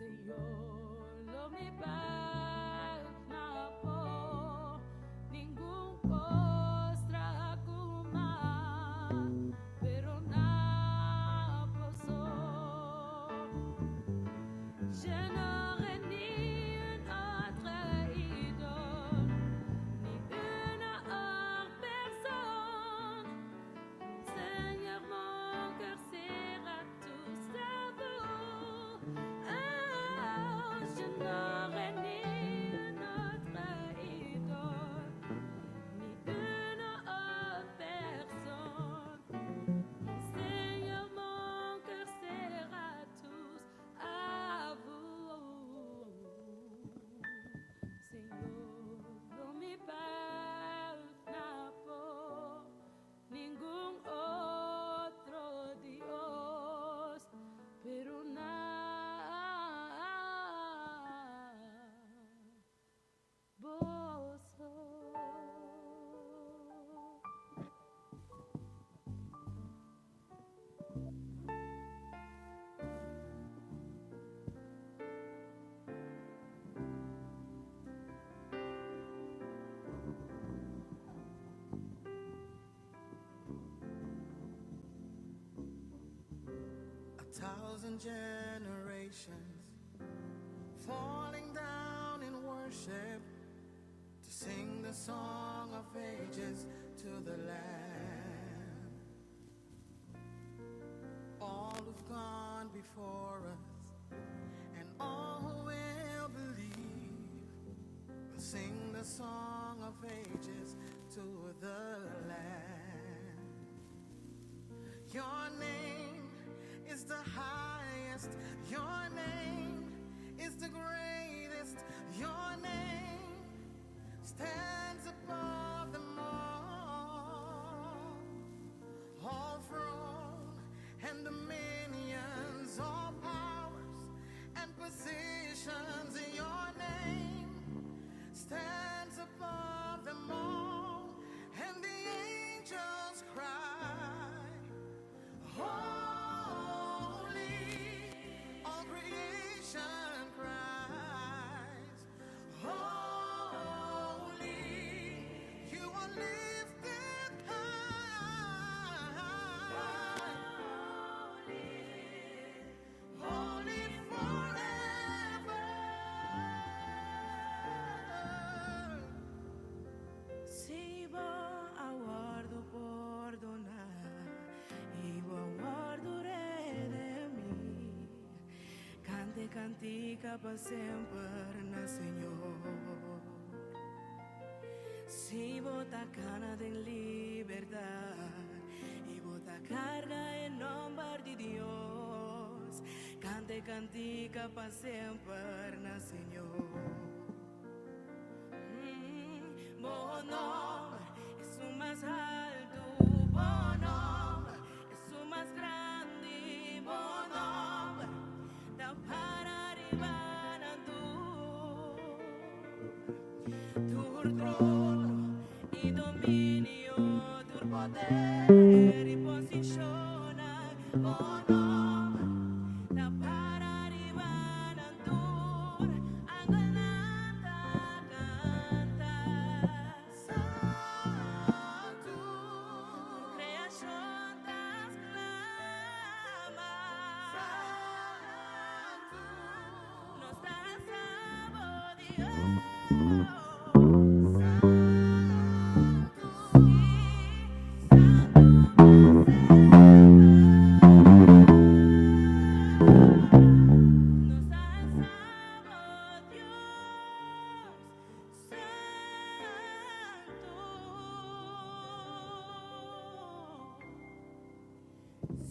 Señor, lo mi bèk na bo, ningun kos traha ku mas, pero na bo so. Je n'aurai ni une autre idole, ni une autre personne. Seigneur, mon cœur sera tout à vous. Oh, je n'aurai ni une autre idole, ni une autre personne. Mon Seigneur, mon cœur sera tous à vous. Señor, lo mi bèk na bo, ningun otro Dios, pero na bo so. A thousand generations falling down in worship to sing the song of ages to the Lamb. All who've gone before us and all who will believe will sing the song of ages to the Lamb. Your name is the highest. Your name is the greatest. Your name stands above them all. All throne and dominions, all powers and positions in your name stands above them all. And the angels cry, Holy, all creation cries, Holy, you are lifted high, holy forever. Si bo a wòrdu pordoná i bo a wòrdu redimí, kanta kantika pa semper na Señor. Si bo ta kana den libertat i bo ta karga e nòmber di Dios, kanta kantika pa semper na Señor. Bo nòmber ta mas haltu, bo nòmber ta mas grandi, bo nòmber ta para ariba nan tur. Tur trono i dominio, tur poder i posishon, bo nòmber ta para ariba nan tur, angelnan ta kanta. Santu, Kreashon ta sklama. Santu, Nos ta alsa bo Dios. Santu, Si, Santu pa semper. Nos ta alsa bo Dios. Santu.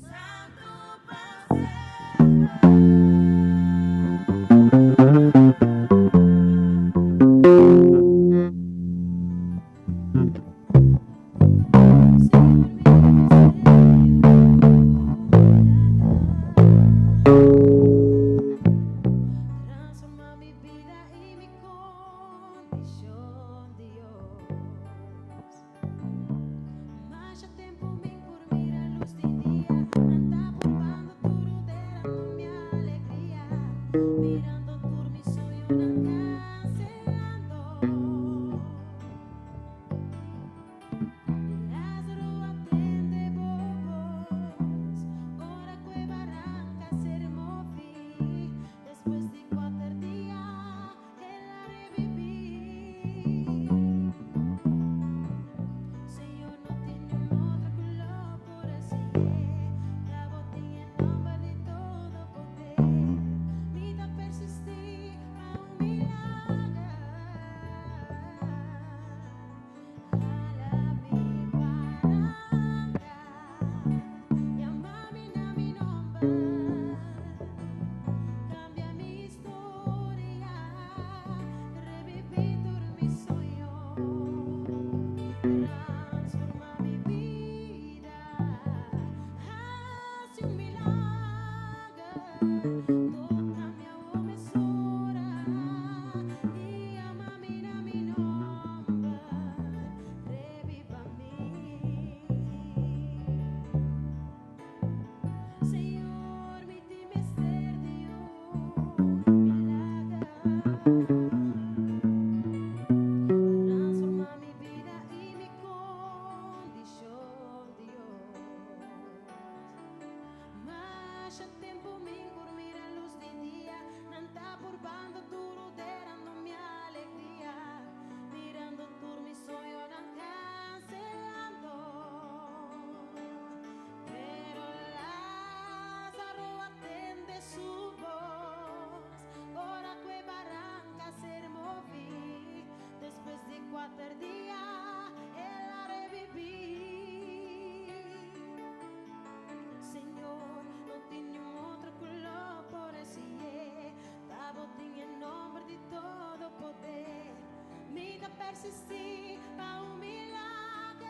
Santu pa semper. Mirando tur mi soñonan cancelando. Lázaro a tende bo voz, ora cu e baranca a ser movi. Despues di cuater dia el a revivi. Señor, no tin niun otro cu lo por haci'e. Ta bo tin e nomber di todo poder. Mi ta persisti pa un milager. Hala mi baranca, yama mi na mi nomber. Cambia mi historia, revivi tur mi soño. Transforma mi bida, haci un milager. Toca mi awor mesora y yama mi na mi nomber. Reviva mi. Señor, mi tin mester di un milager. Transforma mi bida y mi condicion, Dios. Masha tempo mi n' por mira luz di dia, nan ta purbando duro derando mi alegria, mirando tur mi soñonan cancelando. Pero Lázaro a tende su voz, ora cu e baranca a ser movi. Despues di cuater dia el a revivi. Señor, no tin niun otro cu lo por haci'e. Ta bo tin e nomber di todo poder. Mi ta persisti pa un milager.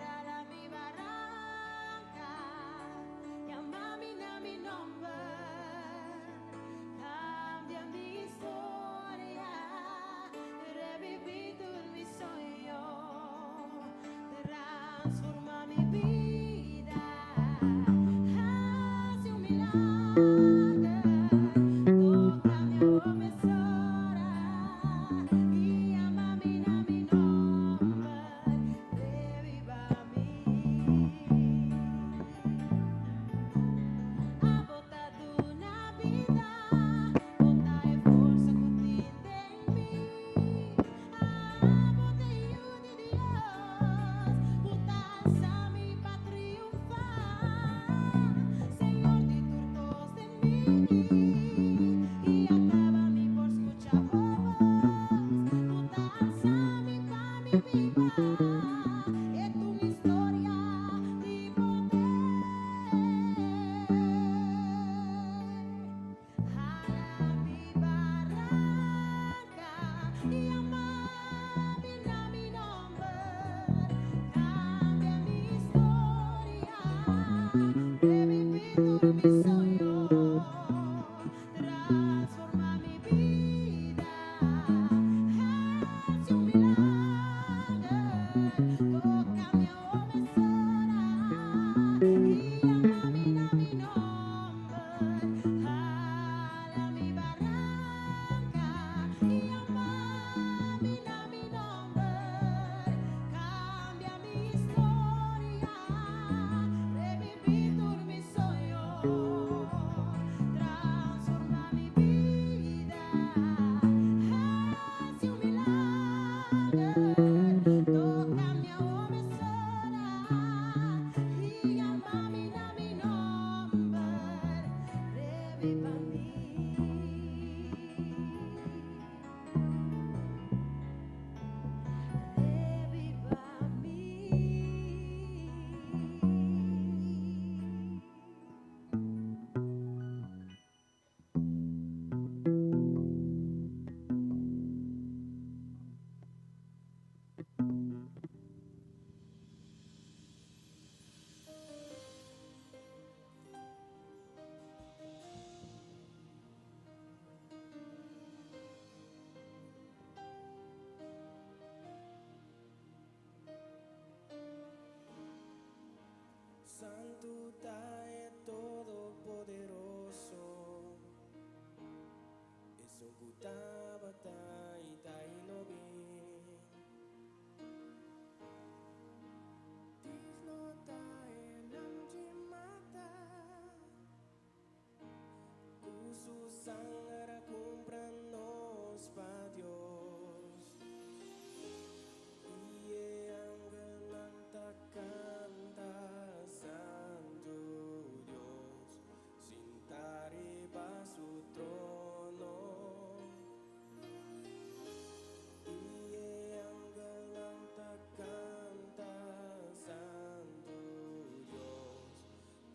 Hala mi baranca, yama mi na mi nomber. Cambia mi historia, revivi tur mi soño. Transforma mi bida, haci un milager. Toca mi awor mesora y yama mi na mi nomber. Reviva mi. Abo ta duna bida, bo ta e forsa cu tin den mi. Abo ta e Yiu di Dios, cu ta alsa mi pa triunfa. Señor, di tur cos den mi, y caba mi por scucha bo voz, cu ta alsa mi pa mi biba. E ta un historia di poder. Hala mi baranca, yama mi na mi nomber. Cambia mi historia, revivi tur mi soño. Transforma mi bida, haci un milager. Toca mi awor mesora y yama mi na mi nomber. Hala mi baranca, yama mi na mi nomber. Cambia mi historia, revivi tur mi soño. Transforma mi bida, haci un milager. Toca mi awor mesora y yama mi na mi nomber. Reviva mi. Reviva mi. ku tabata i ta i lo bin. Digno ta e Lamchi mata, ku su sanger a kumpra nos pa Dios. I e angelnan ta kanta, Santu Dios, sinta riba su trono. I e angelnan ta kanta, Santu Dios,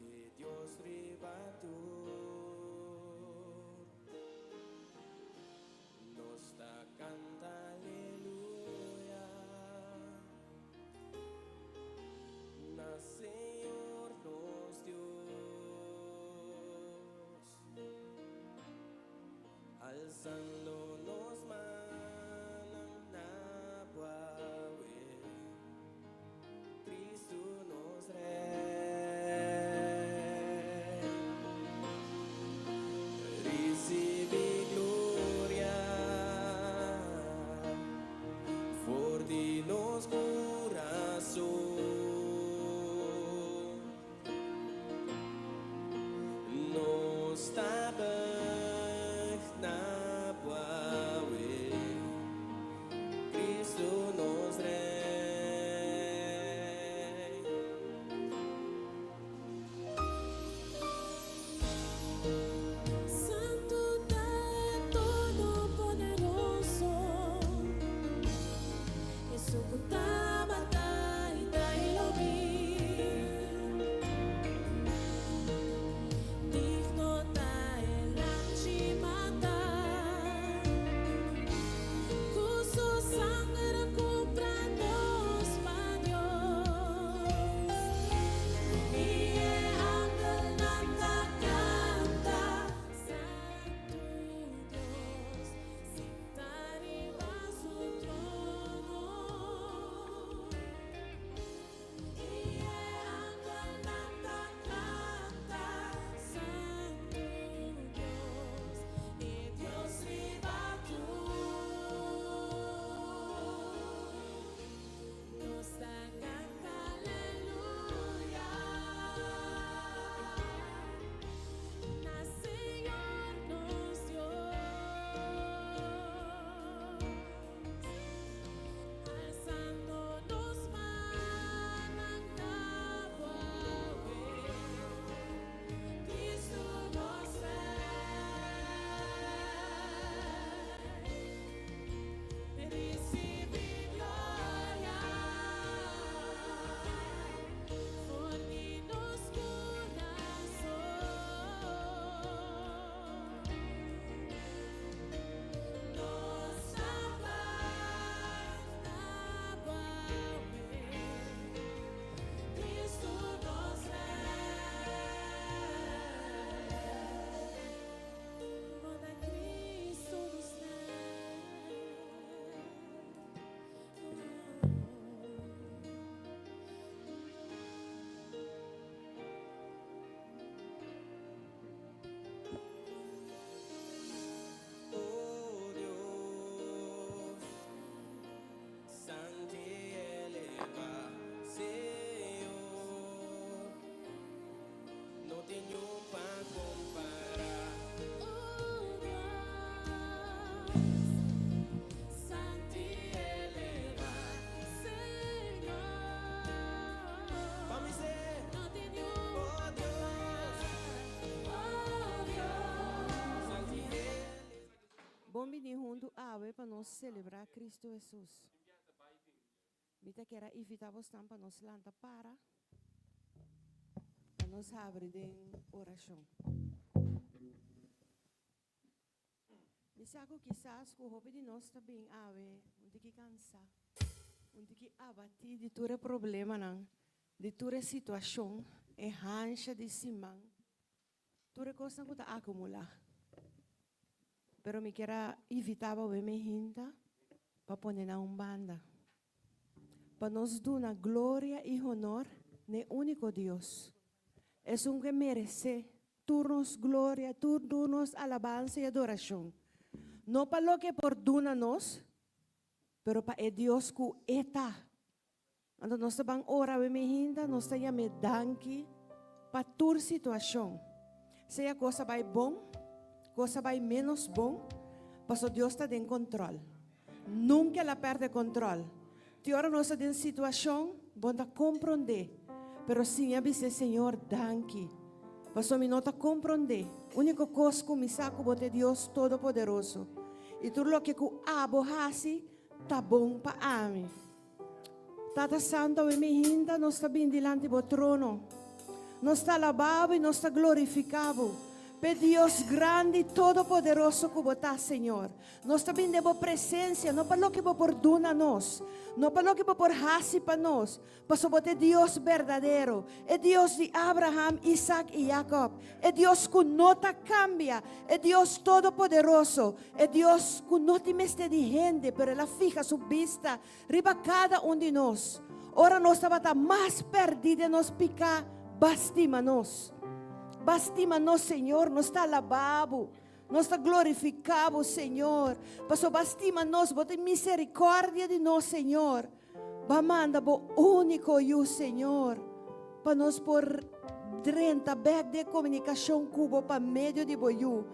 e Dios riba tur. Nos ta kanta aleluya na Señor nos Dios. Alsando nos mannan na Yahweh, Cristo nos Rey. Ricibi gloria for di nos curason. Nos ta buig na Yahweh, Cristo nos Rey. Santo ta Todopoderoso, Esun ku tabata i ta i lo bin. Digno ta e Lamchi mata, ku su sanger a kumpra nos pa Dios. I e angelnan ta kanta, Santu Dios, sinta riba su trono. I e angelnan ta kanta, Santu Dios, e Dios riba tur. Nos ta kanta aleluya na Señor nos Dios. Alsando nos mannan na Yahweh, Cristo nos Rey. Ricibi gloria for di nos curason. Nos ta buig na Yahweh, Cristo nos Rey. Bo ta Cristo nos Rey. Oh Dios, santu eleva, Señor, no tin niun pa compara. Oh Dios, santu eleva, Señor. Pa mi ser, No tin niun oh Dios, Oh Dios. santu eleva. Bon bini huntu awe pa nos selebrá Kristu Hesus. Mi ta kier invitá boso pa nos lanta para, pa nos habri den orashon. Mi sa ku kisas ku hopi di nos ta bin awe, un tiki kansá, un tiki abatí di tur e problemanan, di tur e situashon, e hansha di siman, tur e kosnan ku ta akumulá. Pero mi kier invitá bo hinta pa pone na un banda. Pa nos duna gloria i honor n'e úniko Dios. Esun ku meresé tur nos gloria, tur nos alabansa i adorashon. No pa loke e por duna nos, pero pa e Dios ku e ta. Anto nos ta ban ora awe mihinda, nos ta yam'é danki pa tur situashon. Sea kos a bai bon, kos a bai ménos bon, paso Dios ta den kontròl. Nunka el a pèrdè kontròl. Tin ora nos ta den situashon, bo no ta komprondé, pero siña bis'é, Señor, danki, paso mi no ta komprondé. Úniko kos ku mi sa ku bo ta e Dios Todopoderoso, i tur loke ku abo hasi ta bon pa ami. Tata Santo, awe mi hinta nos ta bin dilanti bo trono. Nos ta alabá bo i nos ta glorifiká bo. P'e Dios grandi i todopoderoso ku bo ta, Señor. Nos ta bin den bo presensia, no pa loke bo por duna nos, no pa loke bo por hasi pa nos, pasobra bo ta e Dios berdadero, e Dios di Abraham, Isak i Jakòb, e Dios ku no ta kambia, e Dios todopoderoso, e Dios ku no tin mester di hende, pero el a fiha su bista Riba kada un di nos. Ora nos tabata mas pèrdí den nos piká, Bo stima nos. Bo stima nos, Señor. Nos ta alabá Bo. Nos ta glorifiká Bo, Señor. Pasobra Bo stima nos, Bo tin miserikòrdia di nos, Señor. Bo manda Bo úniko Yu, Señor, pa nos por drenta bèk den e komunikashon ku Bo pa medio di Bo Yu.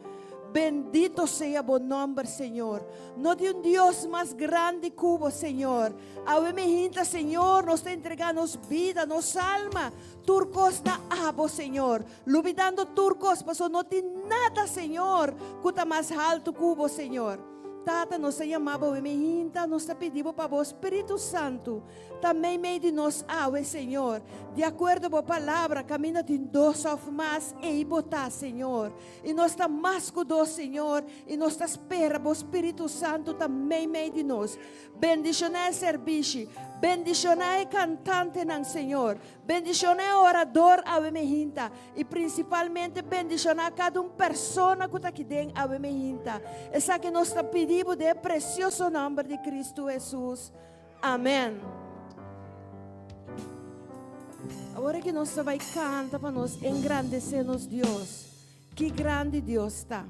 Bendito sea Bo nòmber, Señor. No tin un Dios mas grandi ku Bo, Señor. Awe mi hinta, Señor, nos ta entregá nos bida, nos alma, tur kos na Abo, Señor. Lubidando tur kos, pasobra no tin nada, Señor, ku ta mas haltu ku Bo, Señor. Tata, nos ta yama Bo awe mi hinta, nos ta pidi Bo pa Bo Spiritu Santu Ta meimei di nos awe, Señor. Di akuerdo bo palabra, kaminda tin dos òf mas, ei bo ta, Señor. I nos ta mas ku dos, Señor, i nos ta spera bo Spiritu Santu ta meimei di nos. Bendishoná e serbishi. Bendishoná e kantantenan, Señor. Bendishoná e orador awe mehinta. I prinsipalmente bendishoná kada un persona ku ta aki den awe mehinta. Esaki nos ta pidi bo den e presioso nòmber di Kristu Hesus. Amen. Awor aki nos ta bai canta pa nos engrandece nos Dios. Ki grandi Dios ta.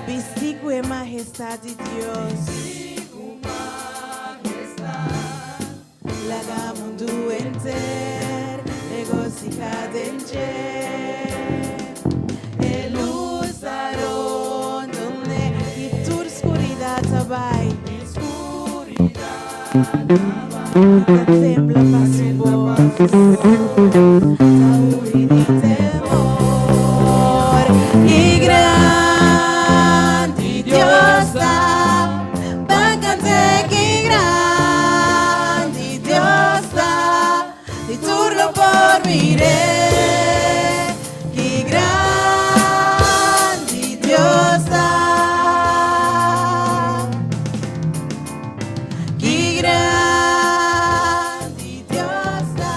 Bisti ku e mahestad di Dios. Laga mundu henter regosihá den dje. E lus ta rondon'é i tur skuridat ta bai. Ta tembla pa su bos, ta hui di temor. I grandi Dios ta. Ban cant'é ki grandi Dios ta, di tur lo por mir'é. Ki grandi Dios ta. Ki grandi Dios ta.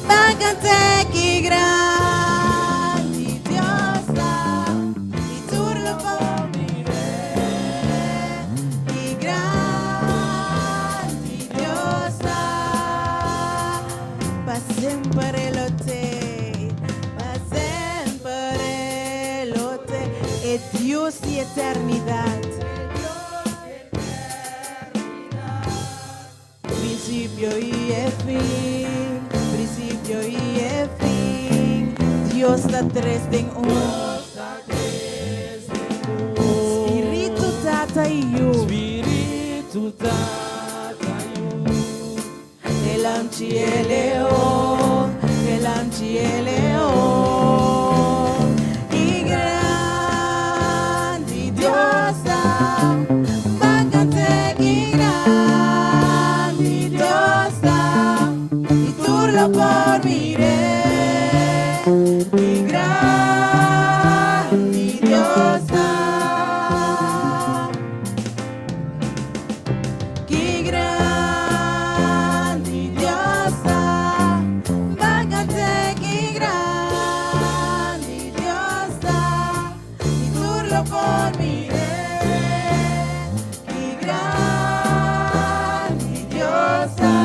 Ban cant'é ki grandi Dios ta. I tur lo por mir'é. Ki grandi Dios ta. Pa semper e lo t'ei, pa semper e lo t'ei, e Dios di eternidat. Principio y e fin, principio y e fin, Dios ta tres den un. Tata i Yu. Spiritu, Tata, Yu. E Lamchi e Leon, e Lamchi e Leon. Ki grandi Dios ta, ban kant'é, ki grandi Dios ta, i tur lo por mir'é. Ki grandi Dios ta. Ki grandi Dios ta, ban kant'é, ki grandi Dios ta, i tur lo por mir'é. Ki grandi Dios ta.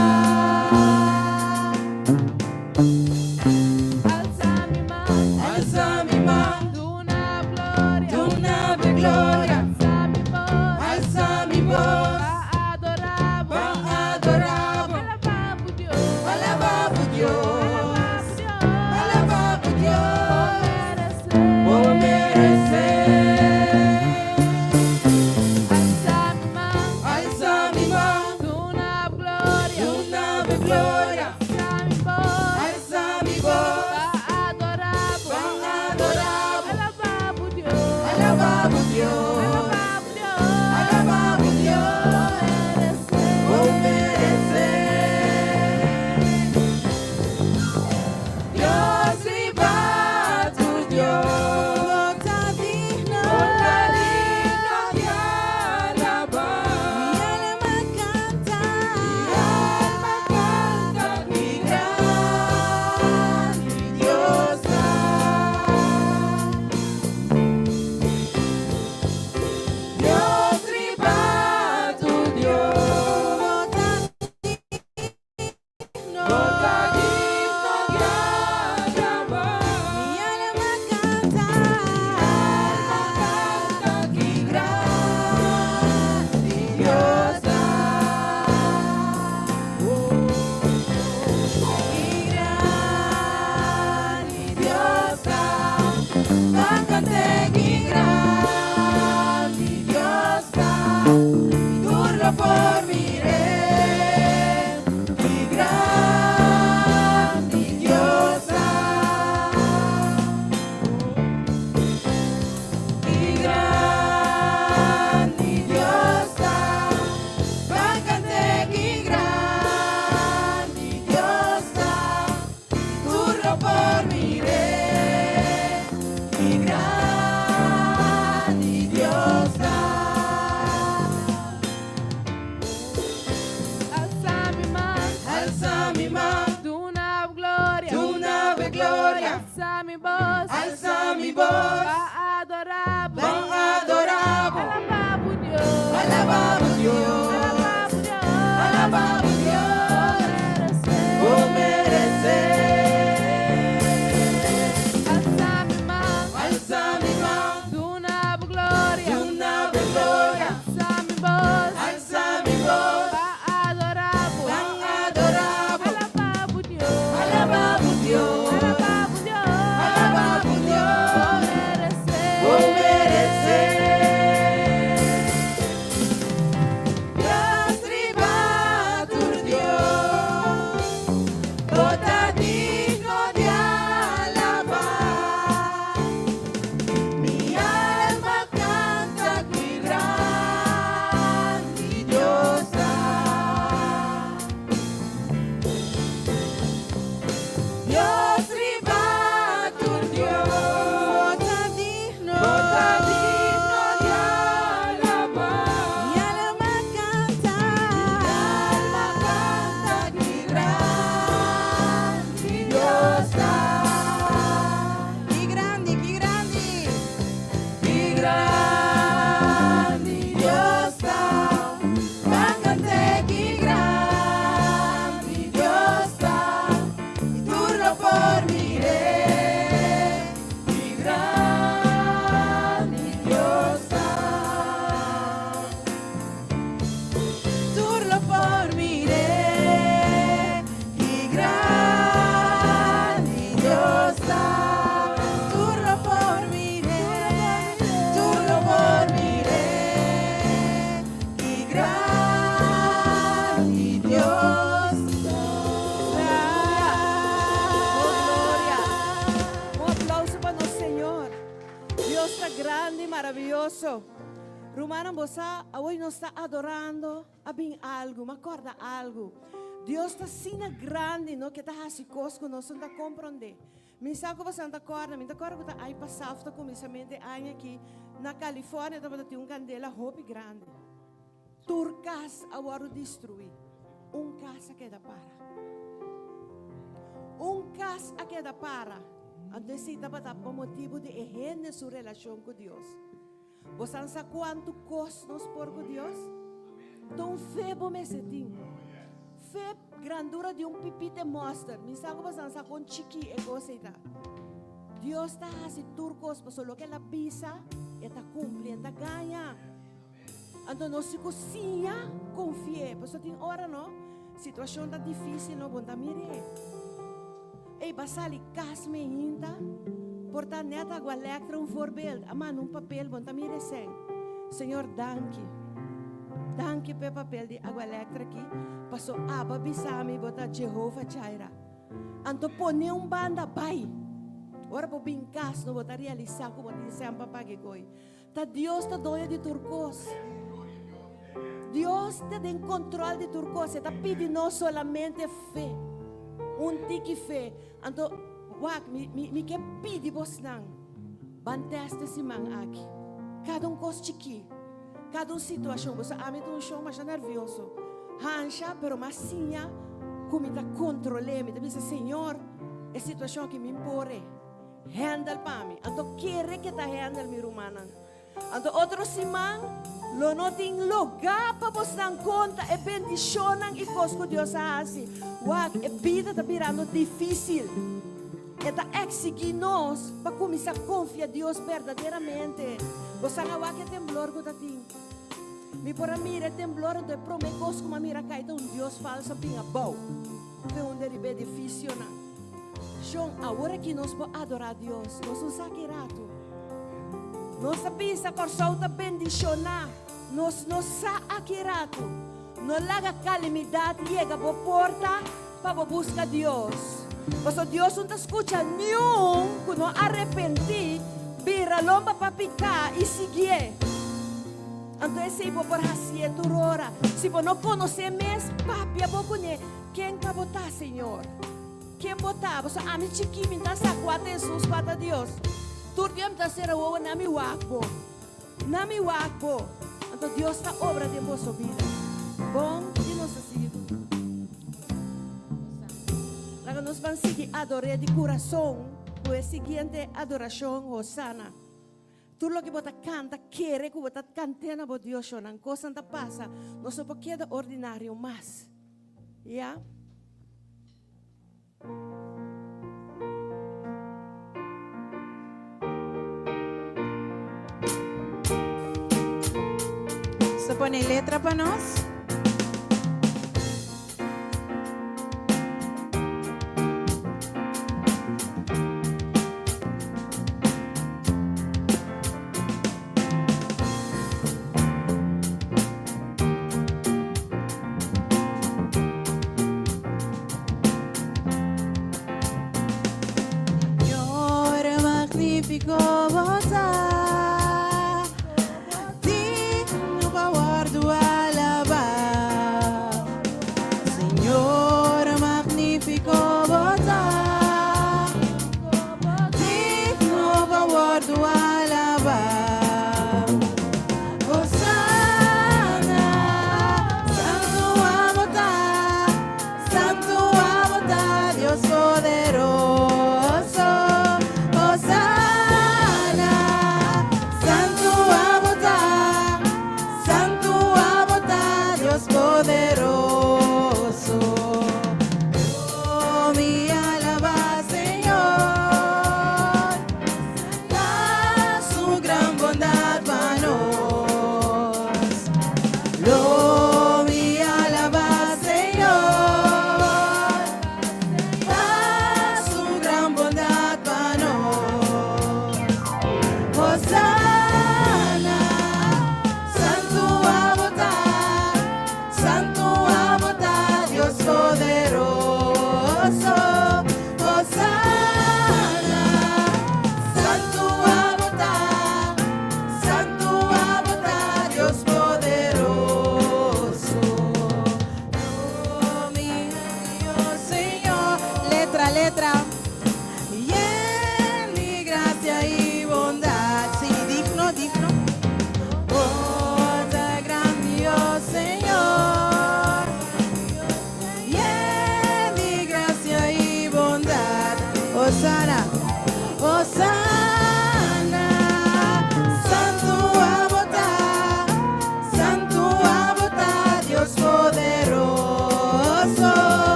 Alsa mi man, Alsa mi man, duna gloria, duna gloria, Alsa mi bos, alsa mi bos, pa adorá Bo, pa adorá Bo, alabá Dios, alabá Dios, alabá alabá Dios, Dios, Bo meresé. Alsa mi man, Alsa mi man, duna gloria, duna gloria, Alsa mi bos, alsa mi bos, pa adorá Bo, pa adorá Bo, alabá Dios, alabá Dios, alabá Dios, alabá Dios, Bo Bo meresé. Dios riba tur Dios, Bo ta digno. Bo ta digno di alabá. Mi alma kanta. Mi alma kanta, ki grandi Dios ta. Dios riba tur Dios, Bo ta digno. Bo ta digno di alabá. Mi alma kanta. Alma kanta, ki grandi Dios ta. Ki grandi Dios ta. Ban kant'é, ki grandi Dios ta. Tur lo por mir'é. Ki grandi Dios ta. Ki grandi Dios ta. Ban kant'é, ki grandi Dios ta. Tur lo por mir'é. Ki grandi Dios ta. Alsa mi man, Alsa mi man, duna gloria, duna gloria, Alsa mi bos, alsa mi bos, pa adorá Bo, ban adorá Bo, alabá Dios, alabá Dios, alabá Dios, alabá Dios, Bo Bo meresé. Alsa mi man, Alsa mi man, duna gloria, duna gloria, Alsa mi bos, alsa mi bos, pa adorá Bo, ban adorá Bo, alabá Dios, alabá Dios, alabá Dios, alabá Dios, Bo meresé. Bo meresé. Dios riba tur Dios, Bo ta digno di alabá. Mi alma kanta, ki grandi Dios ta. Dios riba tur Dios, Bo ta digno. Bo ta digno di alabá. Mi alma kanta. Alma kanta, ki grandi Dios ta. Ki grandi, ki grandi. Ki grandi Dios ta. Ban kant'é, ki grandi Dios ta. I tur lo por mir'é. Ki grandi Dios ta. Tur lo por mir'é. Ki grandi Dios ta. Tur lo por mir'é. Tur Dios ta grandi, maravioso. Rumannan, bo sa, awor nos ta adorando, a bin algu, m'a kòrda algu. Dios ta asina grandi, no, ku e ta hasi kos ku nos no ta komprondé. Mi sa ku boso ta kòrda, mi ta kòrda ku ta ai pasá òf ta kuminsamentu e aña akí, na California tabata tin un kandela hopi grandi. Tur kas a wòrdu destruí, un kas a keda para. Un kas a keda para. Anto esei tabata pa motibu di e hende su relashon ku Dios. Bo san sa kuantu kos nos por ku Dios? Ta un fe bo mester tin. Fe grandura di un pipite mòster. Mi sa ku bo san sa kon chikí e kos ei ta. Dios ta hasi tur kos, pasobra loke el a bisa, e ta kumpli, e ta gaña. Anto nos si ku siña konfi'é, pasobra tin ora no, situashon ta difísil no, bo no ta mir'é. Ey, ba sali kas meinta, por ta nèt Agua Electra un voorbeeld, a manda un papel, bo no ta mira esei. Señor, danki. Danki p'e papel di Agua Electra aki, paso abo a bisa mi bo ta Jehovah Jireh. Anto pone un banda bai. Ora bo bin kas no bo ta realisá ku bo tin sèn pa paga e koi. Ta Dios ta doño di tur kos. Dios ta den control di tur kos. E ta pidi nos solamente fe. Un tiki fe. Anto, wak, mi, mi, mi ke pidi bosnan, ban test e siman aki. Kada un kos chikí, kada un situashon. Boso ami ta un shon masha nervioso. Hansha, pero m'a siña ku mi ta kontrol'é. Mi ta bisa, Señor, e situashon aki mi por e. Handle pa mi. Anto kere ke ta handle mi rumannan. Anto otro siman lo no tin lugá pa bosnan konta e bendishonnan i kos ku Dios a hasi. Wak, e bida ta birando difísil. E ta eksigí nos pa kuminsá konfia Dios berdaderamente. Bosan a wak e temblor ku ta tin? Mi por a mira e temblor, anto e promé kos ku mi a mira kai ta un dios falso a bin abou den un di riba e edifisionan. Shon, awor aki nos por adorá Dios. Nos no sa ki ratu. Nos ta bisa Kòrsou ta bendishoná. Nos no sa a ki ratu. No laga kalamidat yega bo porta pa bo buska Dios. Pasobra Dios no ta skucha niun ku no arepentí, bira lomba pa piká i siguié. Anto esei bo por hasié tur ora. Si bo no konosé mes, papia bo kuné. Ken ka bo ta, Señor? Ken bo ta? Pasobra ami chikí mi ta sa kua ta Hesus, kua ta Dios. Tur dia mi ta sera wowo na mi wak bo, na mi wak bo. Anto Dios ta obra den boso bida. Bon, di nos ta sigui ku Laga nos ban sigui ador'é di kurason ku e siguiente adorashon, Hosana. Tur loke bo ta kanta, kere ku bo ta kant'é na bo Dios, shonnan. Kosnan ta pasa. Nos no por keda ordinario mas. Ya. Sa pone letra pa nos. Señor magnífico bo ta, digno pa wòrdu alabá. Señor magnífico bo ta, Digno pa wòrdu alabá. Hosana, Santu abo ta, Santu abo ta, Dios poderoso. Hosana.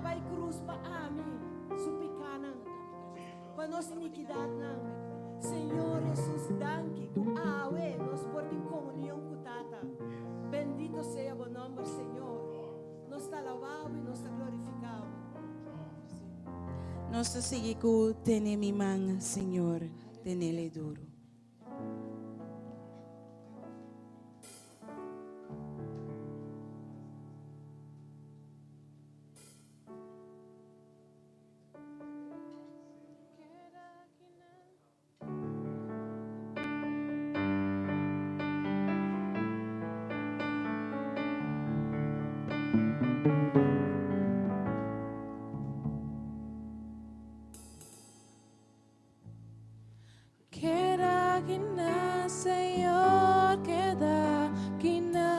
bai krus pa ami, su pikánan, pa nos inikidatnan. Señor Hesus, danki ku awe nos por tin komunion ku Tata. Bendito sea bo nòmber, Señor. Nos ta alabá bo i nos ta glorifiká bo. Nos ta sigui ku Tene mi man, Señor, tenele duru. Keda akinan, Señor, keda akinan.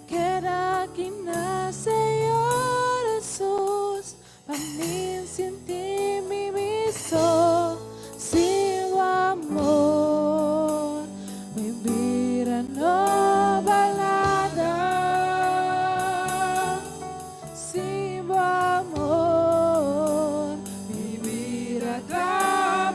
Keda akinan, Señor Jesus, pa mi sinti mi miso sin bo amor. Mi bida no bal nada. Sin bo amor, mi bida ta.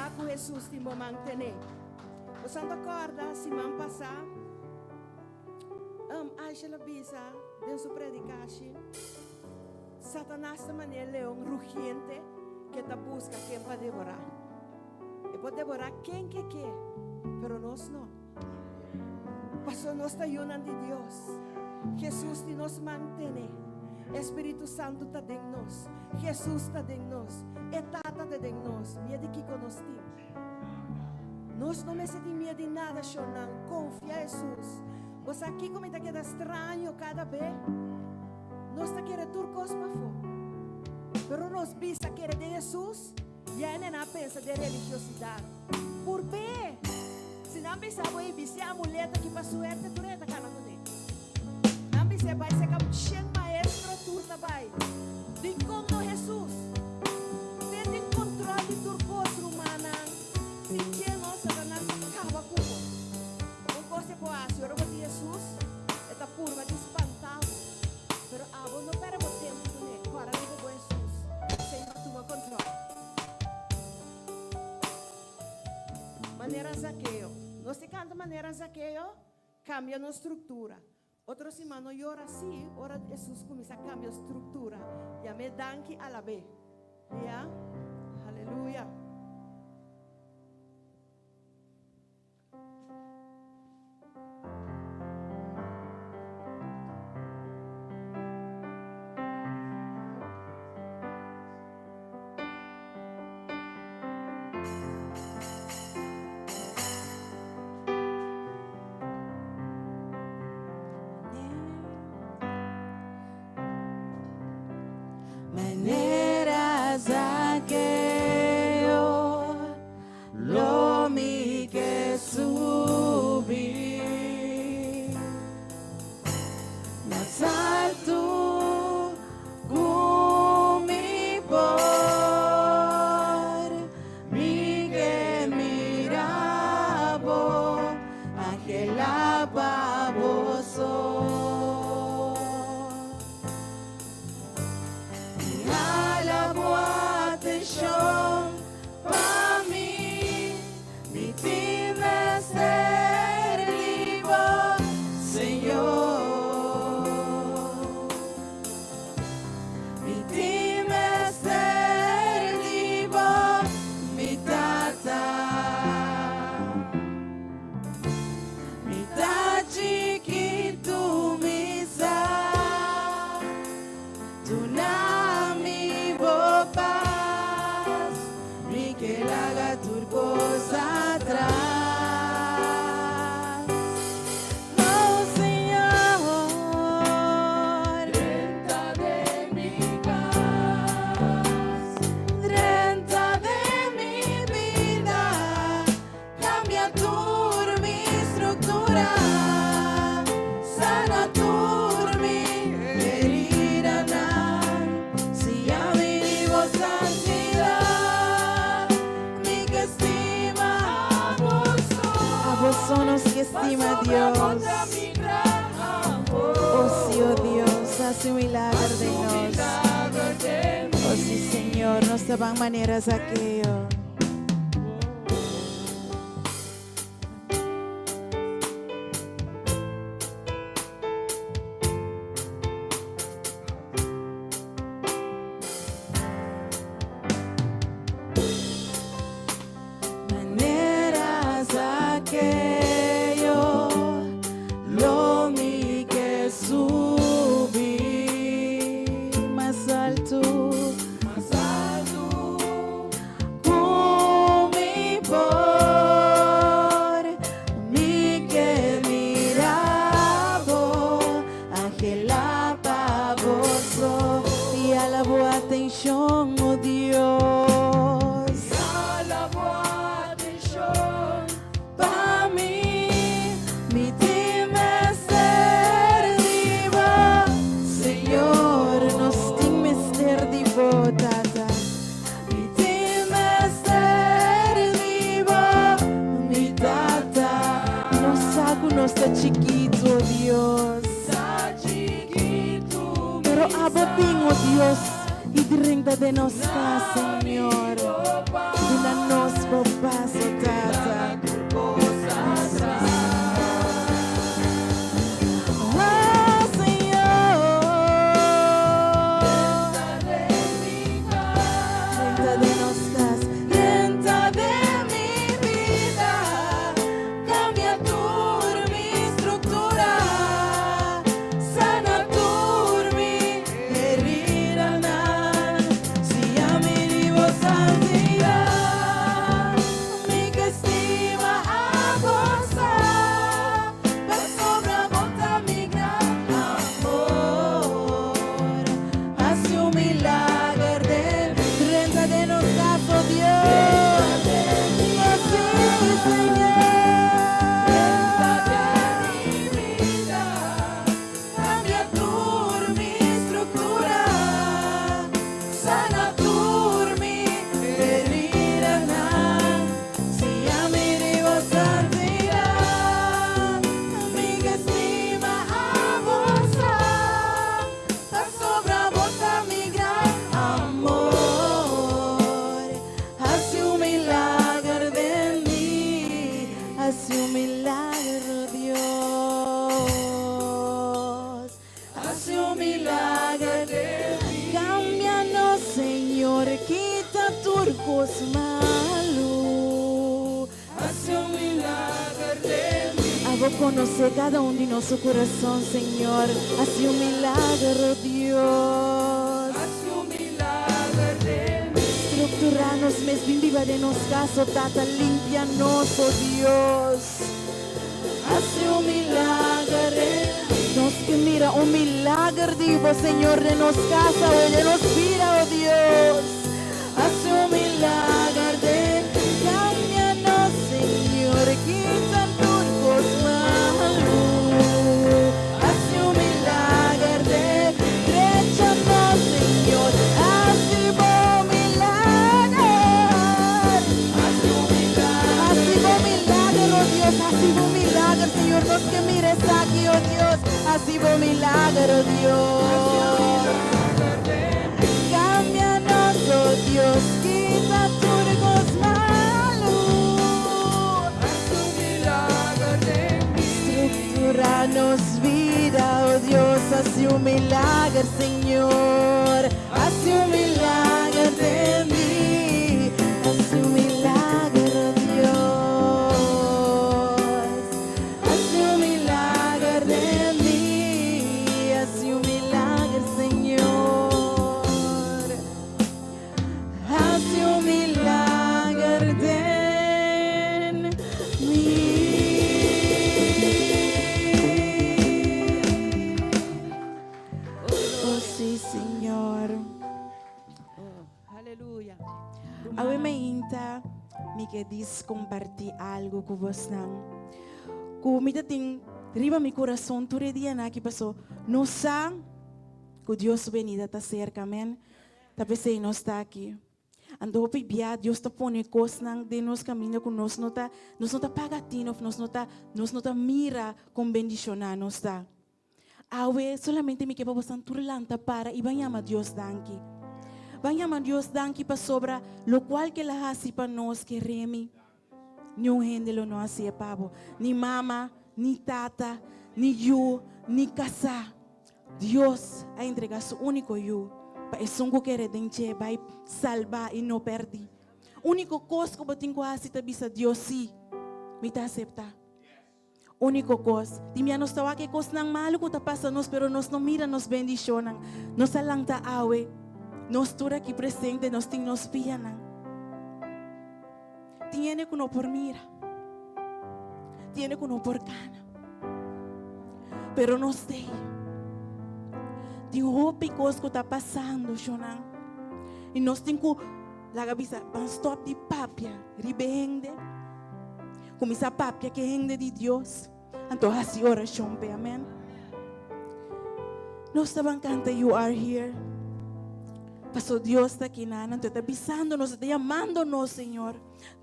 Sa ku Hesus tin bo man tené. Bo santo kòrda siman pasá um Aisha la bisa den su predikashi, Satanas ta manera leon rugiente ke ta buska ken pa devorá. E por devorá ken ke ke, pero nos no. Pasobra nos ta yunan di Dios. Hesus tin nos man tené. E Spiritu Santu ta den nos. Hesus ta den nos. E Tata ta den nos. Miedu di kiko nos tin? Nos no mester tin miedu di nada, shornan. Konfia Hesus. Bo sa kiko mi ta keda straño kada be? Nos ta kere tur kos pafó. Pero nos bisa kere den Hesus, ya e nena a pensa den religiosidat. Purb'é! Si nan bisa bo ei bisti amuleto aki pa suerte, tur e ta kana kuné. Nan bis'é bai seka shen maestro, tur ta bai. Dikon no Hesus? Te tin kontrol di tur kos, rumannan. Si dje no, Satanas ta kaba ku bo. Un kos e por hasi ora bo tin Hesus, e ta purba di spantá bo. Pero abo no pèrdè bo tempu kuné. Kòrda riba bo Hesus. Señor tuma kontrol. Manera Zakeo. Nos te kanta manera Zakeo? Kambia nos struktura. Otro siman no yora si ora Hesus kuminsá kambia struktura. Yam'é danki alab'é. Ya? Aleluya. Manera Zakeo lo mi ke subi mas altu ku mi por. Mi ke mira bo, anhela pa bo so. Mi hala bo atenshon pa mi, mi tin mester di bo, Señor. Mi tin mester di bo, mi Tata. Mi ta chikitu, mi sa. Duna mi bo pas, mi ke laga tur kos atras. Oh Señor, Drenta den mi kas, drenta den mi bida, kambia tur mi struktura, sana tur mi heridanan, siña mi di bo santidat, mi ke stima Abo so. Abo so nos ke stima Pasobra bo Dios. ta mi gran amor. Oh sí, oh Dios, hasi un milager den Un nos. milager den mi. Oh sí, Señor, nos ta ban manera Zakeo. Manera Zakeo lo mi ke subi mas altu, Mas altu ku mi por. Mi ke mira bo, anhelá pa bo so, i hala bo atenshon, oh Dios. Hala bo atenshon Pa mi, mi tin mester di bo, Señor, nos tin mester di bo, Tata. Mi tin mester di bo, mi Tata. Nos sa ku nos ta chikitu, oh Dios. Ta chikitu. Pero abo bin, oh Dios, i drenta den nos kas, Señor. Duna nos bo. Den nos kas, drenta den mi bida, kambia tur mi struktura, sana tur mi heridanan. Siña mi di bo santidat, mi ke stima abo sa, pasobra bo ta mi gran amor. Hasi un milager den drenta den nos kas, oh Dios. Sí, Señor. Drenta den mi bida, kambia tur mi struktura, sana tur mi heridanan. Siña mi di bo santidat, mi ke stima abo sa, pasobra bo ta mi gran amor. Hasi un milager den mi, hasi un milager, Dios. Hasi un milager den mi. Kámbianos, Señor, kita tur kos malu. Hasi un milager den mi. Abo konosé kada un di nos kurason, Señor. Hasi un milager, Dios. Hasi un milager den mi. Strukturá nos mes, bin biba den nos kas, Tata, limpia nos, oh Dios. Hasi un milager den nos ke mira un milager di bo, Señor, den nos kas, oh, den nos bida, oh Dios. Hasi un milager den kámbianos, Señor, kita tur kos malu. Hasi un milager den dréchanos, Señor. Hasi bo milager. Hasi bo milager, oh Dios. Hasi bo milager, Señor. Nos ke mira esaki, oh Dios. Hasi bo milager, oh Dios. Kámbianos, oh Dios. Kita tur kos malu. Strukturá nos bida, oh Dios. Hasi un milager, Señor. Hasi un milager den mi. Hasi un milager, oh Dios. Hasi un milager den mi. Hasi un milager, Señor. Hasi un milager den mi. Oh sí, Señor. Aleluya. Awe mainta mi ke dis kompartí algu ku boso. Ku mi tin riba mi kurason tur dia na ki pasó. Nos sa ku Dios su benida ta serka, amèn. Ta p'esei nos ta aki. Anto hopi bia Dios ta pone kosnan den nos kaminda ku nos no ta paga tino, nos no ta mira kon bendishoná nos ta. Awe solamente mi ke pa boso tur lanta para i ban yama Dios danki. Ban yama Dios danki pasobra lokual ku El a hasi pa nos kere mi. Ningun hende lo no hasi pa bo. Ni mama, ni tata, ni yu, ni kasá. Dios a entregá su úniko yu. Pa esun ku kere den dje bai salba i no pèrdè. Úniko kos ku bo tin ku hasi ta bisa Dios sí. Mi ta aseptá. Úniko kos. Di mi nos tawa ke kosnan malu ku ta pasa nos, pero nos no mira nos bendishonan. Nos a lanta awe. Nos tur aki presente, nos tin nos pianan. Tin hende ku no por mira. Tin hende ku no por kana. Pero nos tin. Tin hopi kos ku ta pasando, shonan. I nos tin ku laga bisa, ban stòp di papia, riba hende. Kuminsá papia ku hende di Dios. Anto hasi orashon pe, amèn. Nos ta ban kanta You Are Here. Pasó Dios ta aki nan, anto ta bisando nos, ta yamando nos, Señor.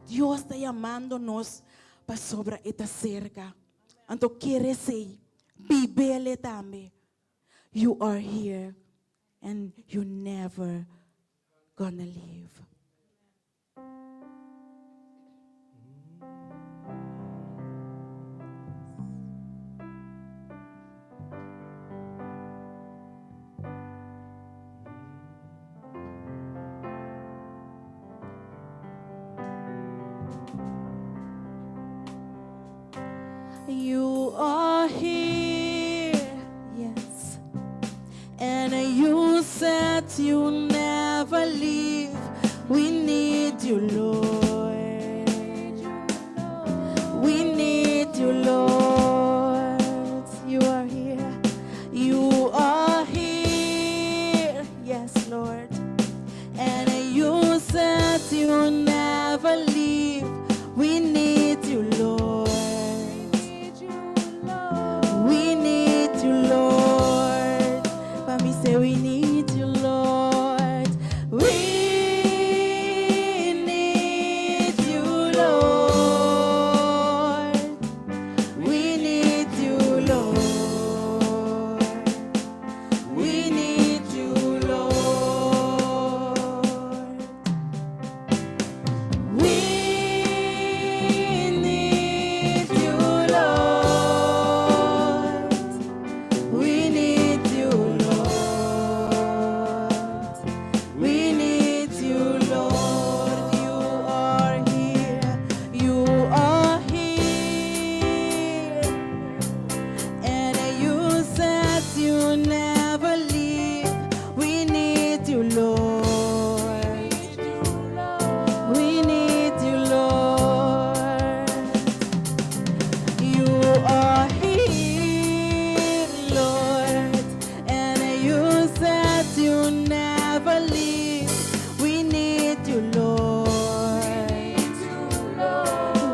Dios ta yamando nos pasobra E ta serka. Anto kere esei, bib'é tambe. You are here and you never gonna leave. You are here, yes. And you said you never leave. We need you, Lord. We need you, Lord. You are here. You are here. Yes, Lord. And you said you never leave. We need you, Lord. We need you, Lord. Mami say we need you, Lord. We need you, Lord. We need you, Lord. We need you, Lord. We need you, Lord. We need you, Lord. We need you, Lord. You are here. You are here. And you said you never leave. We need you, Lord. We need you, Lord. You are here, Lord. And you said you never leave. We need you, Lord.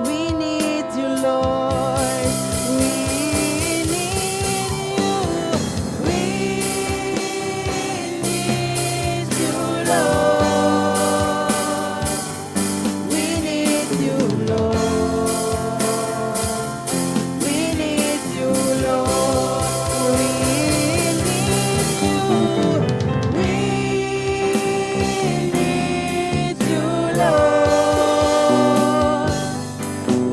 We need you, Lord. We need you. We need you, Lord. We need you, Lord. We need you, Lord. We need you. We need you, Lord.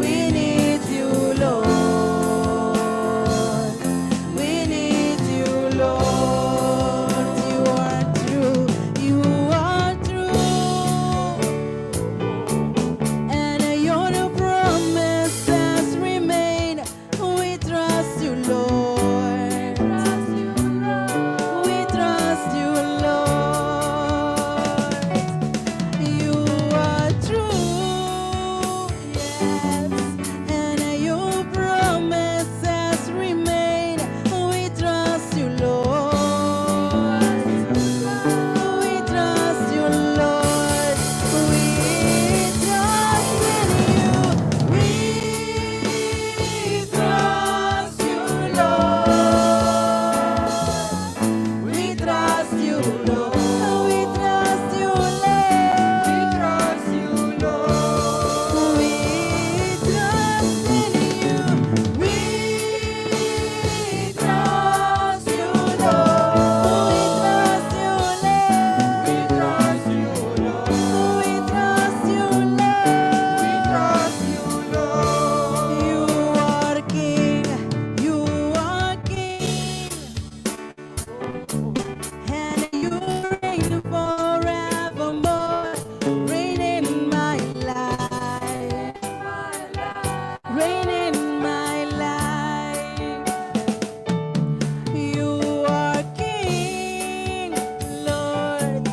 We need you, Lord. We need you, Lord. You are true. You are true. And your promises remain. We trust you, Lord. We trust you, Lord. You are true, yes. And your promises remain. We trust you, Lord. We trust you, Lord. We trust in you. We trust you, Lord. We trust you, Lord. We trust you, Lord. We trust you, Lord. We trust in you. We trust you, Lord. We trust you, Lord. We trust you, Lord. We trust you, Lord. We trust you, Lord. You are King. You are King. And you reign forevermore. Reign in my life. Reign in my life. You are King, Lord,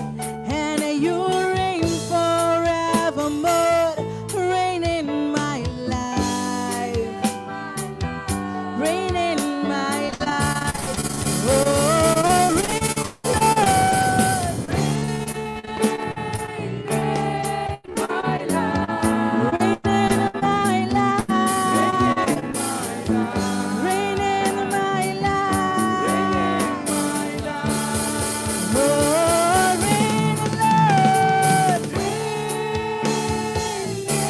and you reign forevermore. Reign in my life. Reign in my life. Oh, reign, Lord. Reign in my life. Reign in my life. Reign in my life. Oh, reign, Lord. Reign in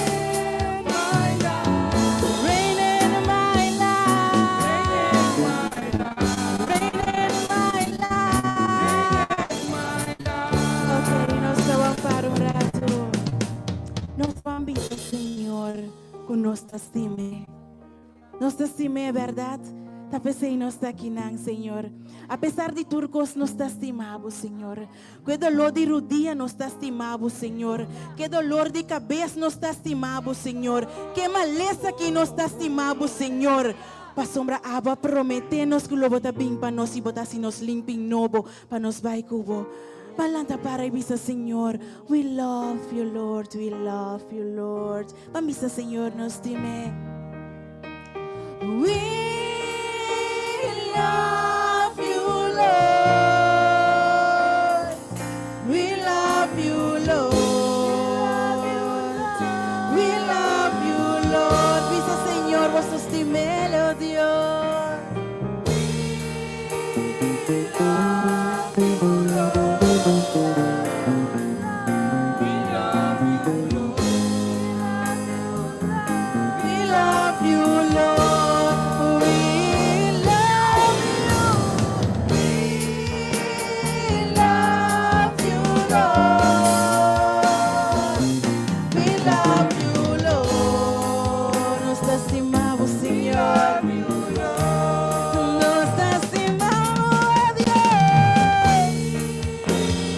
my life. Reign in my life. Reign in my life. Ok, nos ta bai para un ratu. Nos ta bai bisa Señor ku nos ta stim'é. Nos ta stim'é, berdat? Ta p'esei nos ta akinan, Señor. Apesar di tur kos nos ta stima Bo, Señor. Ku e dolor di rudia nos ta stima Bo, Señor. Ku e dolor di kabes nos ta stima Bo, Señor. Ku e malesa aki nos ta stima Bo, Señor. Pasobra abo a promete nos ku lo Bo ta bin pa nos i Bo ta hasi nos limpi nobo pa nos bai ku Bo. Ban lanta para i bisa, Señor, we love you, Lord, we love you, Lord. Ban bisa, Señor, nos stim'é. We love you, Lord. We love you, Lord. We love you, Lord. Bisa, Señor, bo stim'é, oh Dios. We love you, Lord. We love you, Lord. We love you, Lord. We love you. We love you, Lord. We love you, Lord. Nos ta stima Bo, Señor. Nos ta stima Bo, Dios. We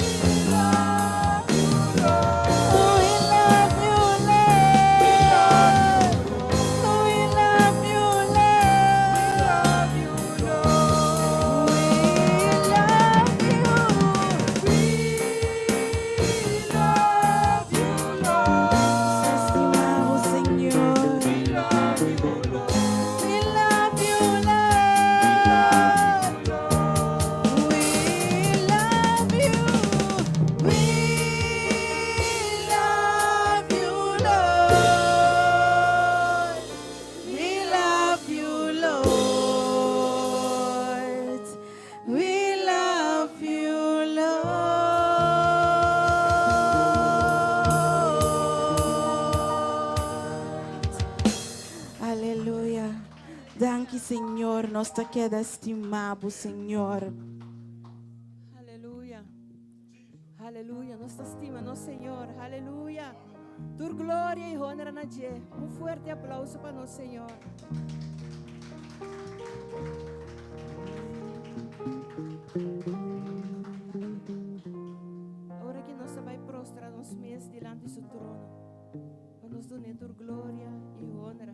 love you, Lord. We love you, Lord. We love you. We love you, Lord. Nos ta stima Bo, Señor. We love you, Lord. We love you, Lord. We love you. We love you, Lord. We love you, Lord. We love you, Lord. Aleluya. Danki, Señor. Nos ta keda stima Bo, Señor. Aleluya. Aleluya. Nos ta stima nos Señor. Aleluya. Tur gloria i honra na dje. Un fuerte aplouso pa nos Señor. Awor ku nos bai prostra nos mes dilanti su trono. Pa nos duna tur gloria i honra.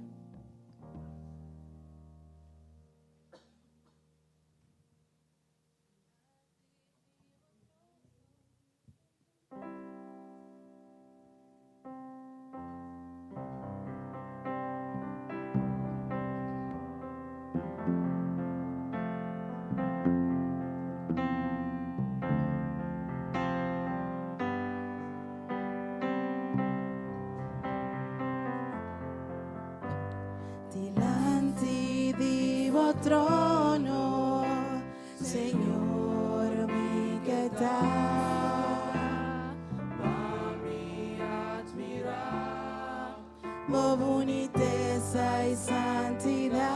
Dilanti di bo trono, Señor, mi ke ta. Pa mi admirá Bo bunitesa i santidat.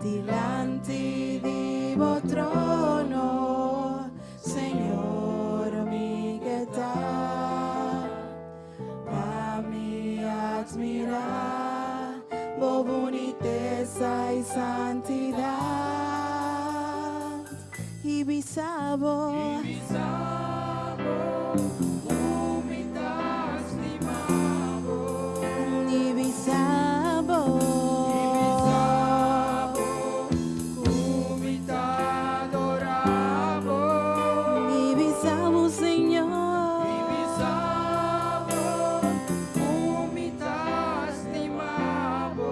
Dilanti di bo trono, Señor, mi ke ta. Pa mi admirá bo bunitesa i santidat. I bisa Bo, Bisa Bo, ku mi ta stima Bo. I bisa Bo, Bisa Bo, ku mi ta adorá Bo. I bisa Bo, Señor. Bisa Bo, ku mi ta stima Bo.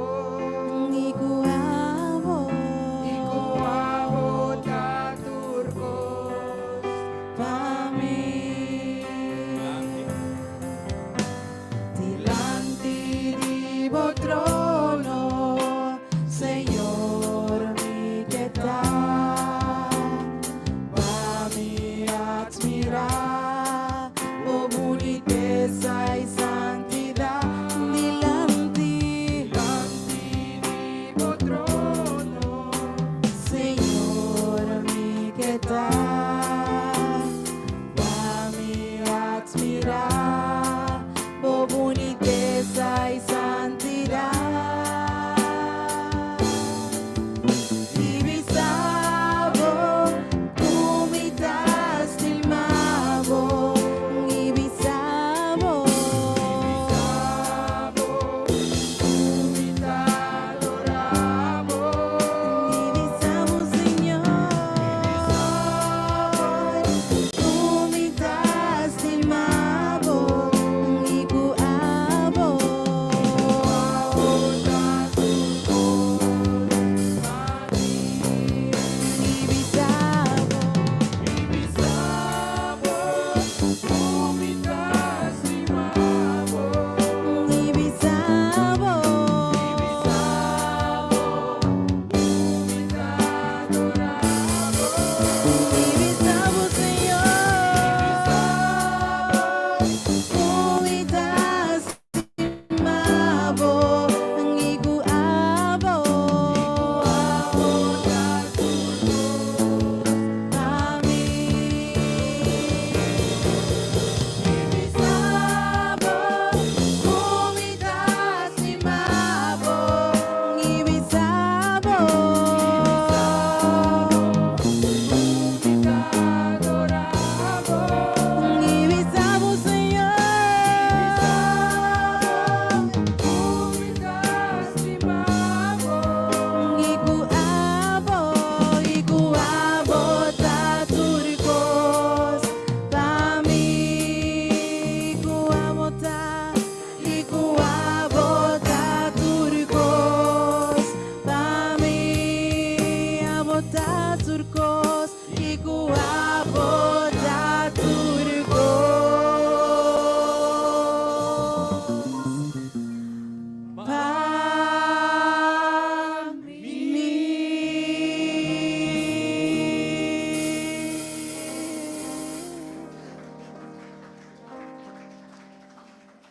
I ku abo, I ku abo ta tur kos pa mi.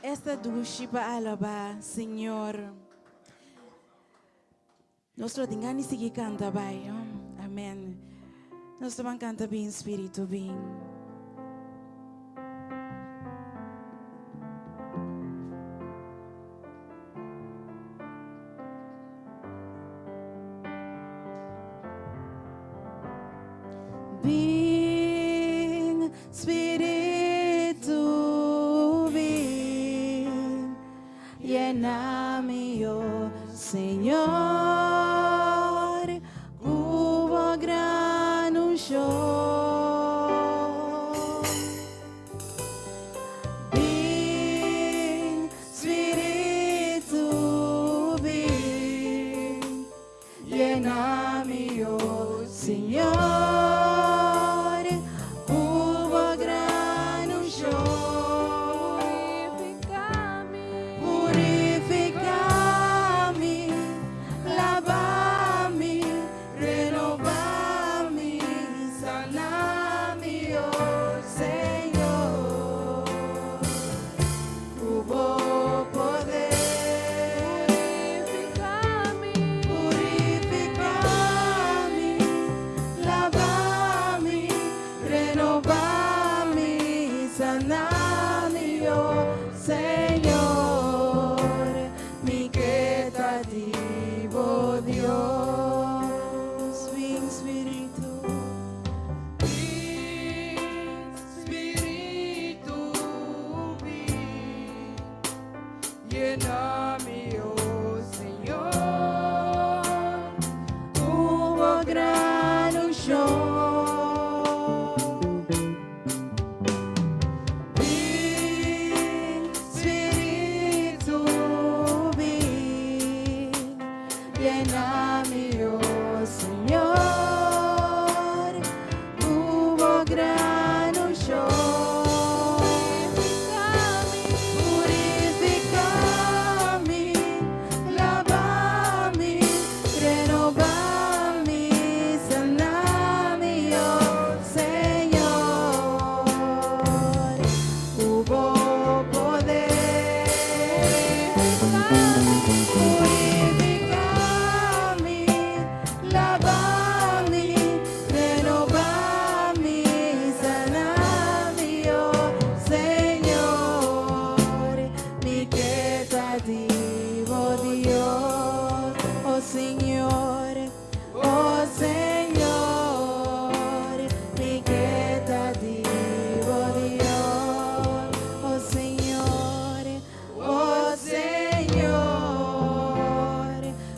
Esta dushi pa alabá Señor. Nos lo tin gana di sigui kanta bai. Amen. Nos ta ban kanta bin Spiritu bin. Bin, Spiritu, bin, yena mi, oh Señor, ku bo gran unshon. Bin, Spiritu, bin, Yena mi, oh Señor, ku bo gran unshon. Purifica mi, laba mi, renoba mi, sana mi, oh Señor, ku bo poder. Purifica mi, laba mi, renoba mi, sana mi, oh Señor, mi ke ta di bo Dios. Bin Spiritu. Bin Spiritu bin, yena mi, oh Señor, ku bo gran unshon. Bin Spiritu bin, yena mi, oh Señor, ku bo gran unshon. Purifica mi, laba mi, renoba mi, sana mi, oh Señor, ku bo poder. Purifica mi, laba mi, renoba mi, sana mi, oh Señor, mi ke ta di bo Dios, oh Señor, oh Señor, mi ke ta di bo Dios, oh Señor, oh Señor,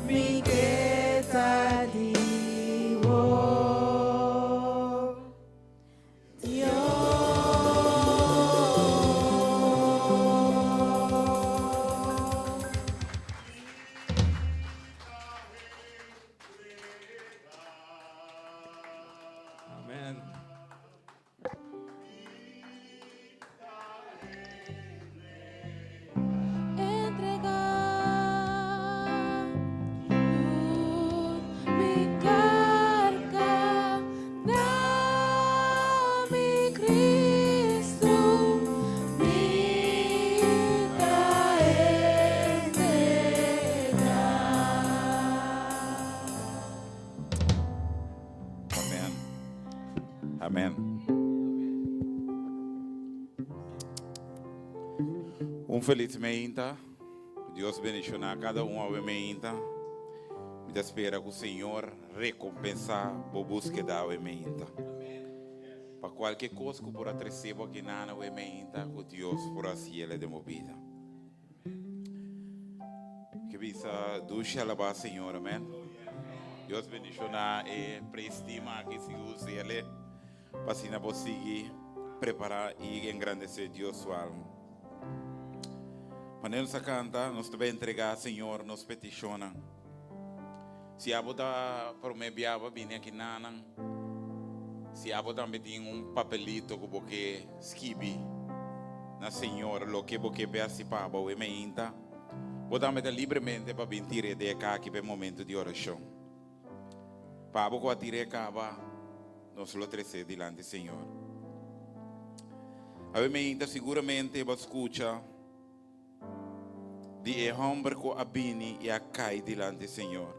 mi ke ta di bo Dios. Amen. Entrega mi carga na mi Cristo, mi ta entrega. Amen. Amen. Un felis meinta. Dios bendiciona cada un awe meinta. Mi ta spera cu Señor recompensa bo busqueda awe meinta. Pa cualke cos cu por a trece bo aki nan awe meinta, cu Dios por haciele den bo bida. Ke bisa dushi alaba Señor, amen. Dios bendiciona e praise team aki, sigur usele pa asina bo sigui prepara y engrandece Dios su alma. Manera nos a canta, nos ta bay entrega Señor nos peticionnan. Si abo ta prome biaba bini aki nanan, si abo tambe tin un papelito cu bo ke skibi na Señor loke bo ke pe haci pa bo awe meinta, bo tambe ta libremente pa bin tira e deka aki pa e momento di oracion. Pa abo cu a tira e caba, nos lo trece dilanti Señor. Awe meinta siguramente bo a scucha. di e hòmber ku a bini i a kai dilanti Señor.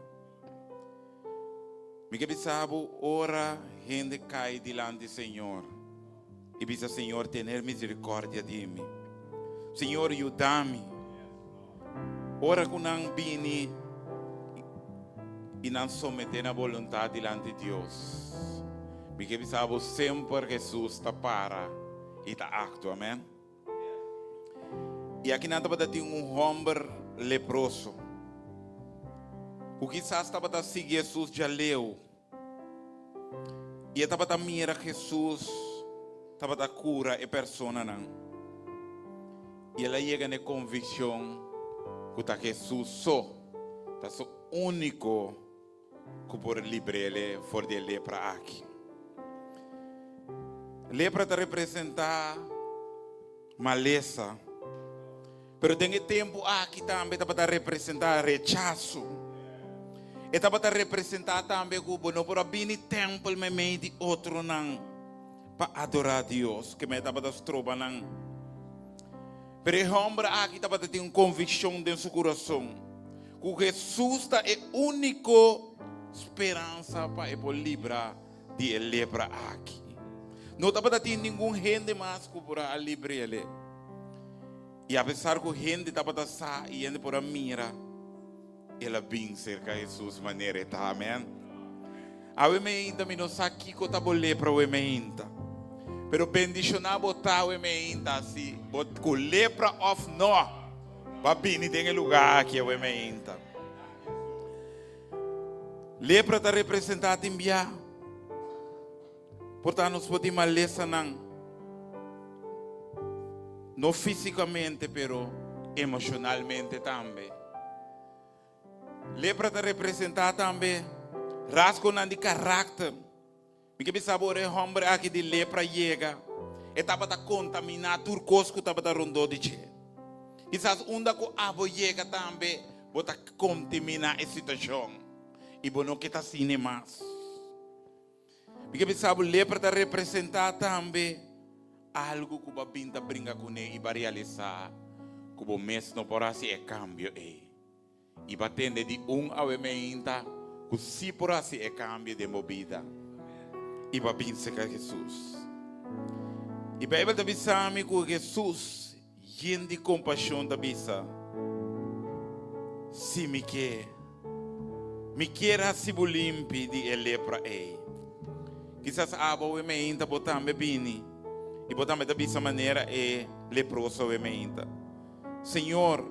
Mi ke bisa bo ora hende kai dilanti Señor i bisa Señor tener misericordia di mi. Señor yuda mi. Ora ku nan bini i nan somete na boluntad dilanti Dios. Mi ke bisa bo semper Jesus ta para i ta aktua. Amen. I akinan tabata tin un hòmber leproso ku kisas tabata sigui Hesus djaleu. I e tabata mira Hesus tabata kura e personanan. I el a yega na e konvikshon ku ta Hesus so ta su úniko ku por libr'é for di e lepra aki. Lepra ta representá malesa, pero den e tempu aki tambe tabata representá rechaso. E tabata representá tambe ku bo no por a bini tèmpel meimei di otronan pa adorá Dios, ke mei tabata stroba nan. Pero e hòmber aki tabata tin un konvikshon den su kurason ku Hesus ta e úniko speransa pa e por libra di e lepra aki. No tabata tin ningun hende mas ku por a libr'el. I apesar ku hende tabata sa i hende por a mira, el a bin serka Hesus manera e ta. Amèn. Awe meinta mi no sa kiko ta bo lepra awe meinta. Pero bendishoná bo ta awe meinta si bo ku lepra òf no bo a bini den e lugá aki awe meinta. Lepra ta representá tin bia. Por ta nos por tin malesanan no físikamente pero emoshonalmente tambe. Lepra ta representá tambe rasgonan di karakter. Mi ke bisa bo ora e hòmber aki di lepra yega, e tabata kontaminá tur kos ku tabata rondó di dje. Kisas unda ku abo yega tambe bo ta kontaminá e situashon i bo no ke ta asina mas. Mi ke bisa bo lepra ta representá tambe algu ku bo a bin ta bringa kuné i bo a realisá ku bo mes no por hasi e kambio ei. I bo a tende di un awe meinta ku sí por hasi e kambio den bo bida i bo a bin serka Hesus. I Beibel ta bisa mi ku Hesus Yen di kompashon ta bisa, Si mi ke, mi kier hasi bo limpi di e lepra ei. Kisas abo awe meinta bo tambe bini i bo tambe ta bisa manera e leproso awe meinta, Señor,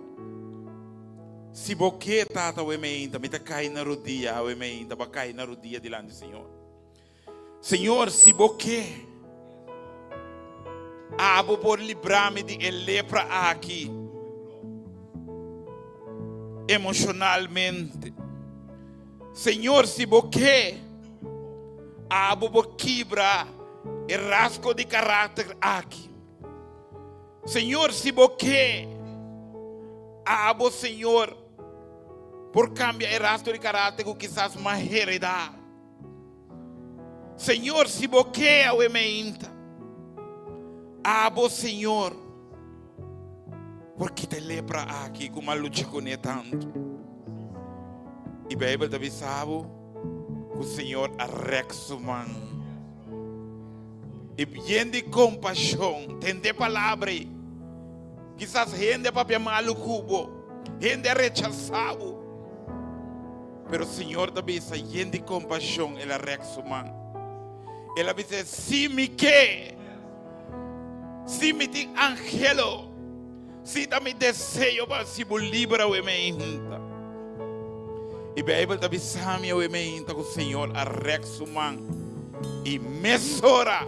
si bo ke, Tata, awe meinta mi ta kai na rodia awe meinta, bo a kai na rodia dilanti Señor. Señor, si bo ke, abo por libra mi di e lepra aki emoshonalmente. Señor, si bo ke, abo por kibra e rasgo di karakter aki. Señor, si bo ke, abo, Señor, por kambia e rasgo di karakter ku kisas m'a heredá. Señor, si bo ke awe meinta, abo, Señor, por kita e lepra aki ku m'a lucha kuné tantu. I Beibel ta bisa bo ku Señor a rèk su man. I yen di kompashon, tende palabra ei. Kisas hende a papia malu ku bo, hende a rechasá bo. Pero Señor ta bisa, yen di kompashon, el a rèk su man. El a bisa, Si mi ke, si mi tin anhelo, si ta mi deseo pa hasi bo liber awe meinta. I Beibel ta bisa mi awe meinta ku Señor a rèk su man i mesora,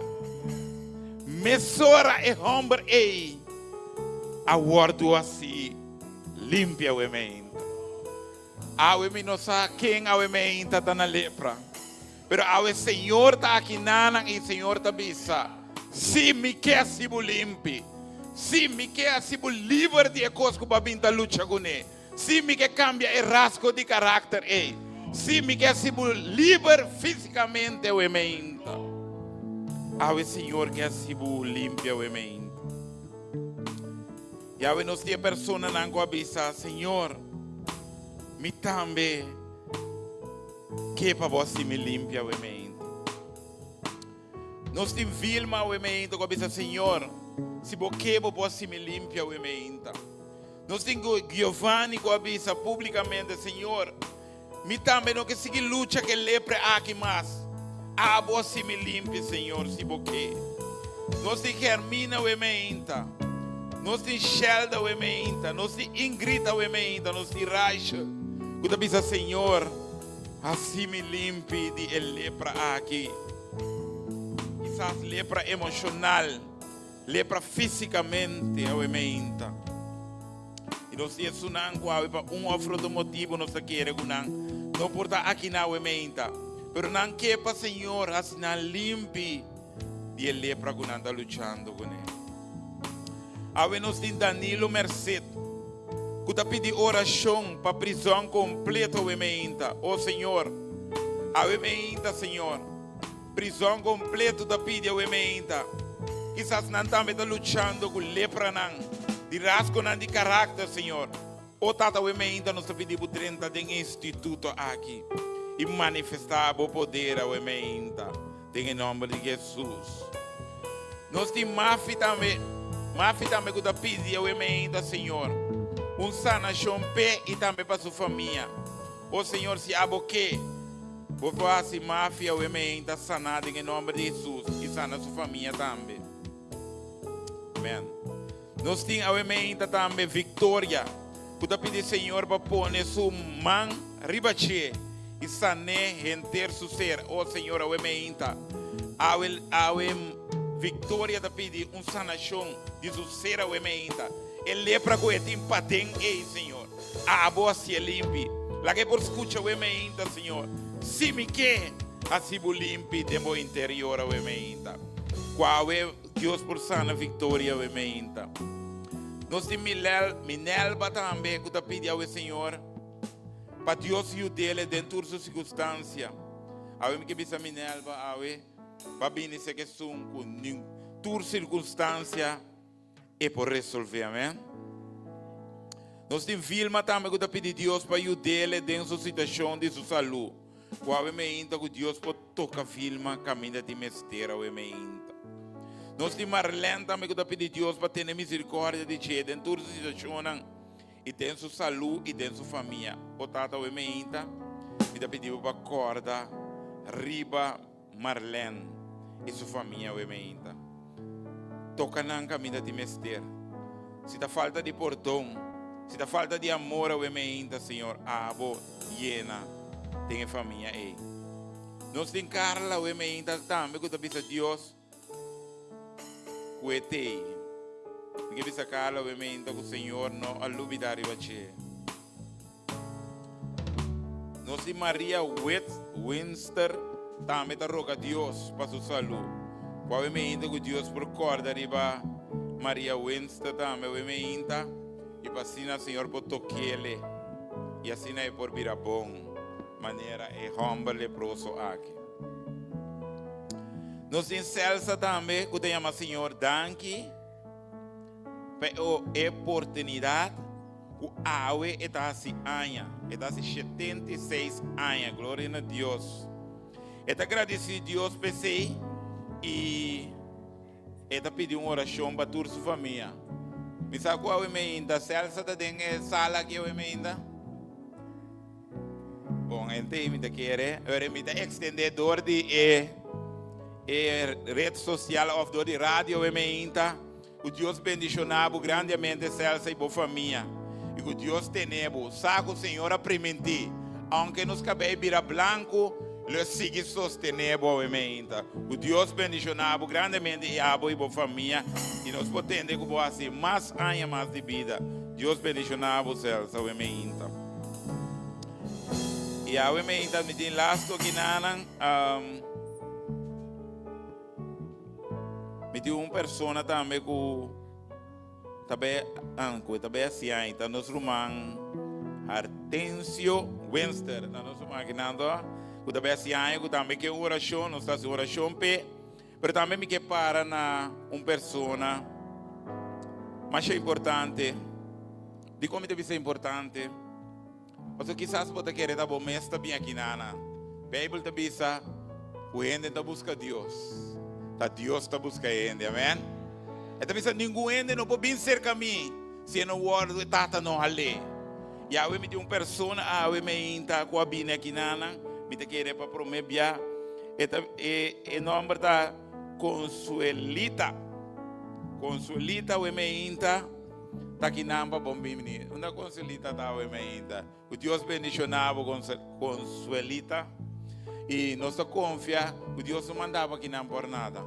mesora e hòmber ei a wòrdu hasi limpi awe meinta. Awe mi no sa ken awe meinta ta na lepra, pero awe Señor ta aki nanan i Señor ta bisa, Si mi ke hasi bo limpi, si mi ke hasi bo liber di e kos ku bo a bin ta lucha kuné, si mi ke kambia e rasgo di karakter ei, si mi ke hasi bo liber físikamente awe meinta. Awe Señor ke hasi bo limpi awe meinta. Yahweh nos tin e personanan ku a bisa, Señor, mi tambe ke pa bo hasi mi limpia awe meinta. Nos tin Vilma awe meinta ku a bisa, Señor, si bo ke bo por hasi mi limpia awe meinta. Nos tin Giovanni ku a bisa públikamente, Señor, mi tambe no ke sigui lucha ku e lepra aki mas. Abo hasi mi limpi, Señor, si bo ke. Nos tin Hermina awe meinta. Nos tin Shelda awe meinta. Nos tin Ingrid awe meinta. Nos tin Rachel ku ta bisa, Señor, hasi mi limpi di e lepra aki. Kisas lepra emoshonal. Lepra físikamente awe meinta. I nos tin esunnan ku awe pa un òf otro motibu nos ta kere ku nan no por ta aki na awe meinta. Pero nan ke pa Señor hasi nan limpi di e lepra ku nan ta luchando kuné. Awe nos tin Danilo Merced ku ta pidi orashon pa prizòn kompleto awe meinta. O Señor, awe meinta, Señor. Prizòn kompleto ta pidi awe meinta. Kisas nan tambe ta luchando ku lepranan di rasgonan di karakter, Señor. O Tata, awe meinta nos ta pidi Bo drenta den e instituto aki i manifestá Bo poder awe meinta, den e nòmber di Hesus. Nos tin Mafi tambe, Mafi tambe ku ta pidi awe meinta, Señor, un sanashon p'e i tambe pa su famia. O Señor, si abo ke, Bo por hasi mafia awe meinta saná den e nòmber di Hesus i sana su famia tambe. Amen. Nos tin awe meinta tambe Victoria, ku ta pidi Señor pa pone su man riba dje i san'é henter su ser. O Señor, awe meinta, awe, awe Victoria ta pidi un sanashon di su ser awe meinta. E lepra ku e tin paden ei, Señor. Abo hasié limpi. Laga e por skucha awe meinta, Señor. Si mi ke, hasi bo limpi den bo interior awe meinta. Ku awe Dios por sana Victoria awe meinta. Nos tin Milel, Minelba tambe ku ta pidi awe, Señor, pa Dios yud'é den tur su sirkunstansia. Awe mi ke bisa Minelba awe pa bini sek esun ku tur sirkunstansia E por resolvé, amèn. Nos tin Vilma tambe ku ta pidi Dios pa yud'é den su situashon di su salú. Ku awe meinta ku Dios por toka Vilma kaminda tin mester awe meinta. Nos tin Marlene tambe ku ta pidi Dios pa tene miserikòrdia di dje den tur su situashonnan i den su salú i den su famia. O Tata awe meinta, mi ta pidi bo pa kòrda riba Marlene i su famia awe meinta. Toka nan kaminda di mester. Si ta falta di pordon, si ta falta di amor awe meinta, Señor, abo yena den e famia ei. Nos tin Carla awe meinta tambe ku ta bisa Dios ku e t'ei. Mi ke bisa Carla awe meinta ku Señor no a lubida riba dje. Nos di Maria Wit Winster tambe ta roga Dios pa su salú. Ku awe meinta ku Dios por kòrda riba Maria Winster tambe awe meinta i pa asina Señor por tok'ele i asina e por bira bon manera e hòmber leproso aki. Nos tin Celsa tambe ku ta yama Señor danki pa e oportunidat Ku awe e ta hasi aña, e ta hasi 76 aña, gloria na Dios. E ta gradisí Dios p'esei i e ta pidi un orashon pa tur su famia. Mi sa ku awe meinta, Celsa ta den e sala aki awe meinta? Bon, hente, mi ta kere, ora mi ta ekstendé dor di e e red sosial òf dor di radio awe meinta. Ku Dios bendishoná bo grandemente Celsa i bo famia i ku Dios tene bo. Sa ku Señor a primintí, aunke nos kabei bira blanku, lo e sigui sostené bo awe meinta. Ku Dios bendishoná bo grandemente i abo i bo famia i nos por tende ku bo hasi mas aña mas di bida. Dios bendishoná bo Celsa awe meinta. I awe meinta mi tin lasto kinanan. Mi tin un persona tambe ku ta be ku ta be hasi ta nos ruman Hartensio Winster, ta nos ruman akinan to, ku ta be hasi aña ku tambe ke un orashon, nos ta hasi orashon p'e, pero tambe mi ke para na un persona. Masha importante. Dikon mi ta bisa importante? Pasobra kisas bo ta kere ta bo mes ta bin aki nana. Beibel ta bisa ku hende ta buska Dios. Ta Dios ta buska hende. Amen. E ta bisa ningun hende no por bin serka mi si e no wòrdu e Tata no hal'é. I awe mi tin un persona awe meinta ku a bini aki nana. Mi ta kere pa promé bia. E ta e e nòmber ta Consuelita. Consuelita awe meinta. Ta kinan pa bon bini. Unda Consuelita ta awe meinta? Ku Dios bendiciona bo Consuelita. Y nos ta confia ku Dios no manda bo kinan por nada.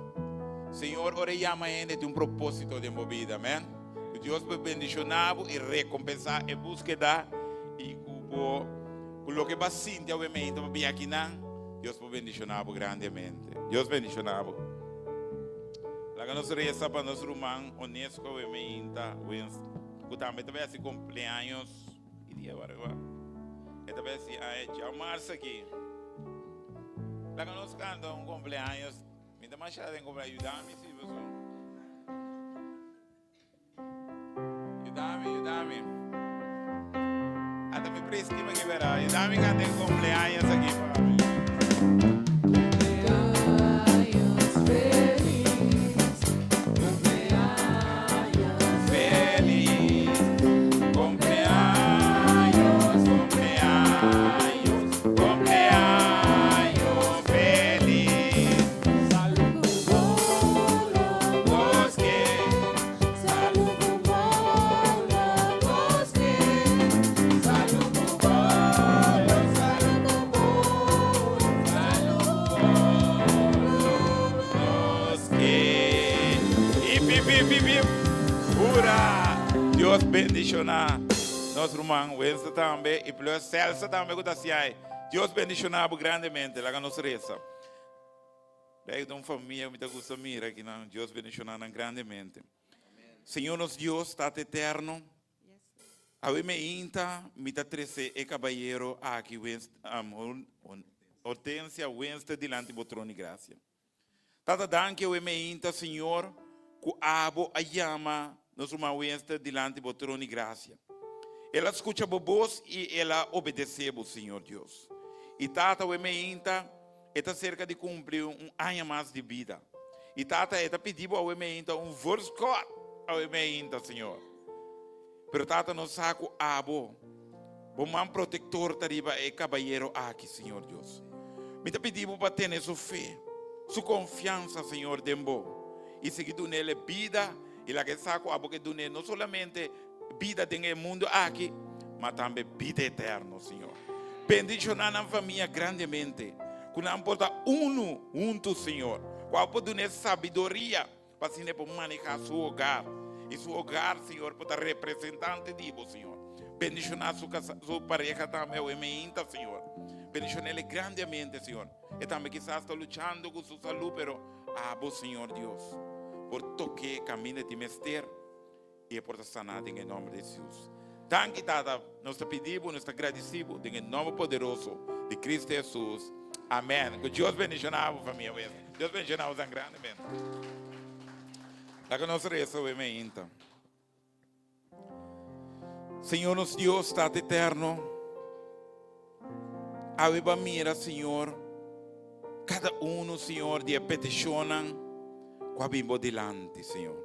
Señor ora e yama hende tin un proposito den bo bida. Amen. Ku Dios por bendiciona bo y recompensa e buskeda y ku bo ku loke bo a sinti awe meinta pa bini akinan, Dios por bendiciona bo grandemente. Dios bendiciona bo. Laga nos resa pa nos ruman Onesco Wemeinta Wens, ku tambe ta bai hasi kumpleaños ki dia wak wak? E ta bai hasi aña djamarsa aki. Laga nos kanta un kumpleaños. Mi ta masha den kumpleaños, yuda mi si boso. Yuda mi, yuda mi. Ata mi prestima ki bera. Yuda mi kanta e cumpleaños aki pa mi. Cumpleaños feliz, cumpleaños feliz, cumpleaños, cumpleaños, cumpleaños feliz. Salud Nos ke. Dios bendiciona nos ruman Wensa tambe y plus Celsa tambe cu ta haci Dios bendiciona bo grandemente. Laga nos reza. Bek ta un famia cu mi ta gusta mira akinan. Dios bendiciona nan grandemente. Señor nos Dios, Tata Eterno, awe meinta mi ta trece e cabayero aki Hortensia Winston dilanti bo trono di gracia. Tata danki awe meinta Señor cu abo a yama nos ruman Winston dilanti bo trono di gracia. El a scucha bo bos y el a obedece bo Señor Dios. Y Tata awe meinta E ta serka di kumpli un aña mas di bida. I Tata, e ta pidi bo awe meinta un voorskot awe meinta, Señor. Pero Tata, nos sa ku abo, bo man protektor ta riba e kabayero aki, Señor Dios. Mi ta pidi bo pa tene su fe, su konfiansa, Señor, den bo. I sigui dun'el e bida i laga e sa ku abo ke dun'é no solamente bida den e mundu aki, ma tambe bida eterno, Señor. Bendiciona nan famia grandemente, cu nan por ta uno hunto, Señor. Cu Abo por duna e sabiduria pa asina e por maneha su hogar, y su hogar, Señor, por ta representante di Bo, Señor. Bendiciona su casa, su pareha tambe awe meinta, Señor. Bendicionele grandemente, Señor. E tambe kisas ta luchando cu su salud, pero Abo, Señor Dios, por toke caminda di mester. I e por ta saná den e nòmber di Hesus. Danki, Tata. Nos ta pidi bo, nos ta gradisí bo den e nòmber poderoso di Cristo Hesus. Amèn. Ku Dios bendishoná bo, famia. Dios bendishoná bo tan grandemente. Laga nos resa awe meinta. Señor nos Dios, Tata eterno, awe ba mira, Señor, kada uno, Señor, di e petishonnan ku a bin bo dilanti, Señor.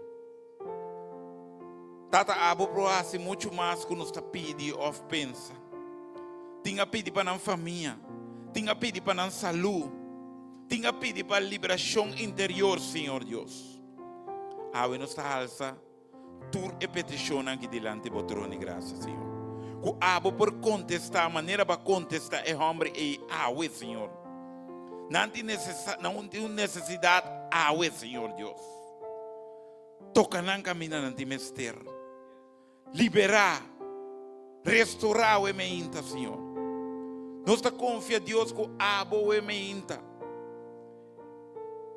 Tata abo por hasi muchu mas ku nos ta pidi òf pensa. Tin a pidi pa nan famia, tin a pidi pa nan salú, tin a pidi pa liberashon interior, Señor Dios. Awe nos ta halsa tur e petishonnan aki dilanti bo trono di grasia, Señor. Ku abo por kontestá manera bo a kontestá e hòmber ei awe, Señor. Nan tin un nesesidat awe, Señor Dios. Toka nan kaminda nan tin mester. Liberá, restorá awe meinta, Señor. Nos ta konfia, Dios, ku abo awe meinta.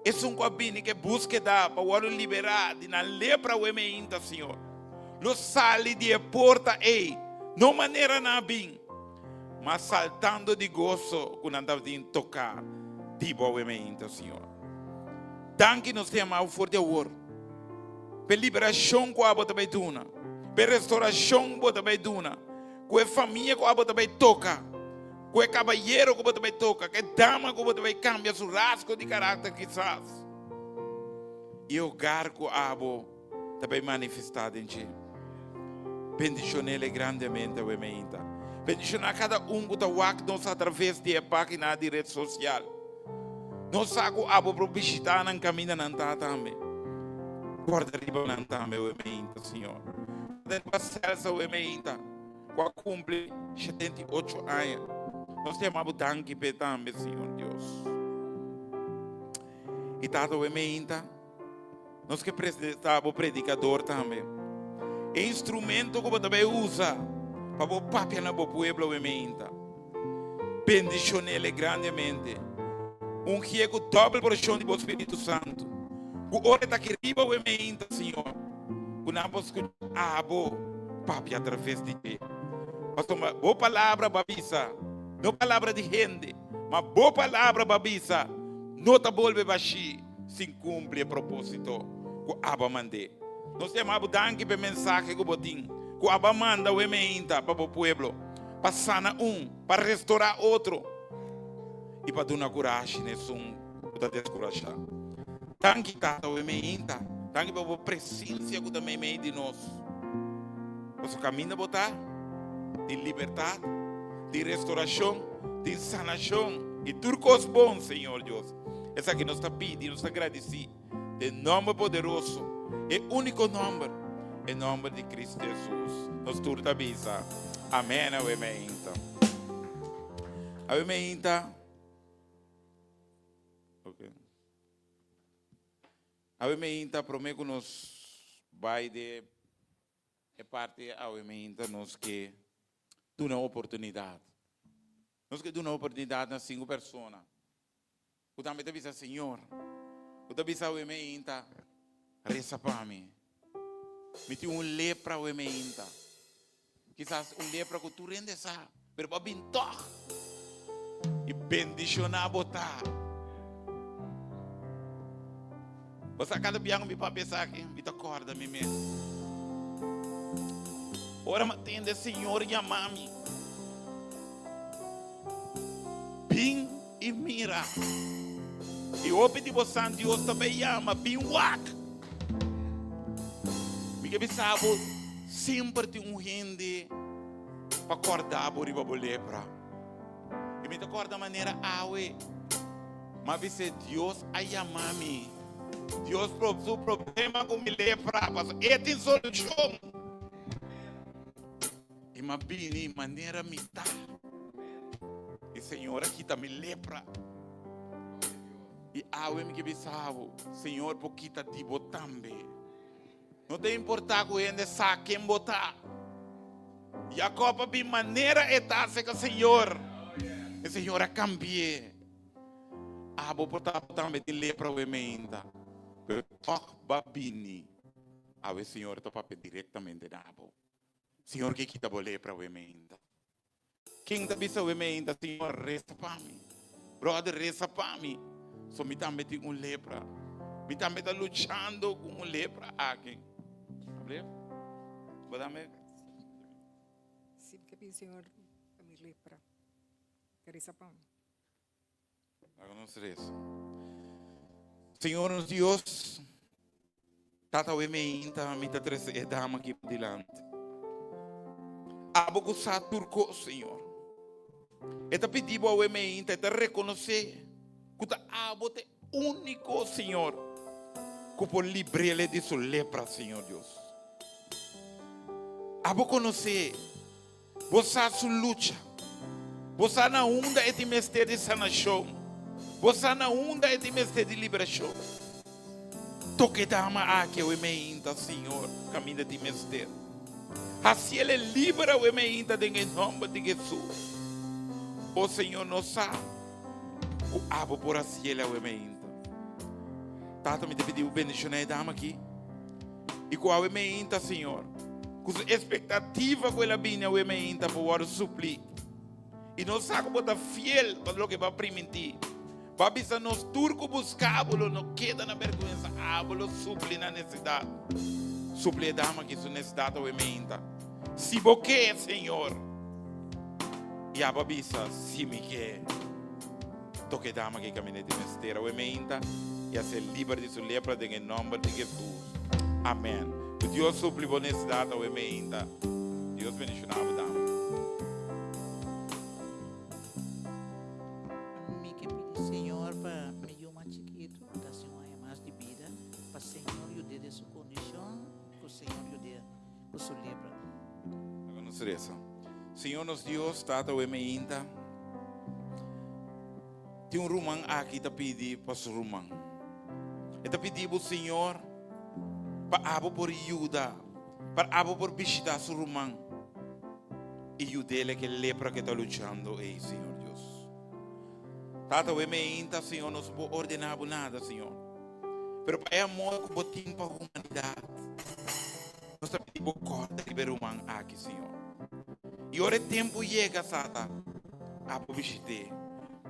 Esun ku a bini ku e búskeda pa wòrdu liberá di nan lepra awe meinta, Señor. Lo sali di e porta ei, no manera nan a bin, ma saltando di goso ku nan tabatin toká di bo awe meinta, Señor. Danki nos ta yama bo for di awor. P'e liberashon ku abo ta bai duna, p'e restorashon ku bo ta bai duna, ku e famia ku abo ta bai toka, ku e kabayero ku bo ta bai toka, ku e dama ku bo ta bai kambia su rasgo di karakter kisas, i e hogar ku abo ta bai manifestá den dje. Bendishon'el grandemente awe meinta. Bendishoná kada un ku ta wak nos atraves di e página di ret sosial. Nos sa ku abo por bishitá nan kaminda nan ta tambe. Kòrda riba nan tambe awe meinta, Señor. Kòrda riba Celsa awe meinta, ku a kumpli 78 aña. Nos ta yama bo danki p'e tambe, Señor Dios. I Tata awe meinta, Nos ke presentá bo predikador tambe. E instrumento ku bo ta bai usa pa bo papia na bo pueblo awe meinta. Bendishon'el grandemente. Ungié ku dòbel porshon di bo Spiritu Santu. Ku ora e ta aki riba awe meinta, Señor, ku nan por skucha abo papia atraves di dje. Pasobra bo palabra bo a bisa, no palabra di hende, ma bo palabra bo a bisa, no ta bolbe bashí. sin kumpli e propósito ku abo a mand'é. Nos ta yama bo danki pa e mensahe ku bo tin, ku abo a manda w'e meinta pa bo pueblo, pa sana un, pa restorá otro i pa duna kurashi na esun ku ta deskurashá. Danki, Tata, w'e meinta. Danki pa bo presensia ku ta meimei di nos. Pasobra kaminda bo ta, tin libertat, tin restorashon, tin sanashon i tur kos bon, Señor Dios. Esaki nos ta pidi, nos ta gradisí den nòmber poderoso, e úniko nòmber, e nòmber di Kristu Hesus. Nos tur ta bisa, Amèn. Awe meinta. Awe meinta. Ok. Awe meinta promé ku nos bai de e parti awe meinta nos ke duna oportunidat. Nos ke duna oportunidat na sinku persona ku tambe ta bisa, Señor, bo ta bisa awe meinta, resa pa mi. Mi tin un lepra awe meinta. Kisas un lepra ku tur hende sa, pero bo a bin tòg. I bendishoná bo ta. Bo sa kada biaha ku mi papia esaki, mi ta kòrda mi mes. Ora mi a tende Señor yama mi, Bin i mira. I hopi di bosan Dios ta bai yama, Bin wak. Mi ke bisa bo, semper tin un hende pa kòrda bo riba bo lepra. I mi ta kòrda manera awe. M'a bis'é, Dios a yama mi. Dios su problema ku mi lepra, pasobra e tin solushon. I m'a bini manera mi ta. I Señor a kita mi lepra. I awe mi ke bisa bo, Señor por kita di bo tambe. No ta importá ku hende sa ken bo ta. Jacob a bin manera e ta aserka Señor. E Señor a kambi'é. Abo por ta tambe tin lepra awe meinta, pero tòg bo a bini. Awe Señor ta papia direktamente na abo. Señor ke kita bo lepra awe meinta. Ken ta bisa awe meinta, Señor resa pa mi. Brother resa pa mi. So mi tambe tin un lepra. Mi tambe ta luchando ku un lepra aki. Ablief? Bo tambe? Si, mi ke pidi Señor pa mi lepra. Resa pa mi. Laga nos resa. Señor nos Dios, Tata awe meinta mi ta trese e dama aki dilanti. Abo ku sa tur kos, Señor. E ta pidi bo awe meinta, e ta rekonosé ku ta abo ta e úniko, Señor, ku por libr'é di su lepra, Señor Dios. Abo konosé. Bo sa su lucha. Bo sa na unda e tin mester di sanashon. Bo sa na unda e tin mester di liberashon. Toka e dama aki awe meinta, Señor, kaminda tin mester. Hasi el e liber awe meinta den e nòmber di Hesus. O Señor, nos sa ku abo por hasi el awe meinta. Tata, mi ta pidi bo bendishoná e dama aki. I ku awe meinta, Señor, ku su espektativa ku el a bini awe meinta por wòrdu suplí. I nos sa ku bo ta fiel pa loke bo a primintí. Bo a bisa nos tur ku buska bo lo no keda na bèrgwensa. Abo lo supli nan nesesidat. Supli e dama aki su nesesidat awe meinta. Si bo ke, Señor. I abo a bisa, Si mi ke. Toka e dama aki kaminda di mester awe meinta i a ser liber di su lepra den e nòmber di Hesus. Amèn. Ku Dios supli bo nesesidat awe meinta. Dios bendishoná bo, dama. Mi ke pidi Señor pa mi yu mas chikitu, ku ta hasi un aña mas di bida, pa Señor yud'é den su kondishon, ku Señor yud'é ku su lepra. Laga nos resa. Señor nos Dios, Tata awe meinta, tin un ruman aki ta pidi pa su ruman. E ta pidi bo, Señor, pa abo por yuda, pa abo por bishita su ruman. I yud'el ke lepra ke ta luchando ei, Señor Dios. Tata, we meinta, Señor, nos bo ordená bo nada, Señor. Pero pa e amor ku bo tin pa humanidat, nos ta pidi bo kòrda riba e ruman aki, Señor. I ora e tempu yega, Tata, abo bishit'é.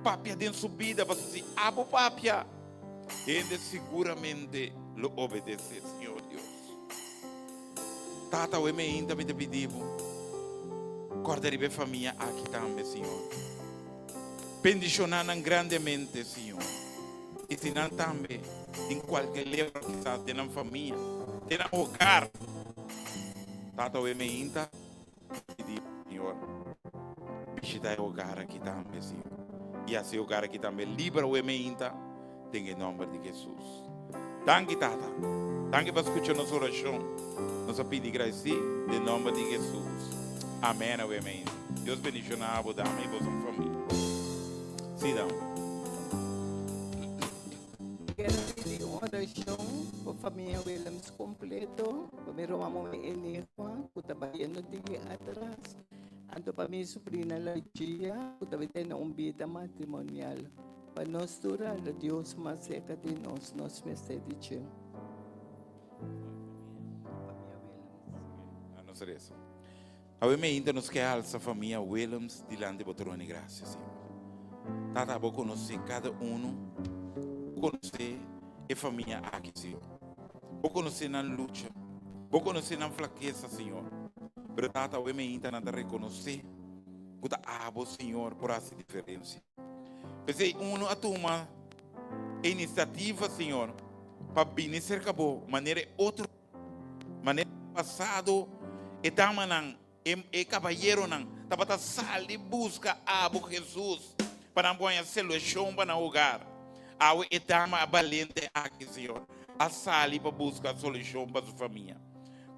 Papia den su bida, pasobra si abo papia, hende siguramente lo obedesé, Señor Dios. Tata, awe meinta mi ta pidi Bo, kòrda riba e famia aki tambe, Señor. Bendishoná nan grandemente, Señor. I si nan tambe tin kualke lepra kisas den nan famia, den nan hogar, Tata, awe meinta mi ta pidi Bo, Señor, bishita e hogar aki tambe, Señor. I hasi e hogar aki tambe liber awe meinta. Den e nomber di Jesus. Danki Tata. Danki pa scucha nos oracion. Nos a pidi graci den nomber di Jesus. Amen awe amen. Dios bendiciona bo dama y boso famia. Si dama. Quiero pedir un oracion pa famia Willems completo, pa mi ruman muhe Enigma, cu ta bayendo tiki atras, anto pa mi sobrina Lagia, cu ta bay tene un bida matrimonial. Pa nos tur hala Dios mas serka di nos, nos mester di dje. Nos resa. Awe meinta nos ke alsa famia Willems dilanti bo trono di gracia, Señor. Tata, bo conoce cada uno, bo conoce e famia aki, Señor. Bo conoce nan lucha, bo conoce nan flaqueza, Señor. Pero Tata, awe meinta nan ta reconoce cu ta abo, Señor, por haci diferencia. P'esei uno a tuma e inisiativa, Señor, pa bini serka Bo manera e otro, manera den pasado e damanan, e e kabayeronan tabata sali buska abo, Hesus, pa nan por haña solushon pa nan hogar. Awe e dama balente aki, Señor, a sali pa buska solushon pa su famia.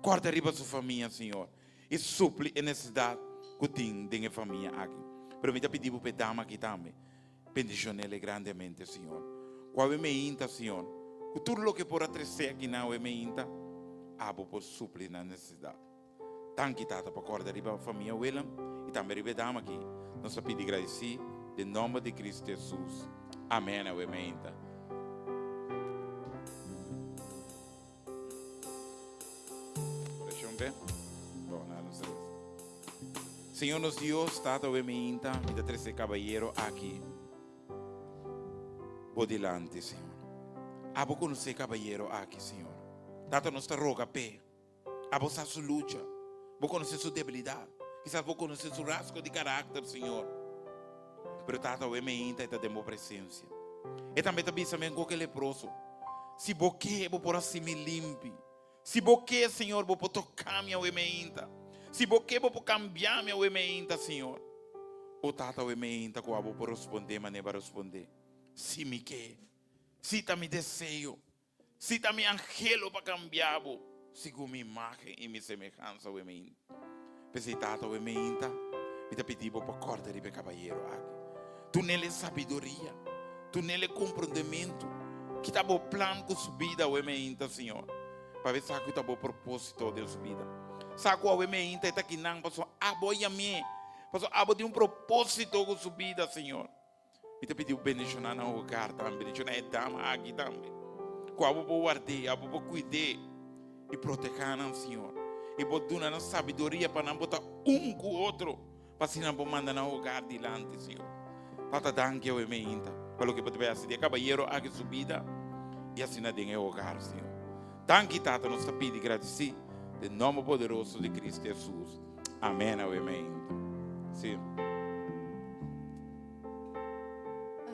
Kòrda riba su famia, Señor. I supli e nesesidat ku tin den e famia aki. Pero mi ta pidi bo pa e dama aki tambe. Bendishon'el grandemente, Señor. Ku awe meinta, Señor, ku tur loke por a tresé akinan awe meinta, abo por supli nan nesesidat. Danki, Tata, pa kòrda riba famia Willem i tambe riba e dama aki. Nos ta pidi gradisí den nòmber di Kristu Hesus. Amen awe meinta. Oracion pe. Bon, na nos reza. Señor nos Dios, Tata we mi inta, mi ta trece caballero aki bo dilanti, Señor. Abo conoce caballero aki, Señor. Tata nos ta roga pe. Abo sa su lucha. Bo conoce su debilidad. Quizás bo conoce su rasgo di carácter, Señor. Pero Tata we mi inta e ta den bo presencia. E tambe ta bisa men cu ke leproso. Si bo ke, bo por hasi mi limpi. Si bo ke, Señor, bo por toka mi awe meinta. Si bo ke, bo por kambia mi awe meinta, Señor. O Tata, awe meinta ku abo por respondé manera bo a respondé. Si mi ke. Si ta mi deseo. Si ta mi anhelo pa kambia bo segun mi imágen i mi semehansa awe meinta. P'esei, Tata, awe meinta mi ta pidi bo pa kòrda riba e kabayero aki. Dun'el e sabiduria, dun'el e komprondementu. Ki ta bo plan ku su bida awe meinta, Señor? Pabia sa ku ta bo propósito den su bida. Sa ku awe meinta e ta kinan pasobra abo a yam'é, pasobra abo tin un propósito ku su bida, Señor. Mi ta pidi bo bendishoná nan hogar tambe, bendishoná e dama aki tambe. Ku abo por ward'é, abo por kuid'é i protehá nan, Señor. I bo duna nan sabiduria pa nan por ta un ku otro, pa asina nan por manda nan hogar dilanti, Señor. Tata, danki awe meinta. Pa loke bo ta bai hasi di e kabayero aki su bida i asina den e hogar, Señor. Danki, Tata, nos ta pidi gradisí den nòmber poderoso di Cristo Hesus. Amèn. Awe meinta. Sí.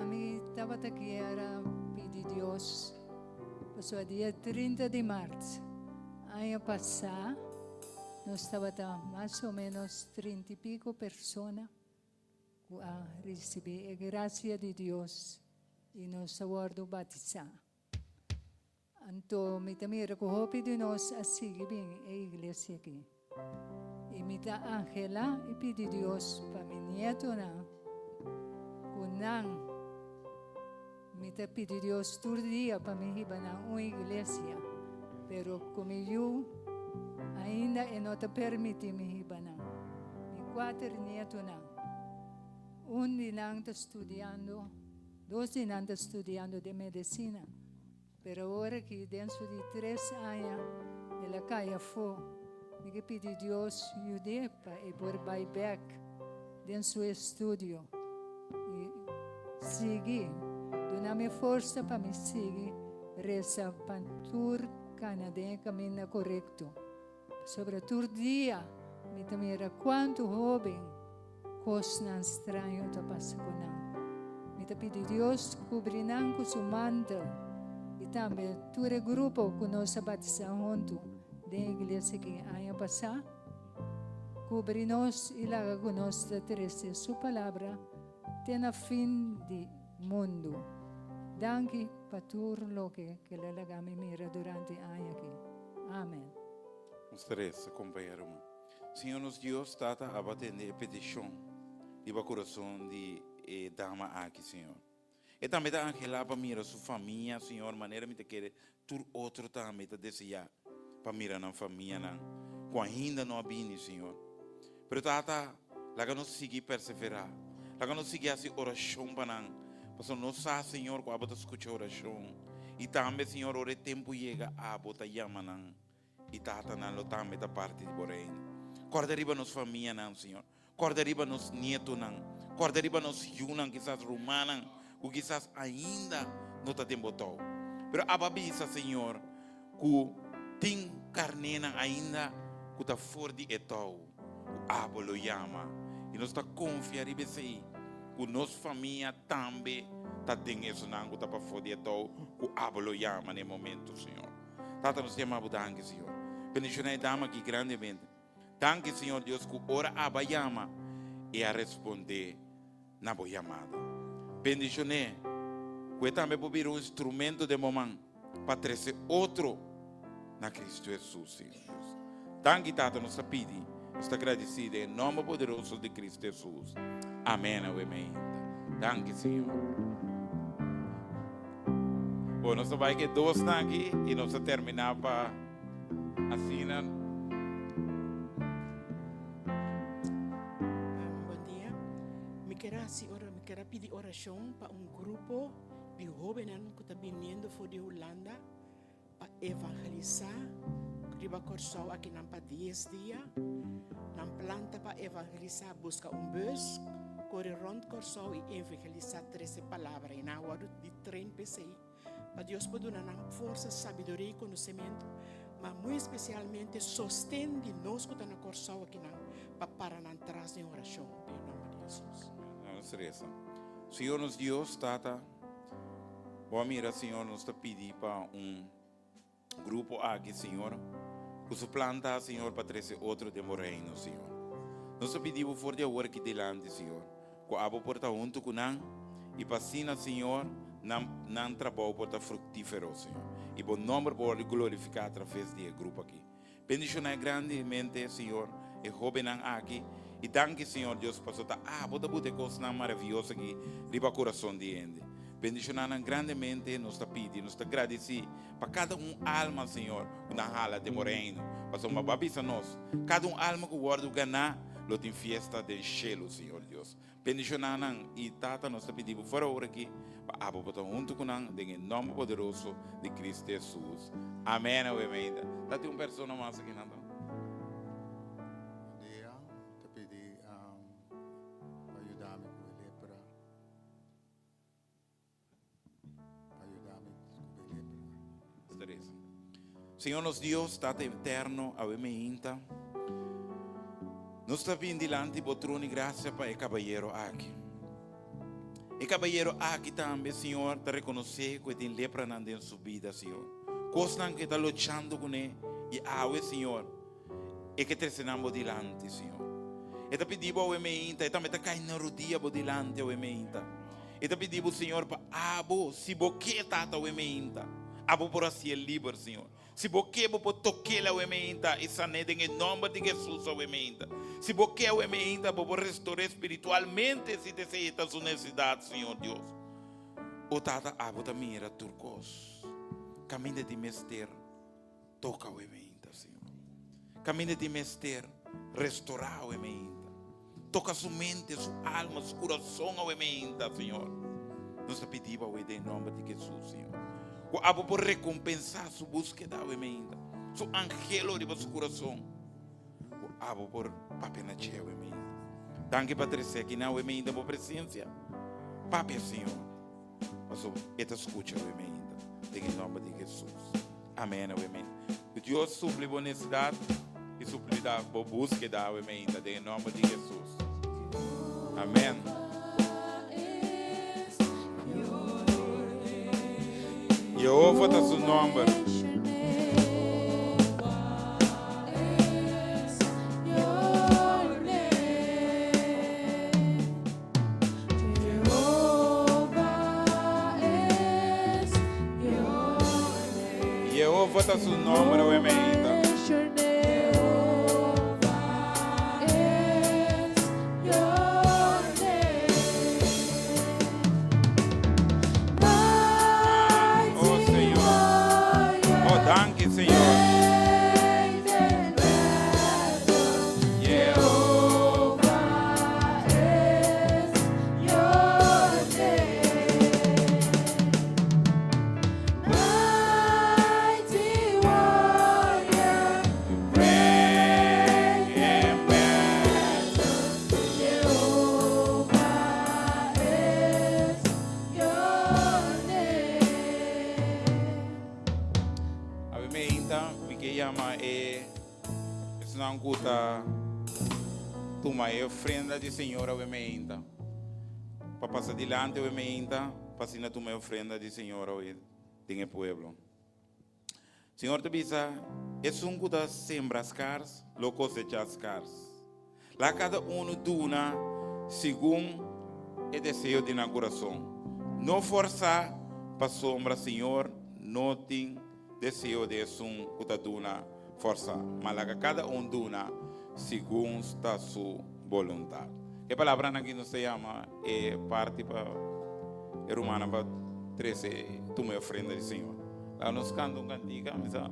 Ami tabata kier a pidi Dios pasobra dia 30 di mart aña pasá nos tabata mas o menos 30 y pico persona ku a risibí e grasia di Dios i nos a wòrdu batisá. Anto mi ta mira ku hopi di nos a sigui bin e iglesia aki. I mi ta anhelá i pidi Dios pa mi nietonan ku nan mi ta pidi Dios tur dia pa mi hiba nan un iglesia, pero ku mi yu ainda e no ta permití mi hiba nan. Mi kuater nietonan, un di nan ta studiando. Dos di nan ta studiando den medesina, pero awor aki den su di tres aña el a kai afó. Mi ke pidi Dios yud'é pa e por bai bèk den su estudio i sigui. Duna mi forsa pa mi sigui resa pa tur kana den e kaminda korekto. Pasobra tur dia mi ta mira kuantu hóben kosnan straño ta pasa ku nan. Mi ta pidi Dios kubri nan ku su mantel i tambe tur e grupo ku nos a batisá huntu den e iglesia aki aña pasá. Kubri nos i laga ku nos ta trese su palabra te na fin di mundu. Danki pa tur loke ke la laga mi mira durante e aña aki. Amen. Nos ta resa, kompañero. Señor nos Dios, Tata, abo a tende e petishon riba kurason di e dama aki, Señor. E tambe ta anhelá pa mira su famia, Señor, manera mi ta kere tur otro tambe ta deseá pa mira nan famianan ku ainda no a bini, Señor. Pero Tata, laga nos sigui perseverá. Laga nos sigui hasi orashon pa nan, pasobra nos sa, Señor, ku abo ta skucha orashon. I tambe, Señor, ora e tempu yega, abo ta yama nan, i Tata, nan lo tambe ta parti di bo Reino. Kòrda riba nos famianan, Señor. Kòrda riba nos nietonan. Kòrda riba nos yunan, kisas rumannan ku kisas ainda no ta den bo tou. Pero abo a bisa, Señor, ku tin karnénan ainda ku ta for di e tou ku abo lo yama. I nos ta konfia riba esei, ku nos famia tambe ta den esunnan ku ta pafó di e tou ku abo lo yama na e momento, Señor. Tata, nos ta yama bo danki, Señor. Bendishoná e dama aki grandemente. Danki, Señor Dios, ku ora abo a yama, e a respondé na bo yamada. Bendishoné ku e tambe por bira un instrumento den bo man pa trese otro na Cristo Hesus, Señor Dios. Danki, Tata, nos ta pidi, nos ta gradisí den e nomber poderoso di Cristo Hesus. Amen. Awe meinta. Danki, Señor. Bon, nos ta bai ku e dosnan aki i nos ta terminá pa asina. Bon dia. Mi ker a hasi ora, mi ker a pidi orashon pa un grupo di hóbennan ku ta biniendo for di Hulanda pa evangelisá riba Kòrsou akinan pa dies dia. Nan plan ta pa evangelisá, buska un bus, kore rònt Kòrsou i evangelisá trese palabra. I nan a wòrdu di tren p'esei. Pa Dios por duna nan forsa, sabiduria i konosementu, ma muy espesialmente sosten di nos ku ta na Kòrsou akinan pa para nan tras den orashon den e nòmber di Hesus. Nos resa. Señor nos Dios, Tata, Bo a mira, Señor, nos ta pidi pa un grupo aki, Señor, ku su plan ta, Señor, pa trese otro den Bo reino, Señor. Nos ta pidi Bo for di awor aki dilanti, Señor, ku abo por ta huntu ku nan i pa asina, Señor, nan nan trabou por ta fruktífero, Señor, i Bo nòmber por wòrdu glorifiká atraves di e grupo aki. Bendishoná grandemente, Señor, e hóbennan aki. I danki, Señor Dios, paso ta abo ta buta e kosnan maravioso aki riba kurason di hende. Bendishoná nan grandemente, nos ta pidi, nos ta gradisí pa kada un alma, Señor, ku nan hala den bo reino. Pasobra bo a bisa nos, kada un alma ku wòrdu ganá lo tin fiesta den shelu, Señor Dios. Bendishoná nan, i Tata, nos ta pidi bo for awor aki pa abo por ta huntu ku nan den e nòmber poderoso di Cristo Hesus. Amen. Awe meinta. Ta tin un persona mas aki nan ta? Bon dia, ta pidi pa yuda mi ku e lepra. Señor nos Dios, Tata Eterno, awe meinta. Nos ta bin dilanti bo trono di gracia pa e cabayero aki. E cabayero aki tambe, Señor, ta reconoce cu e tin lepranan den su bida, Señor. Cosnan cu e ta luchando cune y awe, Señor, e ke trece nan bo dilanti, Señor. E ta pidi bo awe meinta, e tambe ta cay na rodia bo dilanti awe meinta. E ta pidi bo, Señor, pa abo, si bo ke, Tata, awe meinta, abo por hacié liber, Señor. Si bo ke, bo por tok'el awe meinta i san'é den e nòmber di Hesus awe meinta. Si bo ke awe meinta, bo por restor'é spiritualmente si ta esei ta su nesesidat, Señor Dios. O Tata, abo ta mira tur kos. Kaminda di mester toka awe meinta, Señor. Kaminda di mester restorá awe meinta. Toka su mente, su alma, su kurason awe meinta, Señor. Nos ta pidi bo awe den nomber di Hesus, Señor. Ku abo por rekompensá su búskeda awe meinta, su anhelo riba su kurason. Ku abo por papia na dje awe meinta. Danki pa trese aki awe meinta bo presensia. Papia, Señor. Pasobra e ta skucha awe meinta. Den e nomber di Hesus. Amen awe meinta. Ku Dios supli bo nesesidat i supli bo búskeda awe meinta den e nomber di Hesus. Amen. Yehova ta su nomber. Yehova ta su nomber awe meinta. Oh Señor. Oh danki Señor. Awe meinta mi ke yama e Esnan ku ta tuma e ofrenda di Señor awe meinta, pa pasa dilanti awe meinta, pa asina tuma e ofrenda di Señor awe den e pueblo. Señor ta bisa, Esun ku ta sembra skars, lo kosechá skars. Laga kada unu duna segun e deseo di nan kurason. No forsá, pasobra Señor no tin deseo di esun ku ta duna forsa, ma laga kada un duna segun ta su boluntat. E palabranan aki nos ta yama e parti pa e rumannan pa trese tuma e ofrenda di Señor. Laga nos kanta un kantika, mi sa.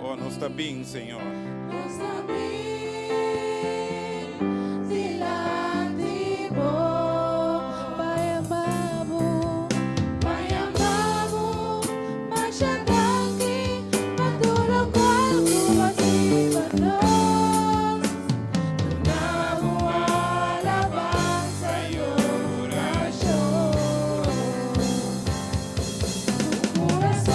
Oh, nos ta bin, Señor. Nos ta bin dilanti bo pa yama bo, pa yama bo masha danki pa tur lokual ku bo a hasi pa nos. Duna bo alabansa i orashon. Un kurason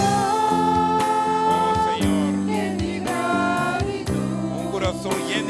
Oh, Señor. yen di gratitud. Un kurason yen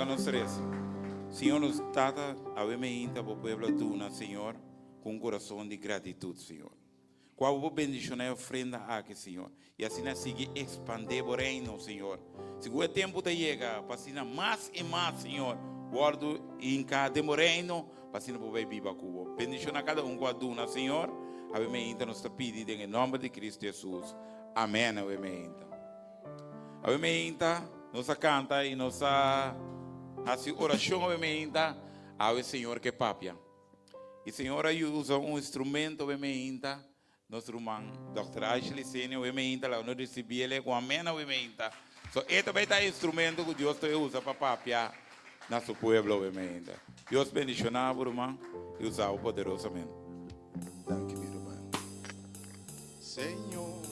Laga nos resa. Señor nos Tata, awe meinta bo pueblo a duna, Señor, ku un kurason di gratitut, Señor. Ku abo bo bendishoná e ofrenda aki, Señor, i asina sigui ekspandé bo reino, Señor. Segun e tempu ta yega, pa asina mas i mas, Señor, wòrdu hinká den bo reino, pa asina bo bai biba ku bo. Bendishoná kada un ku a duna, Señor. Awe meinta nos ta pidi den e nòmber di Kristu Hesus. Amèn. Awe meinta. Awe meinta nos a kanta i nos a hasi orashon awe meinta, awe Señor ke papia. I Señor a usa un instrumento awe meinta, nos ruman Dòkter Ashley Senior awe meinta laga nos risibi el ku amèn awe meinta. So e ta bai ta e instrumento ku Dios ta usa pa papia na su pueblo awe meinta. Dios bendishoná bo ruman i usa bo poderosamente. Danki mi ruman. Señor.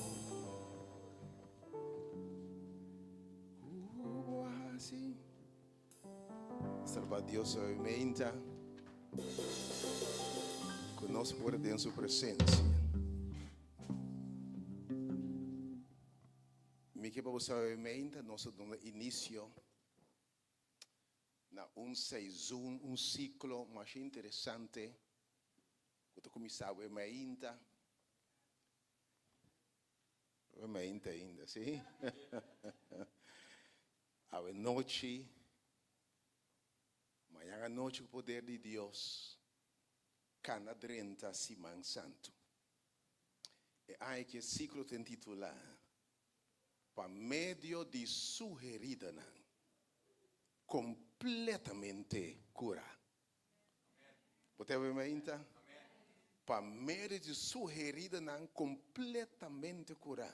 Ku bo a hasi. Salba Dios obviamente ku nos por den su presencia. Mi ke pa bo sabe obviamente nos a duna inicio na un seizoen, un ciclo masha interesante ku ta kuminsá awe mainta. Awe mainta ainda, sí? Awe nochi, mañan anochi ku poder di Dios, kana drenta Siman Santu. E aña ki e siklo ta intitulá Pa medio di su heridanan kompletamente kurá. Bo ta awe mainta? Pa medio di su heridanan kompletamente kurá.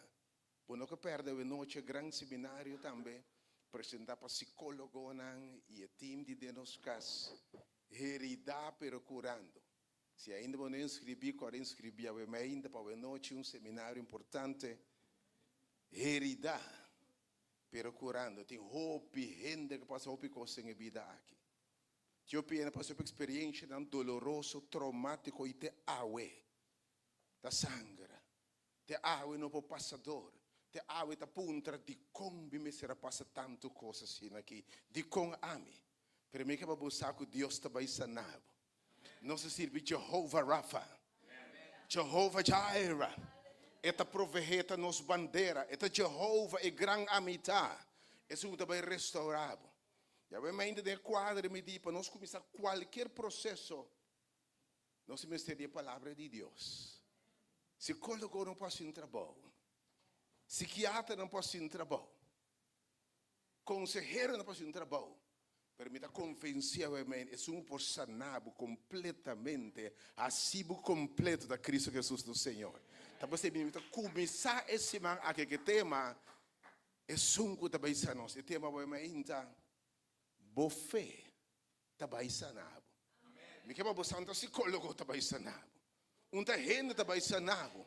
Bo no ke pèrdè awe nochi e gran seminario tambe presentá pa sikólogonan i e tim di Den Nos Kas, Heridá pero Kurando. Si ainda bo no inskribí, kòrda inskribí awe mainta pa awe nochi un seminario importante, Heridá pero Kurando. Tin hopi hende ku pasa hopi kos den e bida aki. Tio Piena pasa hopi eksperiencianan doloroso, traumatico y te awe ta sangra. Te awe no por pasa dor. Te awe ta puntra dikon mi mester a pasa tantu kos asina aki? Dikon ami? Pero mi ke pa bo sa ku Dios ta bai sana bo. Nos ta sirbi Jehovah Rapha, Jehovah Jireh. E ta proveé, ta nos bandera. E ta Jehovah, e gran Amitá, esun ku ta bai restaurá bo. Yahweh mainta den e kuadro mi di pa nos kuminsá kualkier proseso nos mester di e palabra di Dios. Sikólogo no por hasi un trabou, sikiatra no por hasi un trabou, konsehero no por hasi un trabou, pero mi ta konvensí Yahweh mainta esun ku por sana bo kompletamente, hasi bo kompleto ta Cristo Jesus nos Señor. Ta p'esei mi ta kuminsá e siman aki ku e tema Esun ku ta bai sana nos. E tema bo mainta, Bo fe ta bai sana bo. Mi ke pa bo santa sikólogo ta bai sana bo. Un ta hende ta bai sana bo.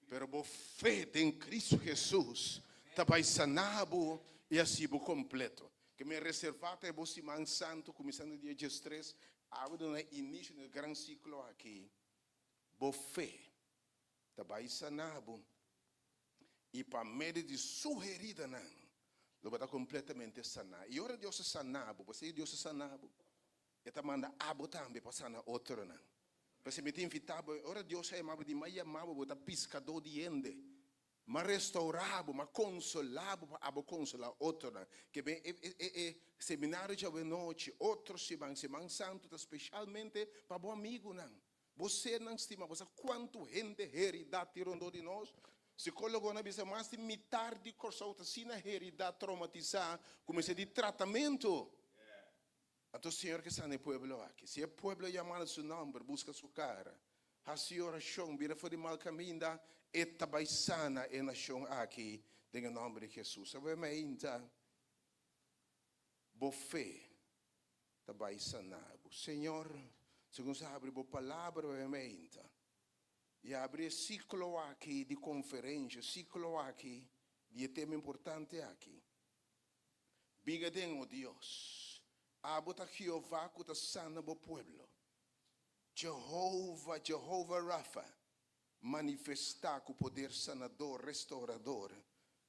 Pero bo fe den Kristu Hesus ta bai sana bo i hasi bo kompleto. Ke mi a reservá ta e bo siman santu kuminsando dia diestres, awe duna inisio na e gran siklo aki. Bo fe ta bai sana bo. I pa medio di su heridanan lo bo ta kompletamente saná. I ora Dios a saná bo, bo sa Dios a saná bo, E ta manda abo tambe pa sana otronan. P'esei mi ta invitá bo, ora Dios a yama bo, di m'a yama bo, bo ta piskadó di hende. M'a restourá bo, m'a konsolá bo pa abo konsolá otronan. Ke ben e e e seminario djawe nochi, otro siman, Siman Santu ta speshalmente pa bo amigunan. Bo sernan stima, bo sa kuantu hende heridá tin rondó di nos? Sikólogonan a bisa mas di mitar di Kòrsou ta asina heridá, troumatisá, ku mester di tratamentu. Anto Señor ke sana e pueblo aki. Si e pueblo yama na su nòmber, buska su kara, hasi orashon, bira for di mal kaminda, e ta bai sana e nashon aki den e nòmber di Hesus. Awe mainta, bo fe ta bai sana bo. Señor, segun sa habri bo palabra awe mainta, i habri e siklo aki di konferensha, siklo aki di e tema importante aki. Biga den, o Dios, abo ta Jehová ku ta sana bo pueblo. Jehová, Jehová Rapha, manifestá ku poder sanador, restaurador,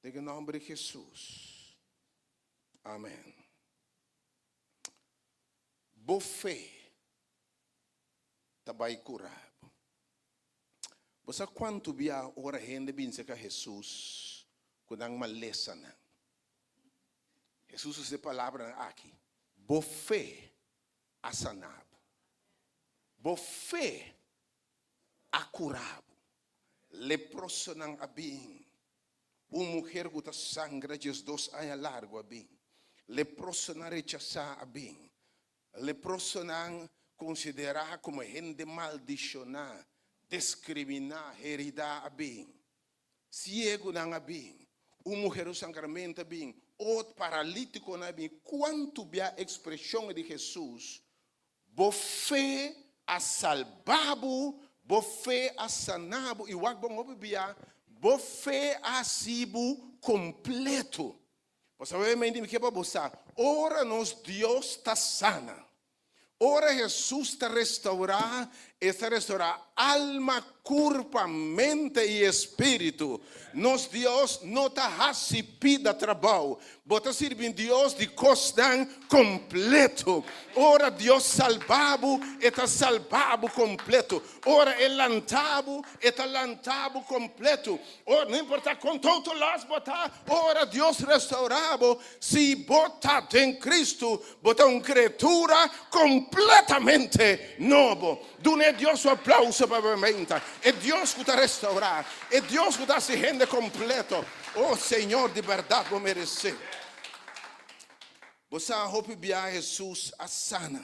den e nòmber di Hesus. Amèn. Bo fe ta bai kura bo. Bo sa kuantu bia ora hende bin serka Hesus ku nan malesanan? Hesus usa e palabranan aki, Bo fe a sana bo. Bo fe a kura bo. Leprosonan a bin. Un muher ku ta sangra diesdos aña largu a bin. Leprosonan rechasá a bin. Leprosonan konsiderá komo hende maldishoná, diskriminá, heridá a bin. Siegunan a bin. Un muher ku sangramentu a bin. Ot paralítikonan a bin. Kuantu bia ekspreshon di Hesus, Bo fe a salba bo, bo fe a sana bo, i wak bon hopi bia, bo fe a hasi bo kompleto. Pasobra obviamente mi ke pa bo sa, ora nos Dios ta sana, ora Hesus ta restaurá, E ta restaurá alma, kurpa, mente i espíritu. Nos Dios no ta hasi pida trabou. Bo ta sirbi un Dios di kosnan kompleto. Ora Dios salba bo, E ta salba bo kompleto. Ora E lanta bo, E ta lanta bo kompleto. Ora, no importa kon total loss bo ta, ora Dios restaurá bo, si bo ta den Cristo, bo ta un kreatura kompletamente nobo. Duna e Dios su aplauso pa bo menta. E Dios ku ta restaurá, e Dios ku ta hasi hende kompleto. Oh Señor, di bèrdat bo meresé. Bo sa hopi bia Hesus a sana.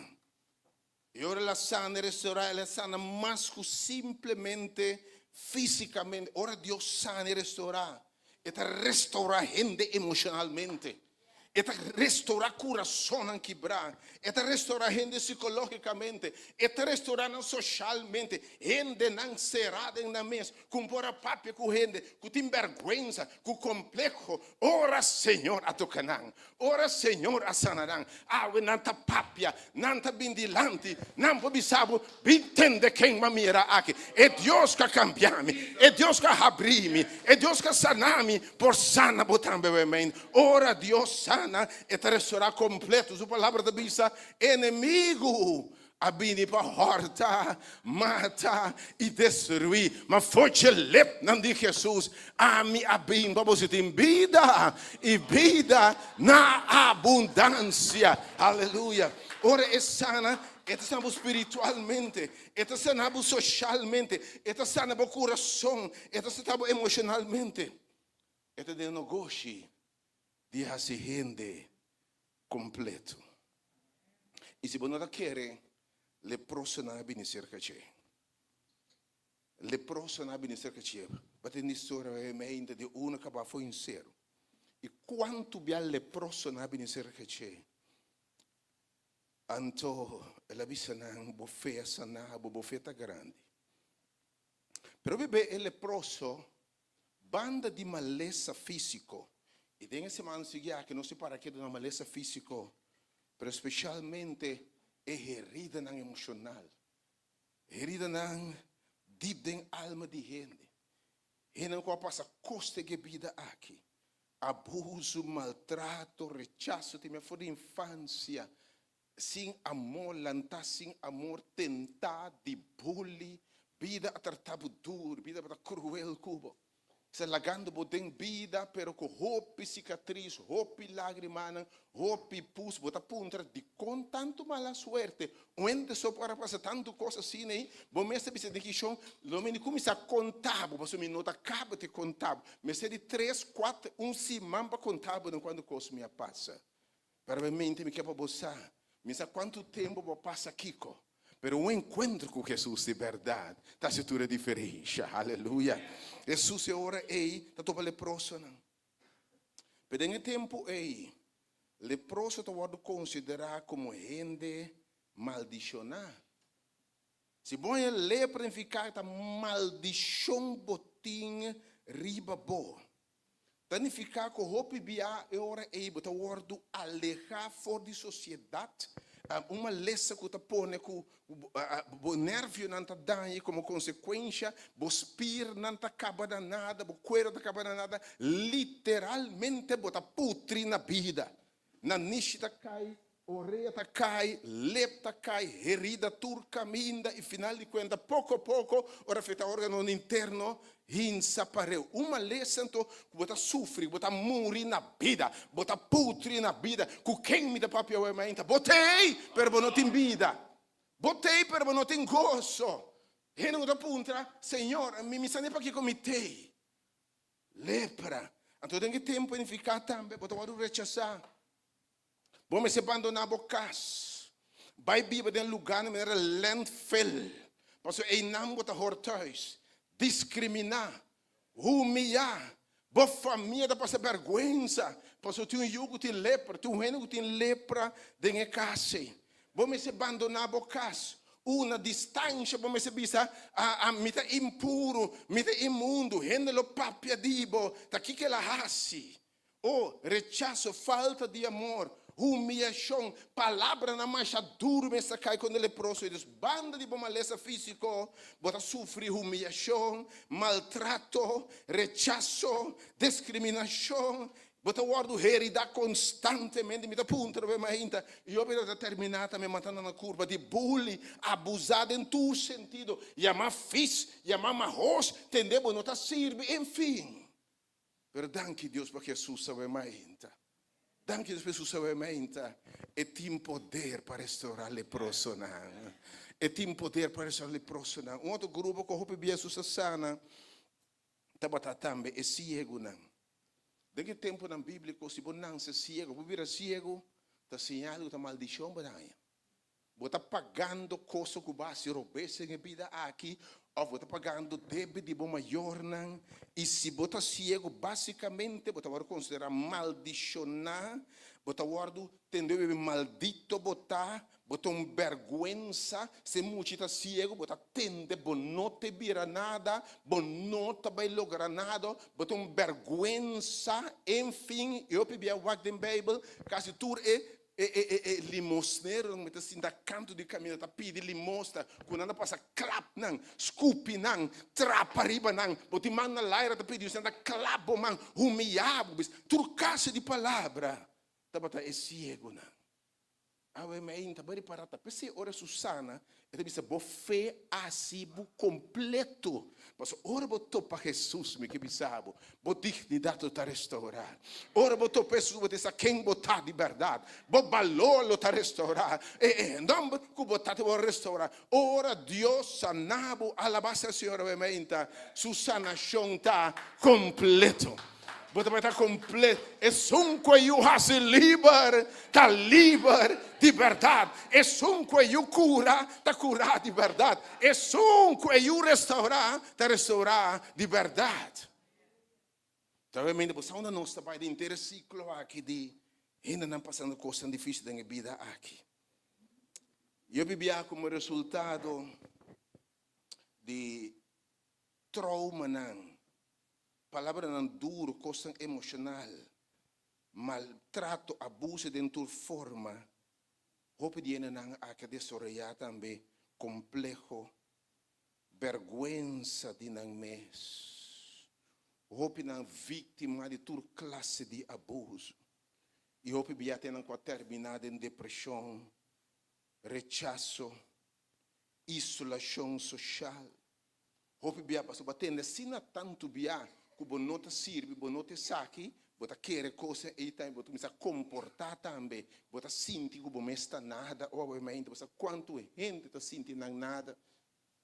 I ora el a sana i restaurá, el a sana mas ku simplemente físikamente. Ora Dios sana i restaurá, e ta restaurá hende emoshonalmente. E ta restaurá kurasonnan kibrá. E ta restaurá hende sikológikamente. E ta restaurá nan soshalmente. Hendenan será den nan mes, ku por a papia ku hende, ku tin bèrgwensa, ku kompleho. Ora Señor a toka nan, ora Señor a sana nan, awe nan ta papia, nan ta bin dilanti, nan por bisa bo, Bin tende ken m'a mira aki. E Dios ku a kambia mi, e Dios ku a habri mi, e Dios ku a sana mi, por sana bo tambe. Amen. Ora Dios sana, e ta restorá kompleto. Su palabra ta bisa, Enemigu a bini pa hòrta, mata i destruí, ma for dje lepnan di Hesus, ami a bin pa boso tin bida i bida na abundansia. Aleluya! Ora e sana, e ta sana bo spiritualmente, e ta sana bo soshalmente, e ta sana bo kurason, e ta sana bo emoshonalmente. E ta den nogoshi di hasi hende kompleto. I si bo no ta kere, leprosonan a bini serka dje. Leprosonan a bini serka dje. Bo ta tende historia obviamente di uno kaba for un seru. I kuantu bia leprosonan a bini serka dje? Anto el a bisa nan, Bo fe a sana bo, bo fe ta grandi. Pero bebe e leproso banda di malesa físiko, i den e semana sigui aki nos tin para ketu na malesa físiko, pero spesialmente e heridanan emoshonal, heridanan dip den alma di hende, hendenan ku a pasa kos den e bida aki, abuso, maltrato, rechaso, tin for di infansia, sin amor, lantá sin amor, tentá di bully, bida a tratá bo duru, bida tabata kruel ku bo. Sa lagando bo den bida pero ku hopi sikatris, hopi lágrimanan, hopi pus. Bo ta puntra dikon tantu mala suerte? Un hende so por a pasa tantu kos asina ei? Bo mes ta bisa den kishon, lo mi ni kuminsá konta bo pasobra mi no ta kaba di konta bo. Mester di tres, kuater, un siman pa konta bo den kuantu kos mi a pasa. Pero mi mente mi ke pa bo sa, mi sa kuantu tempu bo pasa kiko, pero un enkuentro ku Hesus di bèrdat ta hasi tur e diferensha. Aleluya! Hesus e ora ei ta topa leprosonan. Pero den e tempu ei, leproso ta wòrdu konsiderá komo hende maldishoná. Si bo haña lepra nifiká ta maldishon bo tin riba bo. Ta nifiká ku hopi bia e ora ei bo ta wòrdu alehá for di sosiedat, un malesa ku ta pone ku bo nèrvionan ta daña i komo konsekuensha bo spirnan ta kaba na nada, bo kuero ta kaba na nada, literalmente bo ta putri na bida. Nanishi ta kai. Orea ta kai, lep ta kai, herida tur kaminda i final di kuenta poko poko ora afektá órganonan interno hinsa pareu. Un malesa anto ku bo ta sufri, bo ta muri na bida, bo ta putri na bida. Ku ken mi ta papia awe mainta? Bo t'ei, pero bo no tin bida. Bo t'ei, pero bo no tin goso. Hende ku ta puntra, Señor, mi mi sa ni pakiko mi t'ei. Lepra. Anto den ki tempu e nifiká tambe bo ta wòrdu rechasá. Bo mester bandoná bo kas, bai biba den lugánan manera landfill, pasobra einan bo ta hor thuis. Diskriminá, humiyá, bo famia ta pasa bèrgwensa, pasobra tin un yu ku tin lepra, tin un hende ku tin lepra den e kas ei. Bo mester bandoná bo kas, una distansha bo mester bisa, Mi ta impuru, mi ta inmundu, hende lo papia di bo, ta kiko el a hasi? Oh, rechaso, falta di amor, humiashon, palabranan masha duru mester kai kontra leproso i dus banda di bo malesa físiko, bo ta sufri humiashon, maltrato, rechaso, diskriminashon, bo ta wòrdu heridá konstantemente. Mi ta puntra bo mainta, i hopi ta terminá tambe matando na kurpa di bully, abusá den tur sentido, yamá fis, yamá mahos, tende bo no ta sirbi, enfin. Pero danki Dios pa Jesus awe mainta. Danki Dios pa Jesus awe mainta. E tin poder pa restaura leprosonan. E tin poder pa restaura leprosonan. Un otro grupo ku hopi bia Jesus a sana tabata tambe e siegunan. Den e tempunan bíbliko, si bo nanse siegu, bo bira siegu, ta señal ku ta maldishon bo daña. Bo ta pagando koso ku bo a hasi robes den e bida aki òf bo ta pagando debe di bo mayornan. I si bo ta siegu, básikamente bo ta wòrdu konsiderá maldishoná, bo ta wòrdu tende bebe maldito bo ta, bo ta un bèrgwensa. Si e muchi ta siegu, bo ta tende bo no te bira nada, bo no ta bai logra nada, bo ta un bèrgwensa. Enfin, i hopi bia wak den Beibel, kasi tur e E e e e limosneronan mi ta sinta kantu di kaminda ta pidi limosna ku nan ta pasa klap nan, skupi nan, trapa riba nan. Bo tin man na laira ta pidi nan ta klap bo man, humiyá bo bis. Tur kase di palabra tabata e siegunan. Awe mi ainda ta ripará ta p'esei ora Susana e ta bisa bo fe a hasi bo kompleto. Pasobra ora bo topa Hesus, mi ke bisa bo, bo dignidat lo ta restourá. Ora bo topa Hesus, bo ta sa ken bo ta di bèrdat. Bo balor lo ta restourá. E e nòmber ku bo ta ta wòrdu restourá. Ora Dios sana bo, alabá sea Señor awe mainta, su sanashon ta kompleto. Bo ta bai ta kompleto. Esun ku e yu hasi liber, ta liber di bèrdat. Esun ku e yu kura, ta kurá di bèrdat. Esun ku e yu restaurá, ta restaurá di bèrdat. Probablemente bo sa unda nos ta bai den henter e siklo aki di hendenan pasando kosnan difísil den e bida aki. Yo bibia komo resultado di troumanan, palabranan duru, kosnan emoshonal, maltrato, abuso den tur forma. Hopi di hendenan aki a desaroyá tambe kompleho, bèrgwensa di nan mes. Hopinan víktima di tur klase di abuso. I hopi bia te nan ku a terminá den depreshon, rechaso, isolashon soshal. Hopi bia pasobra bo a tende asina tantu bia ku bo no ta sirbi, bo no ta esaki, bo ta kere kosnan ei tambe, bo ta kuminsá komportá tambe, bo ta sinti ku bo mes ta nada. O awe mainta bo sa kuantu hende ta sinti nan nada.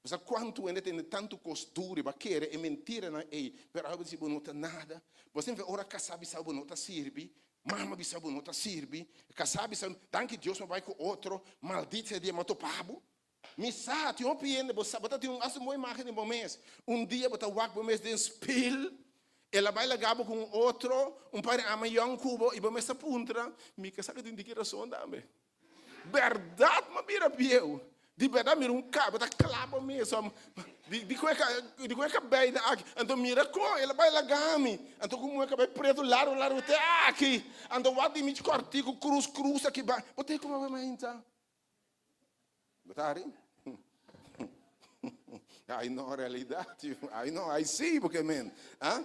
Bo sa kuantu hende tende tantu kos duru, bo a kere e mentiranan ei, pero awe bo di bo no ta nada. Bo semper ora kasá bisa bo no ta sirbi, mama bisa bo no ta sirbi, kasá bisa, danki Dios mi a bai ku otro, maldit sea dia mi a topa bo. Mi sa, tin hopi hende, bo sa, bo ta tin un hasta un bon imagen di bo mes. Un dia bo ta wak bo mes den spil, el a bai laga bo ku un otro, un par di ama yòn ku bo, i bo mes ta puntra, mi ke sa ke tin diki rason tambe. Bèrdat mi a bira bieu. Di bèrdat mira un ka, bo ta kla bo mes. Di di ku e di ku e kabei ta aki. Anto mira kon el a bai laga mi. Anto ku muhé kabei pretu largu largu te aki. Anto wak di mi kòrtiku krus krus aki bai. Bo ta kuma bo mainta? Bo ta hari? Ai no, realidat. Ai no, ai sí, bo ke men. Ah?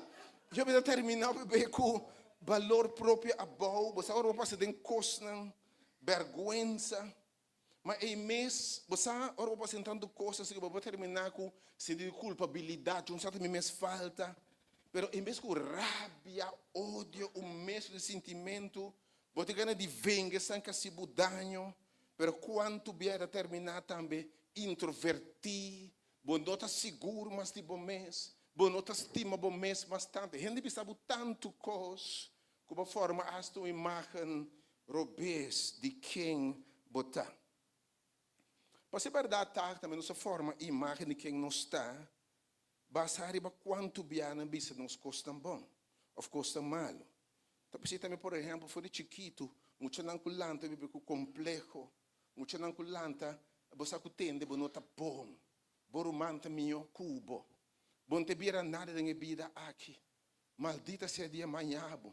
Yo mi ta terminá bebé ku balor propio abou. Bo sa ora bo pasa den kosnan, Bèrgwensa. Ma ei mes, bo sa, ora bo pasa den tantu kos asina, bo por terminá ku sinti di kulpabilidat, djun sa ta mi mes falta. Pero en bes ku rabia, odio, un mes di sintimentu, bo tin gana di venga esnan ku a hasi bo daño. Pero kuantu bia e ta terminá tambe introvertí, bo no ta sigur mas di bo mes, bo no ta stima bo mes mas tantu. Hende bisa bo tantu kos ku bo forma asta un imágen robes di ken bo ta. Pa ser bèrdat ta, tambe nos a forma e imágen di ken nos ta basá riba kuantu bia nan bisa nos kosnan bon òf kosnan malu. Ta p'esei tambe, por ehèmpel, for di chikitu, muchanan ku lanta biba ku kompleho, muchanan ku lanta bo sa ku tende bo no ta bon, bo ruman ta mihó ku bo, bo no ta bira nada den e bida aki. Maldita sea dia maña bo.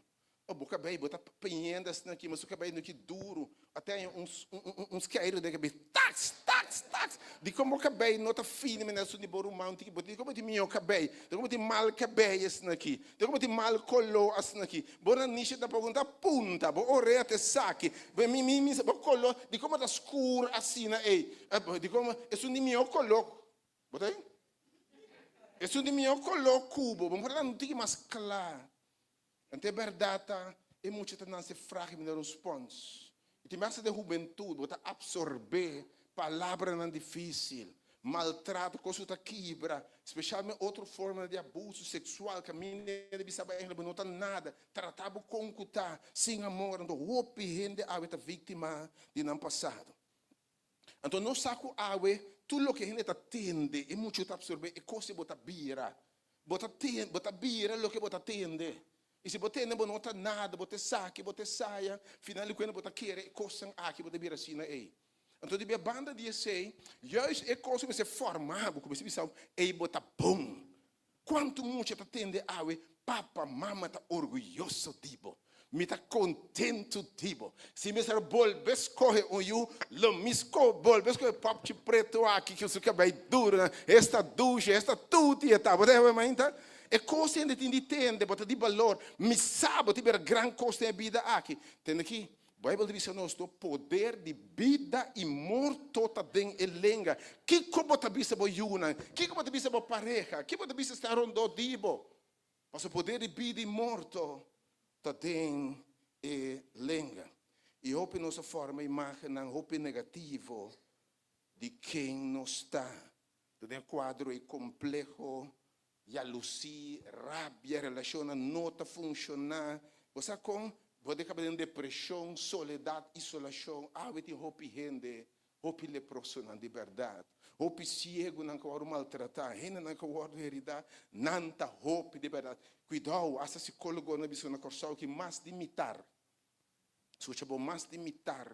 Oh, bo cabei, bo ta peñendo asina aki, ma su cabei no ki duro. Ate hay un, un, un skeiru den cabei, tax, tax, tax. Dikon bo cabei no ta fini manera esun di bo ruman tiki? Bo dikon bo tin mihó cabei? Dikon bo tin mal cabei asina aki? Dikon bo tin mal koló asina aki? Bo nanishi ta poko ta punta, bo orea ta esaki, bo mi, mi, mi, bo koló, dikon bo ta skur asina ei? Dikon esun di mihó koló? Bo ta ei? Esun di mihó koló ku bo. Bo por ta un tiki mas kla. Anto e bèrdat ta, e mucha ta nase frágil manera un spons. I tin basta den hubentut bo ta apsorbé palabranan difísil, maltrato, kos ku ta kibra, spesialmente otro formanan di abuso seksual kaminda hende bisa bo eigenlijk bo no ta nada, trata bo kon ku ta, sin amor. Anto hopi hende awe ta víktima di nan pasado. Anto nos sa ku awe tur loke hende ta tende e muchu ta absorbe e kos bo ta bira. Bo ta ten, bo ta bira loke bo ta tende. I si bo tende bo no ta nada, bo ta esaki, bo ta esaya, final di kuenta bo ta kere e kosnan aki, bo ta bira asina ei. Anto di bia banda di esei, juist e kos ku mester forma bo, ku mester bisa bo, ei bo ta bon. Kuantu mucha ta tende awe, Papa, mama ta orguyoso di bo. Mi ta kontentu di bo. Si mi mester bolbe skohe un yu, lo mi sko bolbe skohe popchi pretu aki ku su kabei duru nan. Esta dushi, esta tuti e ta. Bo ta hebe mainta? E kos hende tin di tende, bo ta di balor. Mi sa bo ta bira gran kos den e bida aki. Tende aki, Bijbel ta bisa nos no poder di bida i morto ta den e lenga. Kiko bo ta bisa bo yunan? Kiko bo ta bisa bo pareha? Kiko bo ta bisa esnan rondó di bo? Pasobra poder di bida i morto ta den e lenga. I hopi nos a forma imágennan hopi negativo di ken nos ta. Ta den e kuadro ei kompleho, yalusí, rabia, relashonnan no ta funshoná. Bo sa kon? Bo ta kaba den depreshon, soledat, isolashon. Awe tin hopi hende, hopi leprosonan di bèrdat, hopi siegunan ku a wòrdu maltratá, hendenan ku a wòrdu heridá, nan ta hopi di bèrdat. Kuidou, asta sikólogonan a bisa na Kòrsou ki mas di mitar, skucha bo, mas di mitar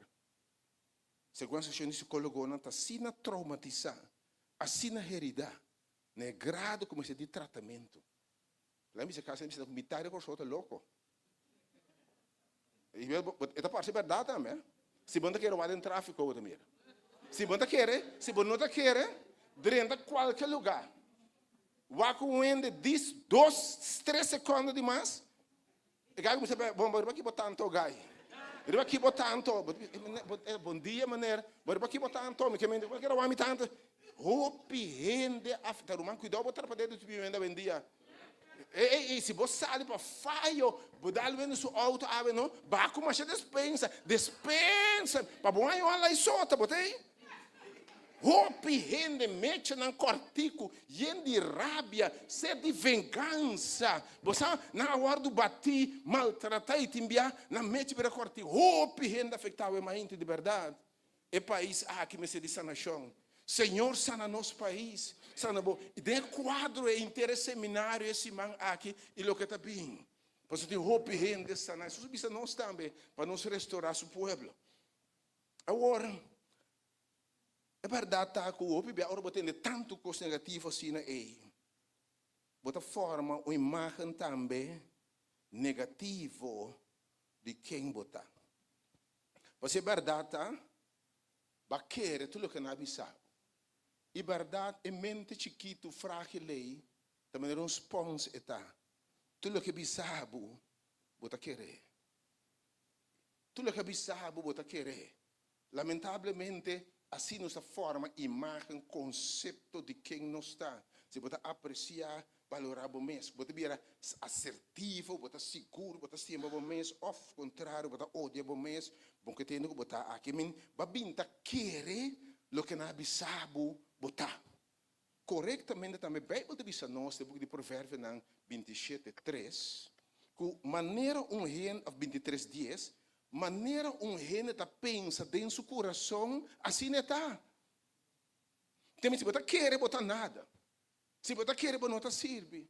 Segun Asosiashon di Sikólogonan ta asina traumatisá, asina heridá, na e grado ku mester di tratamentu. Laga mi bisa kasi mi bisa ku mitad di Kòrsou ta loko. I e ta parse bèrdat tambe. Si bo no ta kere wak den tráfiko bo ta mira. Si bo no ta kere, si bo no ta kere, drenta kualke lugá. Wak un hende dis, dos, tres sekondo di mas, E gai kuminsá p'e, Bon, bo riba ki bo tanto, gai? Riba ki bo tanto? Bon dia, meneer. Bo riba ki bo tanto? Mi ke mende, bo kere wak mi tanto? Hopi hende a ta ruman, kuidou bo trapa dedo di bibienda awendia. Ey, ey, ey, si bo sali pa fayo, bo dal wende su auto awe, no? Ba ku masha despensa, despensa, pa bo haña un alai sota, bo ta ey? Hopi hende mechanan kòrtiku, yen di rabia, sed di vengansa. Bo sa, nan a wòrdu batí, maltratá i tin bia nan mecha bira kòrtiku. Hopi hende afektá awe mainta di bèrdat. E pais aki mester di sanashon. Señor sana nos pais, sana bo. I den e kuadro e henter e seminario e siman aki i loke ta bin. Pasobra tin hopi hende saná. Hesus a bisa nos tambe pa nos restorá su pueblo. Awor, e bèrdat ta ku hopi bia ora bo tende tantu kos negativo asina ei, bo ta forma un imágen tambe negativo di ken bo ta. Pasobra e bèrdat ta, bo a kere tur loke nan a bisa bo. I bèrdat, e mente chikitu, frágil ei, ta manera un spons e ta. Tur loke bisa bo, bo ta kere. Tur loke a bisa bo, bo ta kere. Lamentablemente, asina nos ta forma imagen, konsepto di ken nos ta. Si bo ta apresiá, balorá bo mes, bo ta bira asertivo, bo ta sigur, bo ta stima bo mes, òf kontrario, bo ta odia bo mes, bo ke tende ku bo ta aki. I mean, bo a bin ta kere loke nan a bisa bo bo ta. Korektamente tambe Beibel ta bisa nos den buki di Proverbionan 27, 3, ku manera un hende, òf 23, 10, manera un hende ta pensa den su kurason, asina e ta. Teme si bo ta kere bo ta nada. Si bo ta kere bo no ta sirbi.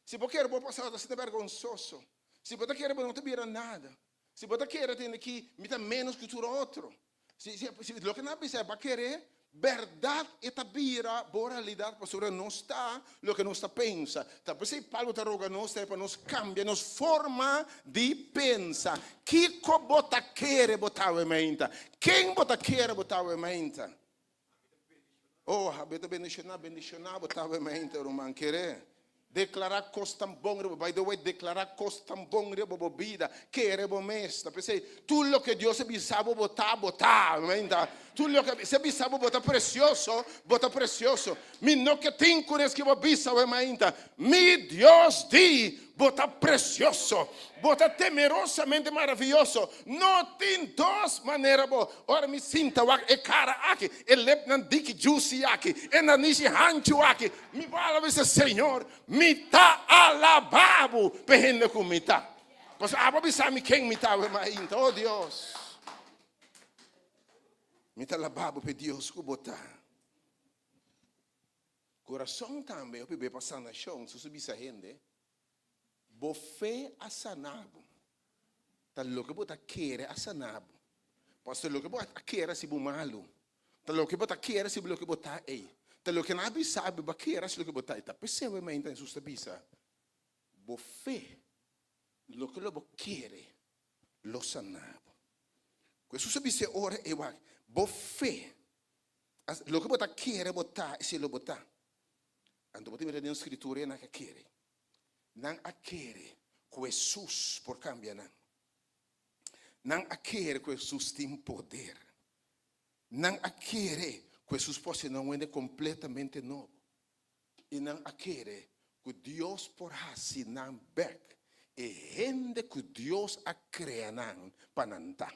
Si bo kere bo pasado ta asina bergonsoso. Si bo ta kere bo no ta bira nada. Si bo ta kere tende ki mi ta menos ku tur otro. Si, si, si loke nan a bisa bo a kere, bèrdat e ta bira bo realidat pasobra nos ta loke nos ta pensa. Ta p'esei Pablo ta roga nos tambe pa nos kambia nos forma di pensa. Kiko bo ta kere bo ta awe mainta? Ken bo ta kere bo ta awe mainta? Oh, bo ta bendishoná, bendishoná bo ta awe mainta, ruman. Kere deklará kos tan bon riba bo. By the way, deklará kos tan bon riba bo bida. Kere bo mes. Ta p'esei, tur loke Dios a bisa bo, bo ta, bo ta. Mainta. Tur loke si a bisa bo, bo ta presioso, bo ta presioso. Mi no ke tin ku nes ki bo bisa awe mainta. Mi Dios di, bo ta presioso. Bo ta temerosamente maravioso. No tin dos manera bo. Ora mi sinta wak e kara aki, e lepnan diki juicy aki, e nanishi hanchu aki, mi por alaba bisa, Señor, mi ta alaba bo p'e hende ku mi ta. Pasobra abo a bisa mi ken mi ta awe mainta. Oh Dios, mi ta alaba bo p'e Dios ku bo ta. Kurason tambe hopi be pa sanashon. Susu bisa hende, Bo fe a sana bo. Ta loke bo ta kere a sana bo. Pasobra loke bo a kere hasi bo malu. Ta loke bo ta kere hasi bo loke bo ta ei. Ta loke nan a bisa bo, bo a kere hasi loke bo ta ei. Ta p'esei awe mainta Hesus ta bisa, Bo fe, loke lo bo kere, lo sana bo. Ku Hesus a bisa e ora ei, wak, bo fe, loke bo ta kere bo ta, esei lo bo ta. Anto bo ta mira den Skritura e nan a kere. Nan a kere ku Hesus por kambia nan. Nan a kere ku Hesus tin poder. Nan a kere ku Hesus por hasi nan un hende kompletamente nobo. I nan a kere ku Dios por hasi nan bèk e hende ku Dios a krea nan pa nan ta.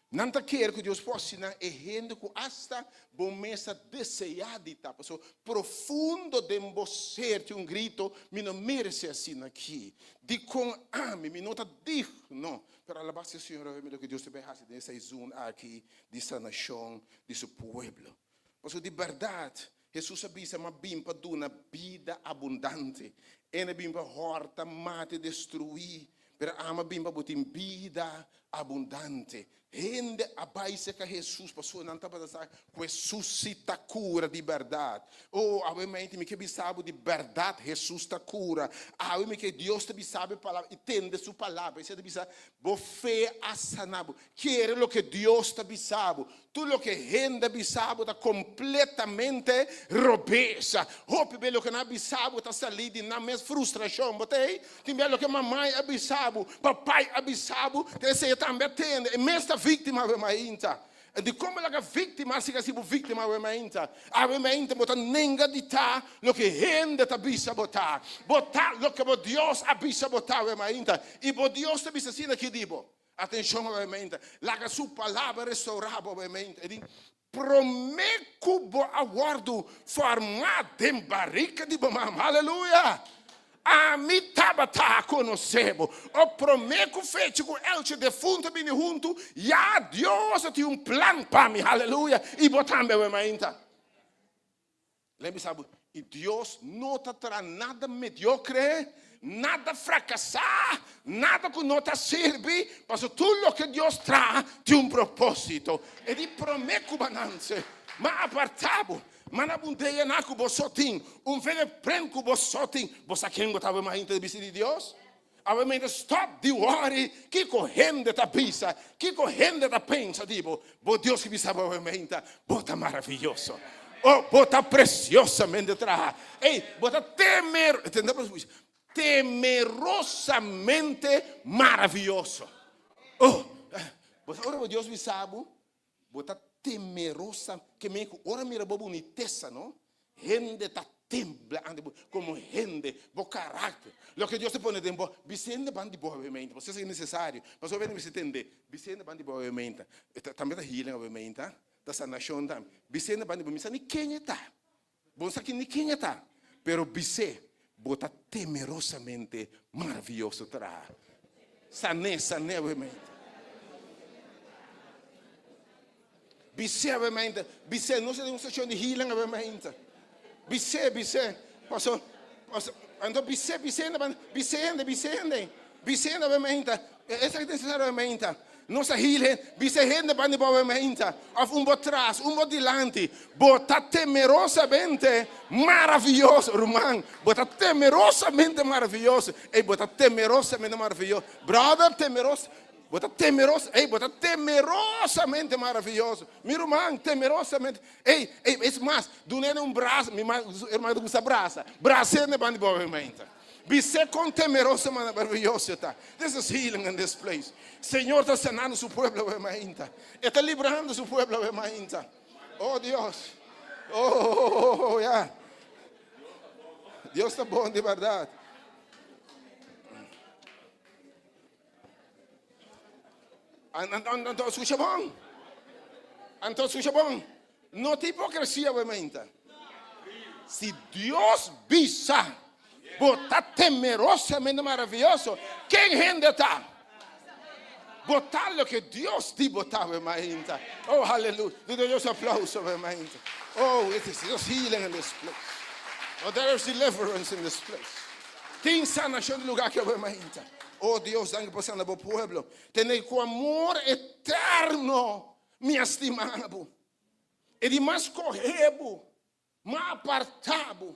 Nan ta kere ku Dios por hasi nan e hende ku asta bo mes ta deseá di ta. Pasobra profundo den bo ser tin un grito, Mi no meresé asina aki. Dikon ami? Mi no ta digno. Pero alabá sea Señor awe mi loke Dios ta bai hasi den e seizon aki di sanashon di su pueblo. Pasobra di bèrdat Hesus a bisa, M'a bin pa duna bida abundante. E no a bin pa hòrta, mata i destruí, pero ami a bin pa bo tin bida abundante. Hende a bai serka Hesus pasobra nan tabata sa ku Hesus si ta kura di bèrdat. O, awe mente mi ke bisa bo di bèrdat Hesus ta kura. Awe mi ke Dios ta bisa bo e palabra i tende su palabra. Esei ta bisa, Bo fe a sana bo. Kere loke Dios ta bisa bo. Tur loke hende a bisa bo ta kompletamente robes. Hopi be loke nan a bisa bo ta salí di nan mes frustrashon. Bo ta ei? Tin bia loke mamai a bisa bo, papai a bisa bo, ta esei tambe a tende. E mes ta víktima awe mainta. Dikon bo laga víktima siga si bo víktima awe mainta? Awe mainta bo ta nenga di ta loke hende ta bisa bo ta. Bo ta loke bo Dios a bisa bo ta awe mainta. I bo Dios ta bisa asina aki di bo. Atenshon awe-mente. Laga su palabra restaurá bo awe-mente. E di, Promé ku bo a wòrdu formá den barika di bo mama. Aleluya! Ami tabata konosé bo. O promé ku fecha ku Elche defuntu a bini huntu, ya Dios a tin un plan pa mi. Aleluya! I bo tambe awe-mainta. Lei bisa bo, i Dios no ta traha nada mediokre, nada frakasá, nada ku no ta sirbi, pasobra tur loke Dios traha tin un propósito. E di promé ku bo a nanse, m'a apartá bo, m'a na bo un DNA ku bo so tin, un fingerprint ku bo so tin. Bo sa ken bo ta awe mainta di bista di Dios? Awe mainta stòp di wòri kiko hende ta bisa, kiko hende ta pensa di bo. Bo Dios ki bisa bo awe mainta, bo ta maravioso. Oh, bo ta presiosamente traha. Ey, bo ta temer, temerosamente maravioso. Oh, bo sa ora bo Dios bisa bo? Bo ta temerosa, ke men ku ora mira bo bunitesa, no? Hende ta tembla ante bo, komo hende, bo karakter, loke Dios ta pone den bo. Bisa hende ban di bo awemente, pasobra esaki ta nesesario. Pasobra hende mester tende, bisa hende ban di bo awemente. Tambe ta healing awemente, ta sanashon tambe. Bisa hende ban di bo, mi sa ni ken e ta. Bo no sa ni ken e ta, pero bis'é, Bo ta temerosamente maravioso traha. San'é, san'é awemente. Bis'é awemente, bis'é, nos ta den un seshon di healing awemente. Bis'é, bis'é, paso, paso, anto bis'é, bis'é hende, bis'é hende, bis'é hende, bis'é hende awemente. Esaki ta necesario awemente. Nos a heal hende, bisa hende banda di bo awemente, of un bo tras, un bo dilanti. Bo ta temerosamente maraviyoso, ruman. Bo ta temerosamente maraviyoso. Ey, bo ta temerosamente maraviyoso. Brother, temeros, bo ta temeros, ey, bo ta temerosamente maraviyoso. Mi ruman, temerosamente. Ey, ey, es mas, duna hende un brasa. Mi ma, hermano ta gusta brasa. Brasa hende banda di bo awemente. Bis'é kon temeroso maraviyoso e ta. This is healing in this place. Señor ta sanando su pueblo awe mainta. E ta librando su pueblo awe mainta. Oh Dios. Oh, oh, oh, oh, ya. Dios ta bon di berdad. Anto escucha bon. Anto escucha bon. No ta hipocresía awe mainta. Si Dios bisa, bo ta temerosamente maravilloso, ken hende ta? Bo ta loke Dios di bo ta awe mainta. Oh, hallelujah. Duna Dios un aplauso awe mainta. Oh, it is there's healing in this place. Oh, there is deliverance in this place. Tin sanacion den lugar aki awe mainta. Oh, Dios, danki pa sana bo pueblo. Tene cu amor eterno Mi a stima bo. E di mas skohe bo, m'a apartá bo,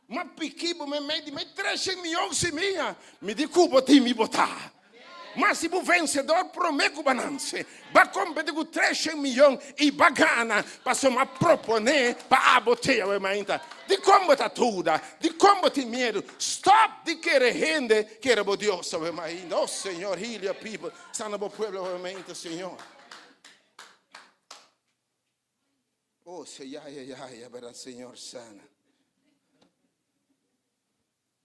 m'a piki bo meimei di mei treshen mion simia. Mi di ku bo tin mi bo ta. Ma si bo vensedor promé ku bo nanse, bo a kompetí ku treshen mion i bo a gana, pasobra m'a proponé pa abo te awe mainta. Dikon bo ta duda? Dikon bo tin miedu? Stòp di kere hende, kere bo Dios awe mainta. Oh Señor, heal your people. Sana bo pueblo awe mainta, Señor. Oh, se ya, ya, ya, ya, verdad, Señor, sana.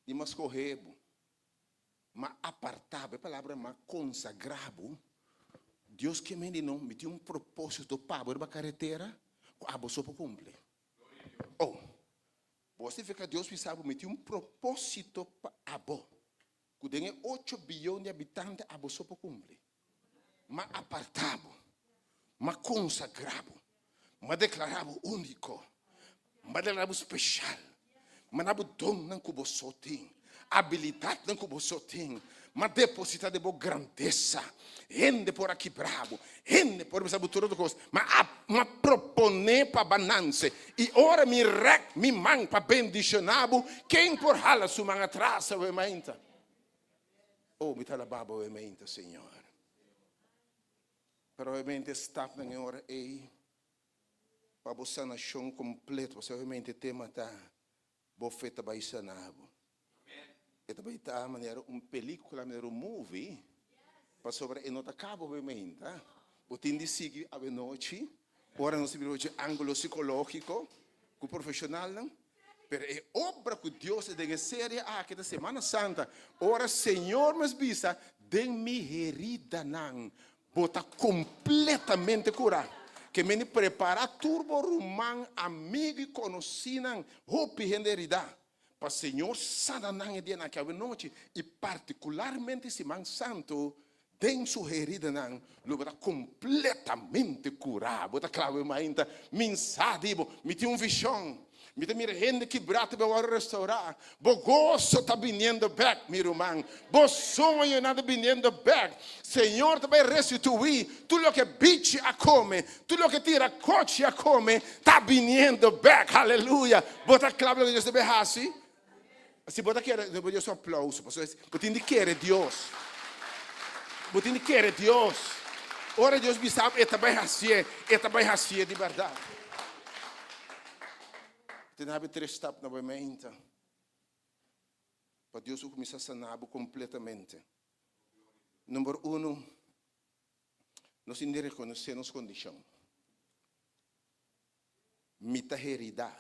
Di mas scohebo, ma apartabo, e palabra ma consagrabo. Dios ke mende no, mi tin un propósito pa bo riba carretera, ku abo so por cumpli. Oh, bo significa Dios bisa bo, mi tin un propósito pa abo, ku den e ocho biyon di habitante abo so por cumpli. M'a apartá bo, m'a konsagrá bo, m'a deklará bo úniko, m'a deklará bo speshal, m'a da bo donnan ku bo so tin, abilidatnan ku bo so tin, m'a depositá den bo grandesa. Hende por a kibrá bo, hende por a bisa bo tur otro kos, ma m'a proponé pa bananse, i ora mi rèk mi man pa bendishoná bo, ken por hala su man atras awe mainta? Oh, mi ta alabá bo obviamente, Señor. Pero obviamente stapnan e ora ei pa bo sanashon kompleto, pasobra obviamente e tema ta bo fe ta bai sana bo. E ta bai ta manera un pelikula, manera un movie, pasobra e no ta kaba obviamente. Bo tin di sigui awenochi, ora nos ta bira ochi angulo psikologiko ku profeshonalnan. Pero e obra ku Dios a den e serie aki ta Semana Santa, ora Señor mes bisa, Den mi heridanan bo ta kompletamente kurá. Ke meni prepará tur bo ruman, amigu i konosínan, hopi hende heridá, pa Señor sana nan e dianan aki awenochi i partikularmente Siman Santu, den su heridanan lo bo ta kompletamente kurá. Bo ta kla bo mainta? Mi sa di bo. Mi tin un vishon. Mi ta mira hende kibrá ta bin wòrdu restourá. Bo goso ta biniendo bèk, mi ruman. Bo soñonan ta biniendo bèk. Señor ta bai restituí tur loke bichi a kome, tur loke tira kochi a kome ta biniendo bèk. Aleluya! Bo ta kla pa loke Dios ta bai hasi? Si bo ta kere, bo Dios un aplauso, pasobra bo tin di kere Dios. Bo tin di kere Dios. Ora Dios bisa bo, e ta bai hasié, e ta bai hasié di bèrdat. Tin habi tres stap na bo mente pa Dios por kuminsá sana bo kompletamente. Number uno, nos tin di rekonosé nos kondishon. Mi ta heridá,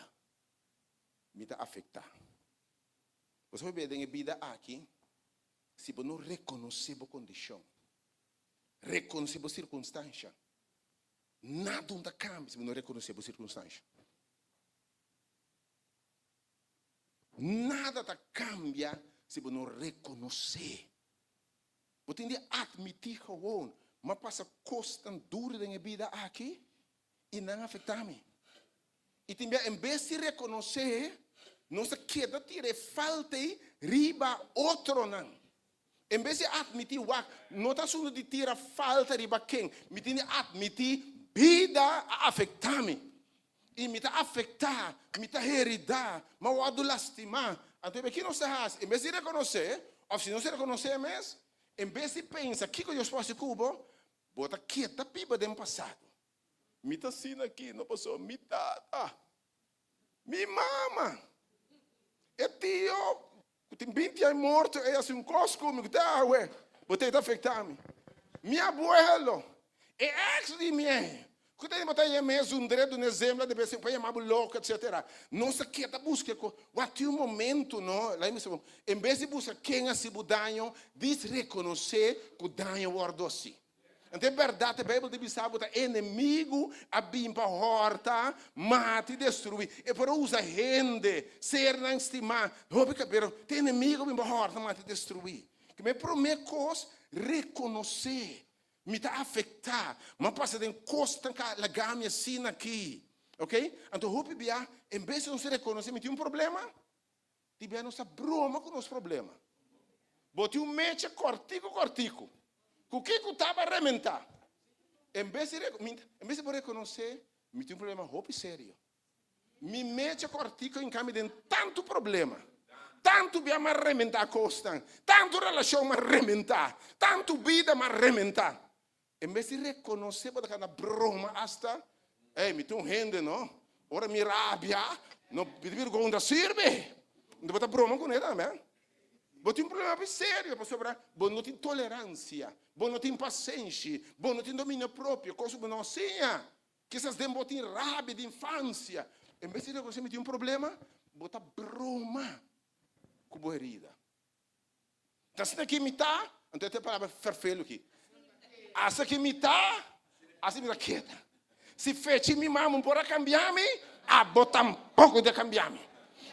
mi ta afektá. Bo sabe bia den e bida aki, si bo no rekonosé bo kondishon, rekonosé bo sirkunstansha, nada no ta kambia si bo no rekonosé bo sirkunstansha. Nada ta kambia si bo no rekonosé. Bo tin di atmití gewoon, m'a pasa kosnan duru den e bida aki i nan afektá mi. I tin bia en bes di rekonosé, nos ta keda tira e falta ei riba otronan. En bes di atmití, wak, no ta asuntu di tira falta riba ken, mi tin di atmití bida a afektá mi. I mi ta afektá, mi ta heridá, mi a wòrdu lastimá. Anto e ki nos ta hasi? En bes di rekonosé, òf si nos rekonosé mes, en bes di pensa kiko Dios por hasi ku bo, bo ta keda biba den pasado. Mi ta asina aki no pasobra mi tata, mi mama, e tio ku tin binti aña morto ei hasi un kos ku mi ku te awe bo ta afektá mi. Mi abuelo, e ex di mi ei, ku ta bo ta yam'é zundré dun'é zembla de bes en kuando yama bo loko etsetera. Nos ta keda buska e kos. Wak tin un momento no, laga mi bisa bo, en bes di buska ken a hasi bo daño, dis rekonosé ku daño wòrdu hasi. Anto e bèrdat e Beibel ta bisa bo ta enemigu a bin pa hòrta, mata i destruí. E por a usa hende, sernan stimá, hopi ka, pero ta enemigu a bin pa hòrta, mata i destruí. Ke mi promé kos, rekonosé mi ta afektá, mi a pasa den kosnan ku a laga mi asina aki. Oke? Anto hopi bia, en bes di nos rekonosé mi tin un problema, Di bia nos ta broma ku nos problema. Bo tin un mecha kòrtiku kòrtiku. Ku kiko taba rementá? En bes di en bes di bo rekonosé, mi tin un problema hopi serio. Mi mecha kòrtiku a hinka mi den tantu problema. Tantu bia mi a rementá kosnan, tantu relashon mi a rementá, tantu bida mi a rementá. En bes di rekonosé bo ta kanda broma asta, ey mi tin un hende no, ora mi rabia no mi ta bira konta sirbi, bo ta broma kuné tambe eh. Bo tin un problema hopi serio pasobra bo no tin toleransia, bo no tin pasenshi, bo no tin dominio propio, kos ku bo no siña. Kisas den bo tin rabia di infansia. En bes di rekonosé mi tin un problema, bo ta broma ku bo herida. Ta asina ki mi ta, anto e ta e palabra ferfelu aki. Asa ki mi ta, asi mi ta keda. Si fechi mi mama por a kambia mi, abo tampoko ta kambia mi.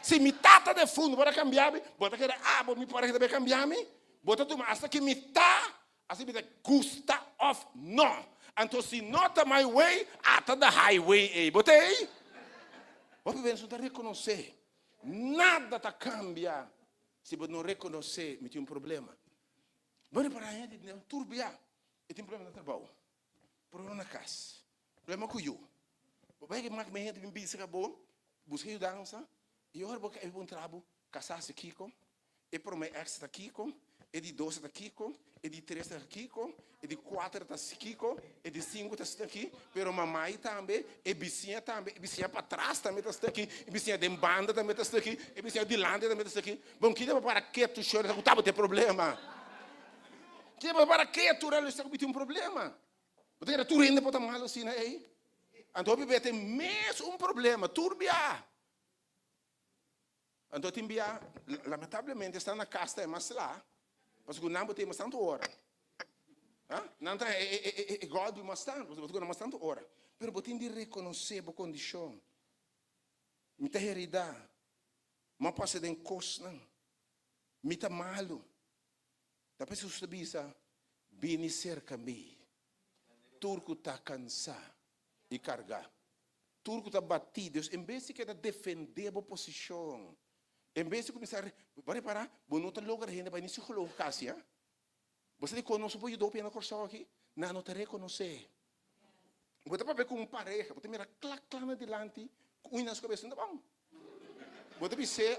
Si mi tata defuntu por a kambia mi, bo ta kere abo mi pareha ta bay kambia mi? Bo ta tuma asta ki mi ta, asi mi ta gusta of no. Anto si no ta my way, ata the highway ei. Bo ta ei? Hopi bes no ta rekonosé. Nada ta kambia Si bo no rekonosé mi tin un problema. Bo repará hende di nan tur bia e tin problema na trabou, problema na kas, problema ku yu. Bo bai ke mak hende bin bisa ka bo, buska yudansa i ora bo kai puntra bo kasá si kiko, e promé èks ta kiko, e di dos ta kiko, e di tres ta kiko, e di kuater ta kiko, e di sinku ta aki, pero mamai tambe, e bisiña tambe, e bisiña patras tambe ta aki, e bisiña den banda tambe ta aki, e bisiña dilanti tambe ta aki. Bon, kiko ta para ketu shor ku tabata e problema? Kiko ta para ketu ora ku tin un problema? Bo ta kere tur hende por ta malu asina ei? Anto hopi bia tin mes un problema tur bia. Anto tin bia, lamentablemente, sta na cas ta e mas sla, pasobra cu nan bo tin mas tanto ora. Ha? Nan ta e, e, e, e gòlpi mas tanto, pasobra bo ta gana mas tanto ora. Pero bo tin di reconoce bo condicion. Mi ta herida. Mi a pasa den cosnan. Mi ta malo. Ta p'esei Jesus ta bisa, Bini cerca mi, tur cu ta cansa i carga. Tur ku ta batí, dus en bes di keda defendé bo posishon, en bes di kuminsá, bo a repará, bo no ta logra hende bai ni psikólogo kasi, ha? Bo sa dikon nos no por yuda hopi hende na Kòrsou aki? Nan no ta rekonosé. Bo ta papia ku un pareha, bo ta mira kla kla na dilanti ku un di nan su kabes no ta bon. Bo ta bis'é,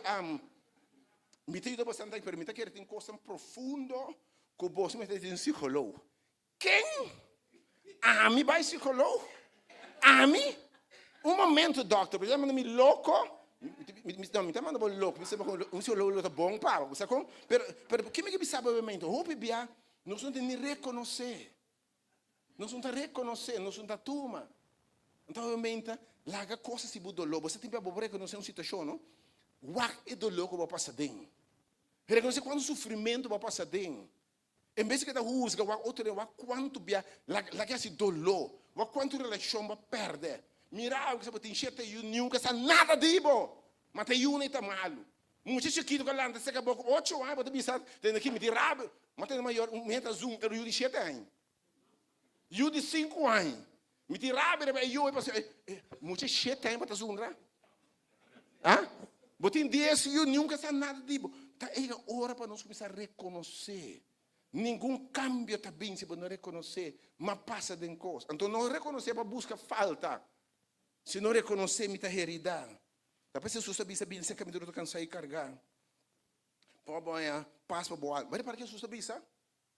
Mi ta yuda bastante aki, pero mi ta kere tin kosnan profundo ku boso mester di un psikólogo. Ken? Ami bai psicoloog? Ami? Un momento dokter, bo ta manda mi loko? No, mi ta manda bo loko, mi sa un psicoloog lo ta bon pa bo, bo sa kon? Pero, pero ke mi ke bisa bo obviamente, hopi bia nos no ta ni reconoce, nos no ta reconoce, nos no ta tuma. Anto obviamente, laga kos hasi bo doló. Bo sa tin bo rekonosé un situashon, no? Wak e doló ku bo a pasa den. Rekonosé kuantu sufrimentu bo a pasa den. En bes di keda husga wak otro den, wak kuantu bia laga hasi doló. Wak kuantu relashon bo a pèrdè. Mira awe ku bo tin shete yu, niun ka sa nada di bo. Ma ta yu nei ta malu. Mucha chikitu ku a lanta serka bo ku ocho aña bo ta bisa, tende ki mi tin rabia. Ma tende mayor, un hende ta zunta yu di shete aña. Yu di sinku aña. Mi tin rabia riba e yu ei pasobra e mucha shete aña bo ta zundra. Ha? Bo tin dies yu, niun ka sa nada di bo. Ta ega ora pa nos kuminsá rekonosé. Ningun kambio ta bin si bo no rekonosé ma pasa den kos. Anto no rekonosé pa buska falta, sino rekonosé mi ta heridá. Ta p'esei Hesus a bisa, Bin serka mi tur ku ta kansá i kargá, pa bo haña pas pa bo alma. Bo ripara ke Hesus a bisa?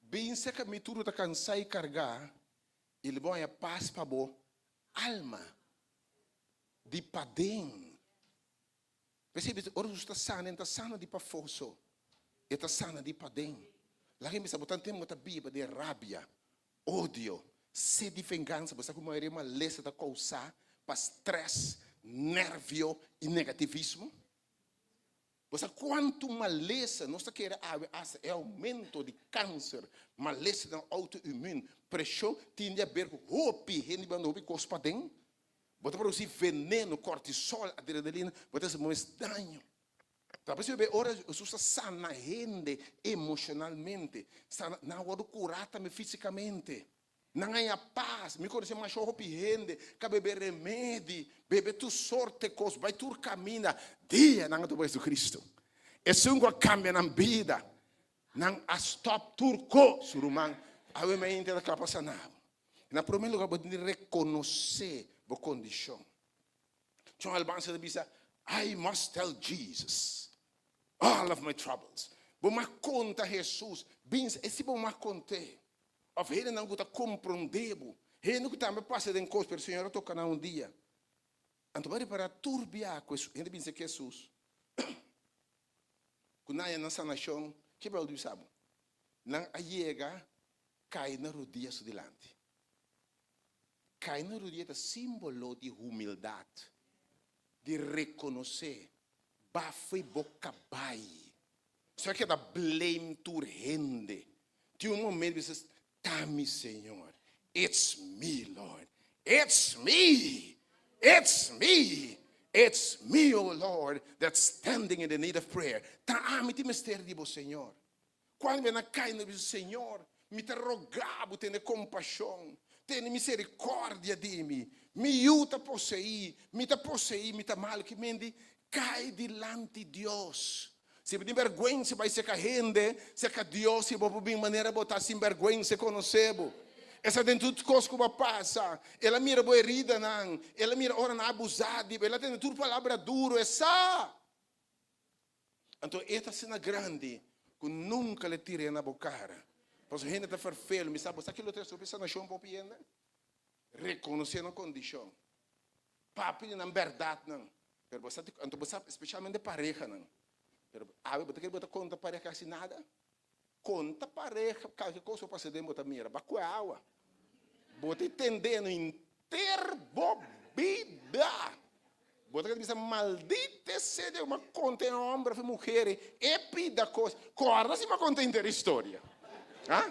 Bin serka mi tur ku ta kansá i kargá, i lo bo haña pas pa bo alma di paden. P'esei bisa, ora Hesus ta sana, e no ta sana di pafó so, e ta sana di paden. Laga mi bisa bo, tantu tempu bo ta biba den rabia, odio, sed di vengansa, bo sa ku mayoria malesa ta kousá pa strès, nèrvio i negativismo? Bo sa kuantu malesa nos ta kere awe asta e oumento di kanser, malesanan outo-immuun, preshon tin di aber ku hopi hende banda hopi kos paden. Bo ta produsi veneno, kortisol, adrenalina, bo ta hasi bo mes daño. Ta por esei ora Hesus ta sana hende emoshonalmente, sana nan a wòrdu kurá tambe físikamente. Nan haña pas. Mi konosé masha hopi hende ka bebe remedi, bebe tur sorte kos, bai tur kaminda. Dia nan a topa Jesucristo, esun ku a kambia nan bida, nan a stòp tur kos. Ruman, awe mainta ta kla pa sana bo. Na promé lugar bo tin di rekonosé bo kondishon. John Albanza ta bisa, I must tell Jesus all of my troubles. Bo mag konta Jesus, binsa, e si bo mag kont'é. Of hendenan ku ta komprondé bo, hende ku tambe pasa den kos, pero Señor a toka nan un dia. Anto bo a ripará tur bia ku hende binse ku Hesus, ku nan haña nan sanashon, ke Beibel ta bisa bo? Nan a yega kai na rudia su dilanti. Kai na rudia ta símbolo di humildat, di rekonosé, baf'e bo kabai. Esaki keda blame tur hende. Tin un momento bisa, ta mi Señor. It's me, Lord. It's me. It's me. It's me, oh Lord, that's standing in the need of prayer. Ta ami tin mester di bo, Señor. Cuando mi a na cay, mi bisa, Señor, mi ta roga bo tene compasion, tene misericordia di mi. Mi yu ta poseí, mi ta poseí, mi ta malo. Ki mendi cay dilanti Dios. Si bo tin bèrgwensa bai serka hende, serka Dios si bo por bin manera bo ta sin bèrgwensa e konosé bo. E sa den tur kos ku bo a pasa. El a mira bo heridanan, el a mira ora nan a abusá di bo, el a tende tur palabra duru, e sa. Anto e ta asina grandi ku nunka lo e tir'é na bo kara. Pasobra hende ta ferfelu. Mi sa bo sa ki lo trese hopi sanashon pa hopi hende? Rekonosé nan kondishon. Papia di nan bèrdatnan. Pero bo sa di, anto bo sa spesialmente parehanan. Pero awe bo ta kere bo ta konta pareha kasi nada? Konta pareha kalke kos ku pasa den bo ta mira, ba kue awa. Bo ta tende no henter bo bida. Bo ta kere bisa maldita sea Dios, m'a konta e homber of e muher e pida kos. Kòrda si m'a konta henter historia. Ha?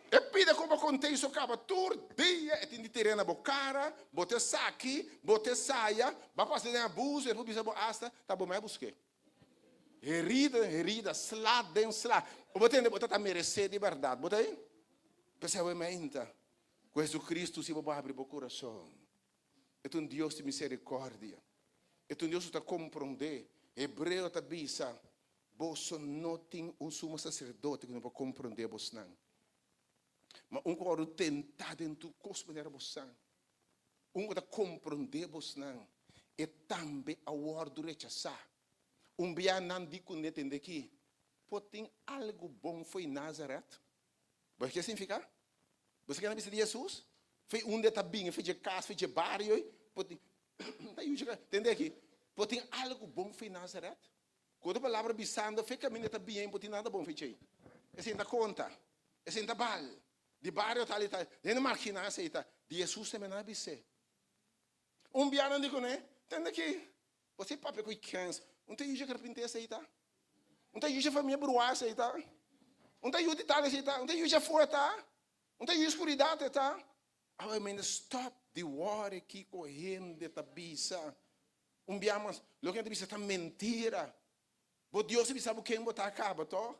E pida ku bo kont'ei so kaba tur dia e tin di tir'é na bo kara, bo ta esaki, bo ta esaya, bo a pasa den abuso, e por bisa bo asta ta bo mai a busk'é. Herida den herida, sla den sla. Bo tende bo ta ta meresé di bèrdat, bo ta ei? P'esei awe mainta ku Jesucristo si bo bo habri bo kurason. E ta un Dios di miserikòrdia. E ta un Dios ku ta komprondé. Hebreo ta bisa, Boso no tin un sumo saserdote ku no por komprondé bosnan, ma un ku a wòrdu tentá den tur kos manera bosan, un ku ta komprondé bosnan, e tambe a wòrdu rechasá. Un bia nan di kuné, Tende aki, por tin algu bon fo'i Nazaret? Bo sa ke signifiká? Bo sa ke nan bisa di Hesus? Fo'i unda e ta bini, fo'i dje kas, fo'i dje bario ei, por tin, tende aki, por tin algu bon fo'i Nazaret? Ku otro palabra bisando, fe kaminda ta bien, bo tin nada bon fe djei. Esei ta konta, esei ta bal. Di bario tal i tal. Hende marginá esei ta. Di Hesus tambe nan a bis'é. Un bia nan di kuné, Tende aki, bo si papia ku e kens, un ta yuda karpinté esei ta? Un ta yuda famia bruá esei ta? Un ta yuda tal esei ta? Un ta yuda afó ta? Un ta yuda skuridat e ta? Awe mende stop di wòri kiko hende ta bisa. Un bia mas, loke nan ta bisa ta mentira. Bo Dios a bisa bo ken bo ta kaba tòg?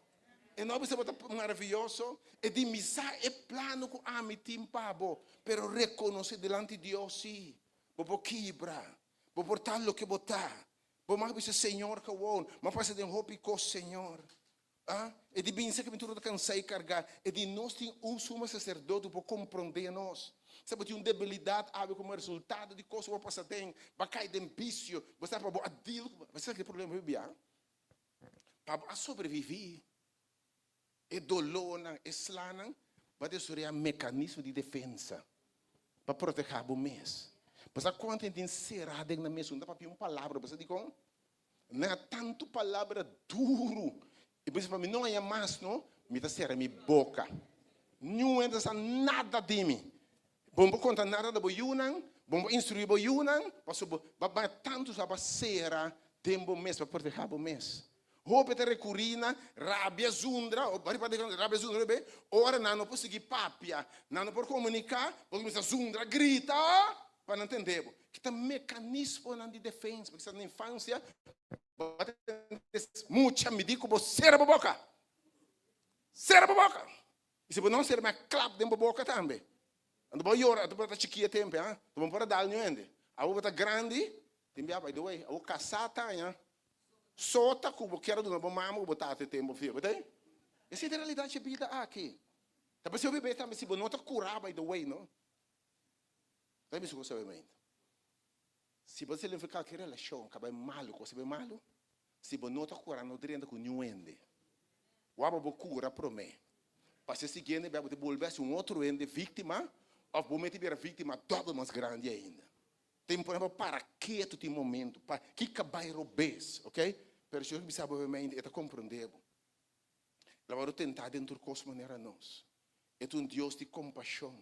E no a bisa bo ta maravioso? E di mi sa e plano ku ami tin pa bo, pero rekonosé dilanti Dios si bo por kibra, bo por ta loke bo ta. Bo mag bisa Señor gewoon, m'a pasa den hopi kos Señor. A E di binse ku mi tur ta kansá i kargá. E di nos tin un sumo saserdote ku por komprondé nos. Sa bo tin un debilidat awe komo resultado di kos ku bo a pasa den, bo a kai den bisio, bo sa pa bo a deal ku, bo sa ki problema bo bia? Pa bo a sobreviví e dolónan, e slanan, bo a desaroyá mekanismo di defensa pa protehá bo mes. Bo sa kuantu hende tin será den nan mes, no ta papia un palabra, bo sa dikon? Na tantu palabra duru. I bisa pa mi no haña mas no, mi ta sera mi boka. Niun hende ta sa nada di mi. Bo no por konta nada na bo yunan, bo no por instruí bo yunan, pasobra bo a baña tantu sa bo a sera den bo mes pa protehá bo mes. Hopi ta rekurí na rabia zundra, rabia zundra be, ora nan no por sigui papia, nan no por komuniká, bo kuminsá zundra, grita pa nan tende bo. Ki ta mekanismonan di defensa? Pasobra na infansia bo a tende mucha midi ku bo sera bo boka. Sera bo boka! I si bo no sera mi a klap den bo boka tambe. Anto bo a yora, anto bo ta chikia tempe, ha? Anto bo no por a dal niun hende. Awor bo ta grandi, tin bia by the way, awor kasá taña sota ku bo kier a duna bo mama ku bo tata e tempu fia, bo ta ei? Esei ta e realidat dje bida aki. Ta p'esei hopi bes tambe si bo no ta kurá by the way no. Ta bisa ku sabiamente. Si bo ta sali for kalke relashon ka bai malu, kos a bai malu, si bo no ta kura no drenta ku niun hende. Wak bo kura promé. Pasa e siguiente bia bo ta bolbe hasi un otro hende víktima òf bo mete bira víktima dòbel mas grandi ainda. Ta importante pa para ketu tin momento pa ki ka bai robes, ok? Pero si bo bisa bo obviamente e ta komprondé bo. El a wòrdu tentá den tur kos manera nos. E ta un Dios di kompashon.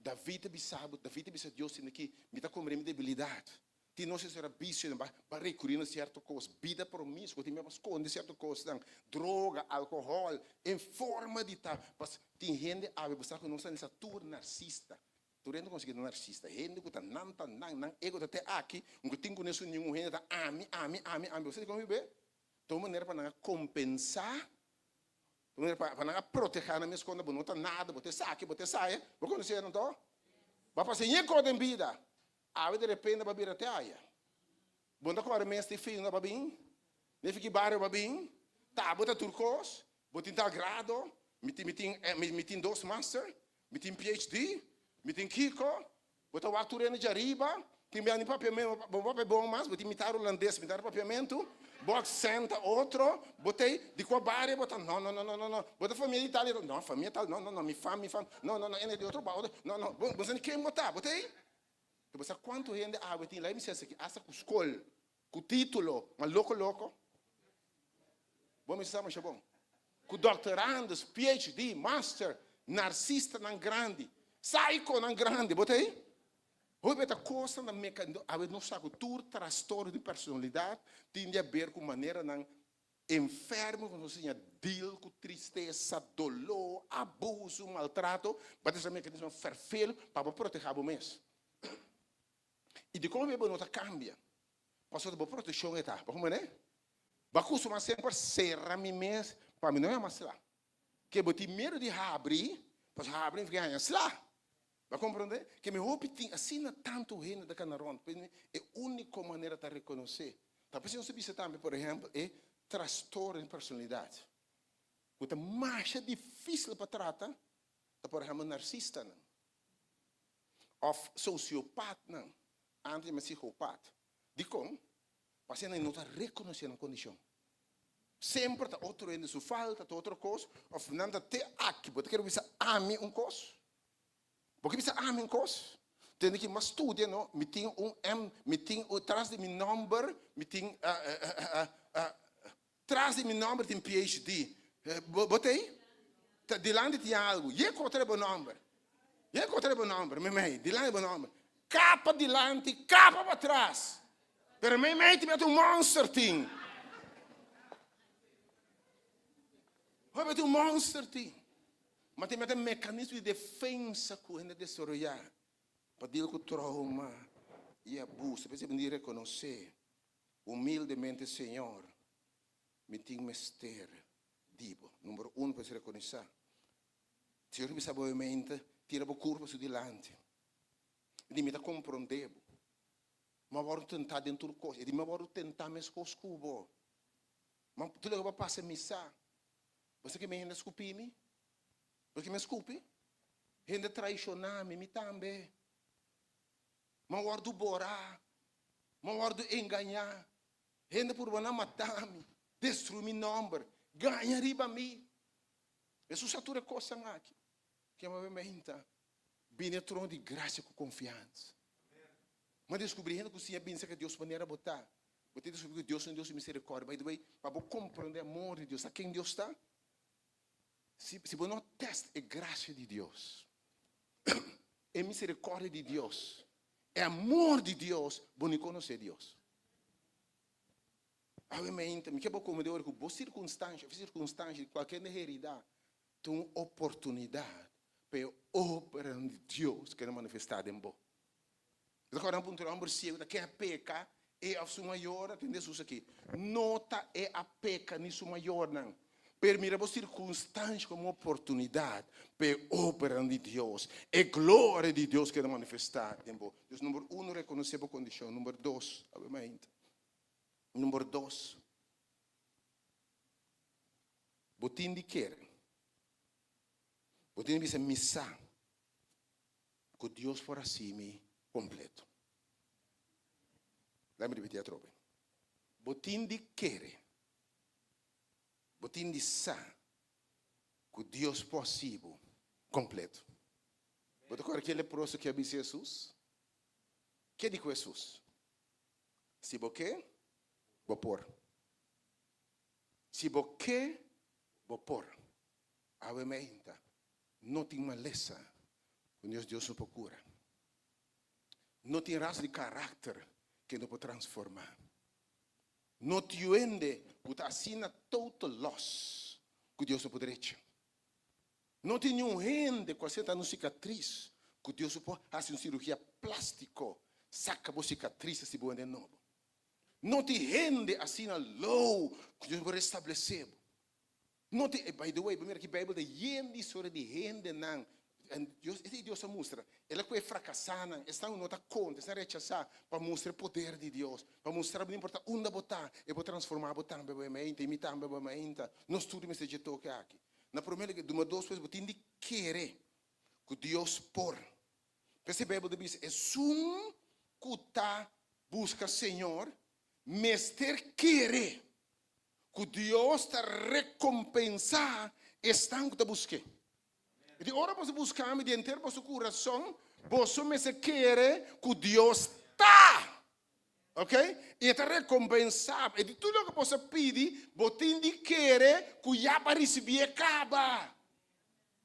David a bisa bo, David a bisa Dios esaki, Mi ta komprendé mi debilidat. Tin nos esera bisionan pa pa rekurí na sierto kos, bida promiskuo, tin mester pa skonde sierto kosnan, droga, alkohòl, en forma di ta. Pas tin hende awe bo sa ku nos ta analisá tur narsista. Tur hende konsiguí ta narsista. Hende ku ta nan ta nan, nan ego ta te aki, un ku tin ku nesu ningun hende ta ami, ami, ami, ami. Bo sa di kon mi be? Ta un manera pa nan a kompensá Pa nan a protehá nan mes kontra bo no ta nada, bo ta esaki, bo ta esaya. Bo konosé nan to? Bo a pasa ñe kos den bida. Awe de repente bo a bira te aya. Bo no ta kòrda mes di fin bo a bin, ni fi ki bario bo a bin. Ta bo ta tur kos, bo tin tal grado, mi tin mi tin mi tin dos master, mi tin PhD, mi tin kiko. Bo ta wak tur hende djariba, tin bia ni papiamentu, bo papia bon mas, bo tin mitar hulandes, mitar papiamentu, bo aksent ta otro, bo ta di kua bario bo ta, no, no, no, no, no, no, bo ta famia di tal i tal, no, famia tal, no, no, no, mi fam, mi fam, no, no, no, ene di otro bou, no, no, bo bo sa ni ken bo ta, bo ta ei? Bo sa kuantu hende awe tin, laga mi bisa esaki, asta ku skol, ku titulo, ma loko loko, bo mester sa masha bon. Ku doctorandus, PhD, master, narcistanan grandi, psychonan grandi, bo ta ei? Hopi ta kosnan ta meka, awe nos sa ku tur trastorno di personalidat tin di haber ku maneranan enfermo ku nos siña deal ku tristesa, doló, abuso, maltrato, bo ta sa mekanismonan ferfel pa bo proteha bo mes. I dikon bo no ta kambia? Pasobra bo protekshon e ta. Bo komprendé? Bo a kustumá semper sera mi mes pa mi no yama sla. Ke bo tin miedu di habri, pasobra habri mi haña sla. Bo a komprendé? Ke mi hopi tin asina tantu hende ta kana rònt, p'esei e úniko manera ta rekonosé. Ta p'esei nos ta bisa tambe, por ehèmpel, e trastorno di personalidat, ku ta masha difísil pa trata, ta por ehèmpel narsistanan. Òf sosiopatnan, antes yama psikopat. Dikon? Pasobra nan no ta rekonosé nan kondishon. Semper ta otro hende su falta, ta otro kos, òf nan ta te aki. Bo ta kere bisa ami un kos? Bo ke bisa ami un kos? Tende ki mas studia no, mi tin un M, mi tin tras di mi nòmber, mi tin Tras di mi nomber tin PhD. Bo ta ei? Ta dilanti tin algu. Ye kotra bo nomber. Ye kotra bo nomber, memey. Dilanti bo nomber. Kapa dilanti, kapa patras. Pero meimei tin un monster tin. Hopi tin un monster tin. Ma tin mete mekanismo di defensa ku hende desaroyá pa deal ku trauma i abuso. P'esei bo di rekonosé humildemente, Señor, mi tin mester di bo. Number uno, por rekonosé. Señor bisa bo mente, tira bo kurpa su dilanti. E di mi ta komprondé bo. Mi a wòrdu tentá den tur kos. E di mi a wòrdu tentá meskos ku bo. Ma tur loke bo a pasa mi sa. Bo sa ke mi hende a skupi mi? Bo sa ke mi a skupi? Hende a traishoná mi, mi tambe. Mi a wòrdu borá. Mi a wòrdu engañá. Hende purba nan mata mi, destruí mi nòmber, gaña riba mi. Hesus sa tur e kosnan aki. Kema bo meinta bini e trono di grasia ku konfiansa. Mi a deskubrí hende ku siña bini serka Dios manera bo ta. Bo tin deskubrí ku Dios ta un Dios di miserikòrdia. By the way, pa bo komprondé amor di Dios, sa ken Dios ta? Si si bo no tèst e grasia di Dios, e miserikòrdia di Dios, e amor di Dios, bo ni konosé Dios. Awe meinta, mi ke bo komprendé ora ku bo sirkunstansha òf sirkunstansha di kualke hende heridá ta un oportunidat pa e obranan di Dios keda manifestá den bo. Bo ta kòrda un punto di hòmber siegu ta ke a peka e òf su mayornan? Tende Hesus aki, No ta e a peka ni su mayornan, pero mira bo sirkunstansha komo un oportunidat pa e obranan di Dios, e gloria di Dios keda manifestá den bo. Dus number uno, rekonosé bo kondishon. Number dos, awe mainta. Number dos, bo tin di kere. Bo tin di bisa, Mi sa ku Dios por hasi mi kompleto. Laga mi ripití atrobe. Bo tin di kere. Bo tin di sa ku Dios por hasi bo kompleto. Bo ta kòrda ki e leproso ke a bisa Hesus? Ke di ku Hesus? Si bo ke, bo por. Si bo ke, bo por. Awe meinta, no tin malesa ku nos Dios no por kura. No tin ras di karakter ke no por transformá. No tin hende ku ta asina total loss ku Dios no por drecha. No tin niun hende ku a senta un sikatris ku Dios no por hasi un sirugia plástiko saka bo sikatris hasi bo hende nobo. No tin hende asina lou ku Dios no por restablesé bo. No tin, by the way, bo mira ki Beibel ta yen di historia di hendenan, en Dios, esei Dios a mustra, el a kohe frakasánan, esnan ku no ta konta, esnan rechasá, pa mustra e poder di Dios, pa mustra bo no importa unda bo ta, e por transformá bo tambe bo mainta, i mi tambe bo mainta. Nos tur mester dje toke aki. Na promé lugar, duma dos pues bo tin di kere ku Dios por. P'esei Beibel ta bisa, Esun ku ta buska Señor mester kere ku Dios ta rekompensá esnan ku ta busk'é. I di ora boso buska mi di henter boso kurason, boso mester kere ku Dios ta. Ok? I e ta rekompensá bo. I di tur loke boso a pidi, bo tin di kere ku ya bo a risibié kaba.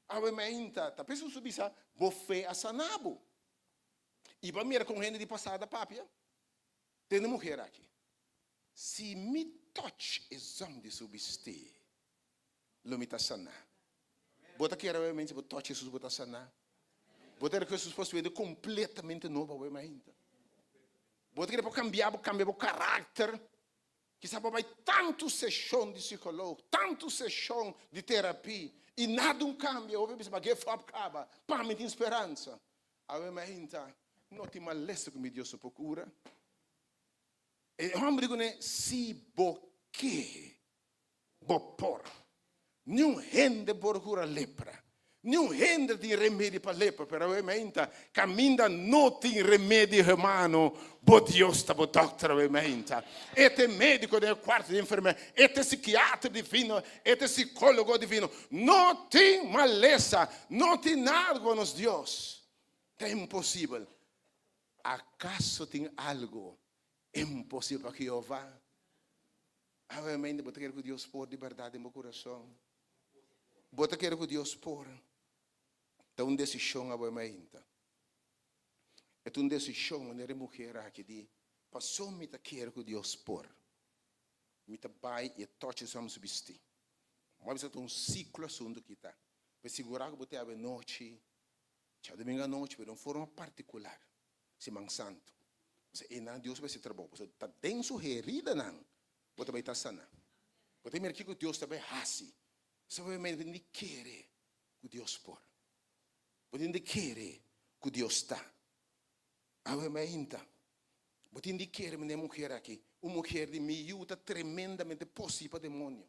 Awe mainta, ta p'esei Hesus a bisa, Bo fe a sana bo. I bo a mira kon hende di pasado a papia? Tende muher aki, Si mi touch e zòm di su bistí, lo mi ta saná. Bo ta kere awe mainta si bo touch Hesus bo ta saná? Bo ta kere ku Hesus por hasi bo hende kompletamente nobo awe mainta? Bo ta kere por kambia bo, kambia bo karakter? Kisas bo bai tantu seshon di psikolog, tantu seshon di terapi i nada un kambia. Hopi bisa, ma give up kaba, pa mi tin speransa. Awe mainta, no tin malesa ku mi Dios no por kura. E hòmber di kuné, Si bo ke, bo por. Niun hende por kura lepra. Niun hende tin remedi pa lepra, pero awe mainta, kaminda no tin remedi humano, bo Dios ta bo dòkter awe mainta. E ta e médiko den e kuarto di enfermera, e ta e sikiatra divino, e ta e sikólogo divino. No tin malesa, no tin nada ku nos Dios ta imposibel. Akaso tin algu imposibel pa Jehová? Awe bo ta kere ku Dios por di bèrdat den bo kurason? Bo ta kere ku Dios por? Ta un desishon awe mainta. E ta un desishon manera e muher aki di, Paso mi ta kere ku Dios por, mi ta bai i e tòchi esnan su bistí. Bo a bisa ta un siklo asuntu ki ta. Pa sigurá ku bo ta awe nochi, djadumingu anochi, pero den un forma partikular, Siman Santu. Pasobra einan Dios bai hasi trabou. Pasobra ta den su heridanan bo ta bai ta saná. Bo ta mira kiko Dios ta bai hasi. Solamente bo tin di kere ku Dios por. Bo tin di kere ku Dios ta. Awe mainta, bo tin di kere manera e muher aki. Un muher di mi yu ta tremendamente posí pa demonio.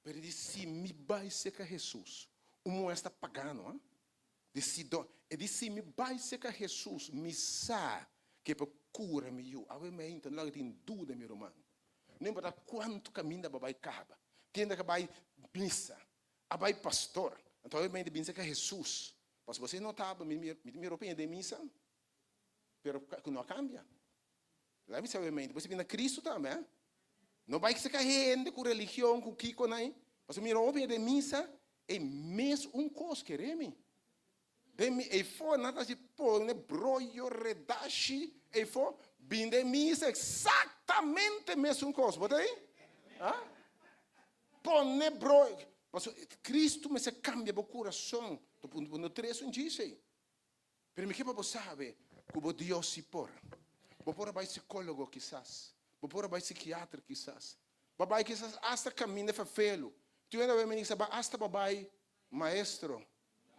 Pero e di, si mi bai serka Hesus, un muher sta pagano, ha? Di Sidon. E di, si mi bai serka Hesus, mi sa ku e por kura mi yu. Awe mainta, no laga tin duda, mi ruman. No importa kuantu kaminda bo bai kaba, tienda ka bai misa, a bai pastor, anto awe mainta bin serka Hesus. Pasobra bo no tabata, mi mi mira opinia den misa, pero ku no a kambia. Laga mi sabe mente, bo si bin na Cristo tambe, eh? No bai seka hende ku religion, ku kiko nai. Pasobra mira hopi den misa, e mes un kos, kere mi. Den mi, eifo nan ta hasi pone broyo, redashi, eifo, bin den misa eksaktamente mes un kos. Bo ta ei? Ah? Pone broyo. Pasobra Cristo mester kambia bo kurason. Bo no tres un djis ei. Pero mi ke pa bo sabe ku bo Dios si por. Bo por a bai sikólogo kisas. Bo por a bai sikiatra kisas. Bo a bai kisas asta kaminda fafelu. Tin un hende a mi sa bai asta bo bai maestro.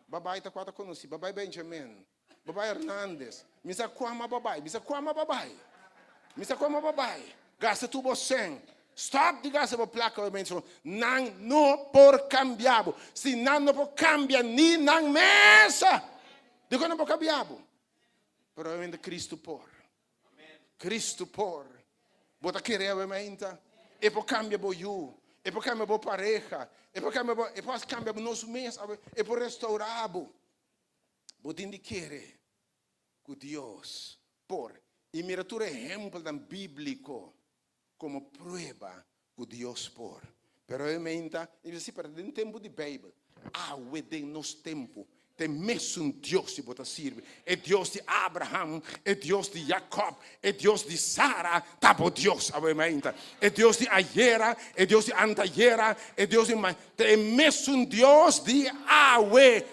Bo a bai ta kua ta konosí. Bo a bai Benjamin. Bo a bai Hernandez. Mi sa kua mas bo a bai. Mi sa kua mas bo a bai. Mi sa kua mas bo a bai. Gasta tur bo sèn. Stop di gasta bo plaka ora menso nan no por cambia bo. Si nan no por cambia ni nan mesa, dikon nan por cambia bo? Pero obviamente Cristo por. Cristo por. Bo ta kere obviamente? E por cambia bo yu, e por cambia bo pareha, e por cambia bo, e por cambia bo nos mes, e por restaura bo. Bo tin di kere ku Dios por. I mira tur ehempelnan bíbliko komo prueba ku Dios por. Pero e menta, i bisa si, pero den tempu di Beibel, awe den nos tempu, ta e mesun Dios di bo ta sirbi, e Dios di Abraham, e Dios di Jakob, e Dios di Sara, ta bo Dios awe menta. E Dios di ayera, e Dios di antayera, e Dios di ma, ta e mesun Dios di awe.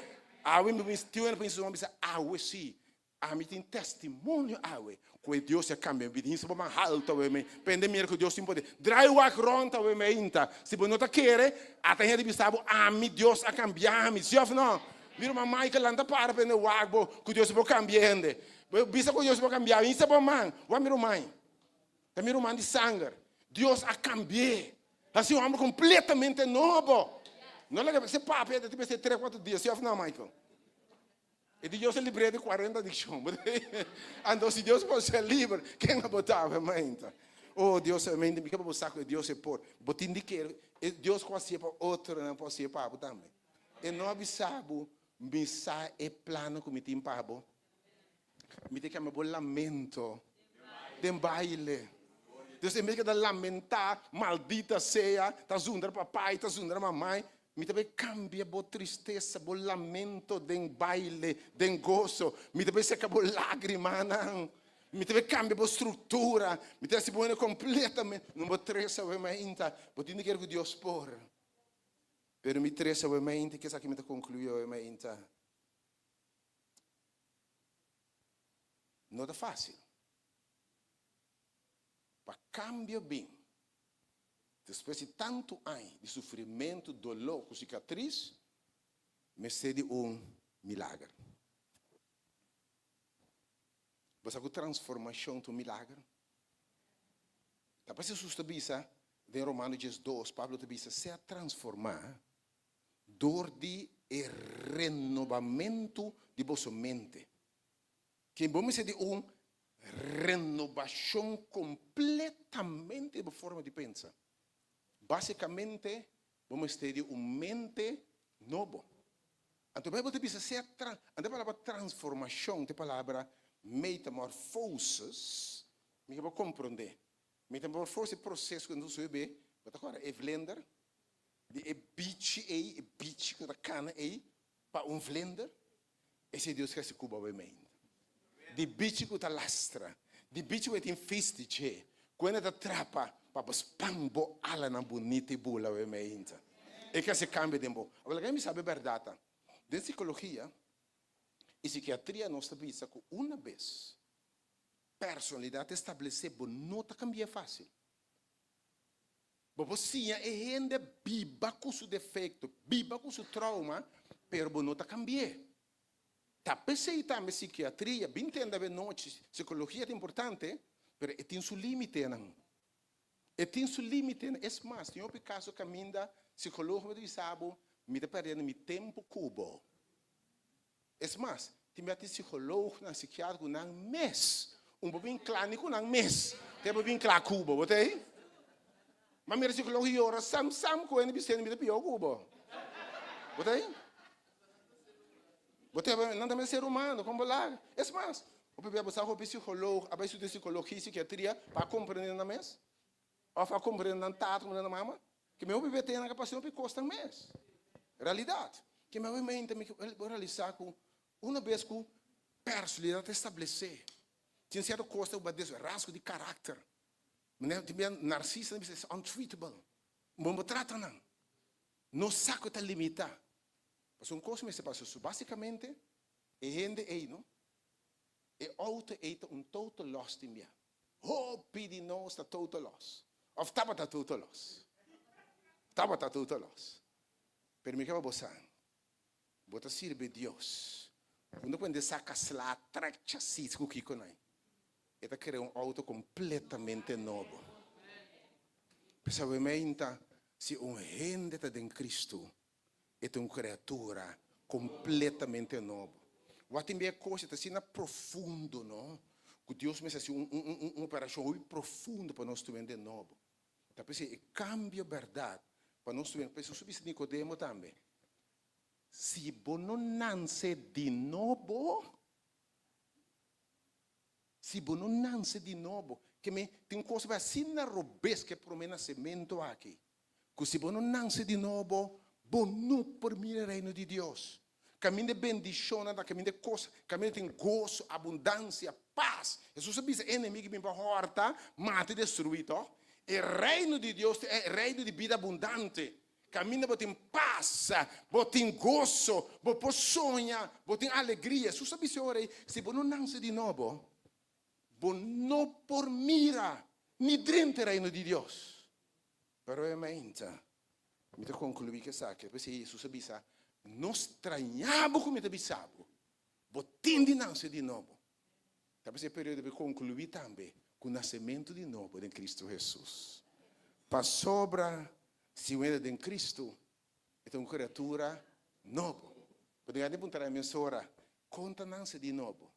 Awe mi tin un hende bisa, awe si, Ami tin testimonio awe ku e Dios a kambia mi bida. Hinsa bo man haltu awe mi pende mira ku Dios tin poder. Drai wak rònt awe mi ainta. Si bo no ta kere, ata hende bisa bo, Ami Dios a kambia mi. Si òf no? Mira man Michael lanta para pende wak bo ku Dios por kambia hende. Bo bisa ku Dios por kambia mi. Hinsa bo man. Wak mi ruman. Ta mi ruman di sanger. Dios a kambi'é. Hasi un hòmber kompletamente nobo. No laga se papia ta mester tres kuater dia. Si òf no Michael? E di Dios a libr'é di kuarenta adikshon. Anto si Dios por ser liber, ken a bo ta awe mainta? Oh Dios, mi ke pa bo sa ku e Dios e por. Bo tin di kere, e Dios ku hasié pa otronan por hasié pa bo tambe. E no a bisa bo, mi sa e plannan ku mi tin pa bo. Mi ta kambia bo lamento den baile. Dus en bes di keda lamentá, maldita sea, ta zundra papai, ta zundra mamai, mi ta bai kambia bo tristesa, bo lamento den baile, den goso. Mi ta bai seka bo lágrimanan. Mi ta bai kambia bo struktura. Mi ta hasi bo hende kompletamente. No bo trese awe mainta. Bo tin di kere ku Dios por. Pero mi trese awe mainta, i kesaki mi ta konkluí awe mainta. No ta fásil. Pa kambia bin despues di tantu aña di sufrimentu, doló ku sikatris, mester di un milager. Bo sa ku transformashon ta un milager? Ta pas Hesus ta bisa den Romano diesdos, Pablo ta bisa, Sea transformá dor di e renobamentu di boso mente. Ken bo mester di un renobashon kompletamente di bo forma di pensa. Básikamente, bo mester di un mente nobo. Anto e Beibel ta bisa sea tra, anto e palabra transformashon ta e palabra metamorfosis, mi ke bo komprondé. Metamorfosis e proseso ku nos subi be, bo ta kòrda e vlinder? Di e bichi ei, e bichi ku ta kana ei, pa un vlinder, esei Dios ke hasi ku bo awe meinta. Di bichi ku ta lastra, di bichi ku e tin fis di dje, ku e ta trapa pa bo span bo alanan bunita i bula awe meinta. E ke hasi kambio den bo. Awor laga mi sabi e bèrdat ta. Den sikologia i sikiatria nos ta bisa ku una bes personalidat establesé bo no ta kambi'é fásil. Bo por siña e hende biba ku su defekto, biba ku su trauma, pero bo no ta kambi'é. Ta p'esei tambe sikiatria, bin tende awe nochi, sikologia ta importante, pero e tin su límitenan. E tin su límitenan. Es mas, tin hopi kaso kaminda sikólogo ta bisa bo, mi ta pèrdiendo mi tempu ku bo. Es mas, tin bia tin sikólogonan, sikiatra ku nan mes, un por bin kla ni ku nan mes, te por bin kla ku bo. Bo ta ei? M'a mira sikólogo yora sam sam ku hende bisende mi ta pió ku bo. Bo ta ei? Bo ta nan tambe ser humano, kon bo laga? Es mas, hopi bia bo sa hopi psicoloog a bai studia psicologia y psiquiatria pa a comprende nan mes, of a comprende nan tata como nan mama, ke mi hopi bia tene nan capacidad hopi cos nan mes. Realidad, ke mi hopi mente mi bo realisa cu una bes cu personalidad ta establece, tin cierto cos ta bo rasgo di caracter, manera tin bia narcisista nan bisa es untreatable, bo no trata nan, no sa cu ta limita. Pasobra un kos mester pasa su basikamente e hende ei no e outo ei ta un total loss tin bia. Hopi di nos ta total loss of tabata total loss. Tabata total loss. Pero mi ke pa bo sa bo ta sirbi Dios unda ku hende saka sla trek chasis ku kiko nan e ta krea un outo kompletamente nobo. Pesawementa si un hende ta den Cristo E ta un kreatura kompletamente nobo. Wak tin bia kos e ta asina profundo, no? Ku Dios mester hasi un un un operashon hopi profundo pa nos tumen den nobo. Ta p'esei e kambio bèrdat pa nos tumen. P'esei Hesus bisa Nikodemo tambe, Si bo no nanse di nobo, si bo no nanse di nobo, ke men tin un kos asina robes ku e promé nasementu aki. Ku si bo no nanse di nobo, bo no por mira e Reino di Dios. Kaminda e bendishonnan ta, kaminda e kos, kaminda tin goso, abundansia, pas. Hesus a bisa e enemigu bin pa hòrta, mata i destruí, tòg? E Reino di Dios ta e reino di bida abundante. Kaminda bo tin pas, bo tin goso, bo por soña, bo tin alegria. Hesus a bisa e ora ei, si bo no nanse di nobo, bo no por mira ni drenta e Reino di Dios. Pero e mainta, mi ta konkluí ku esaki, p'esei Hesus a bisa, No strañá bo ku mi ta bisa bo, bo tin di nase di nobo. Ta p'esei e periodo debe konkluí tambe ku nasementu di nobo den Kristu Hesus. Pasobra si un hende den Kristu, e ta un kriatura nobo. Bo tin gana di puntra mi mesora, Kon ta nase di nobo?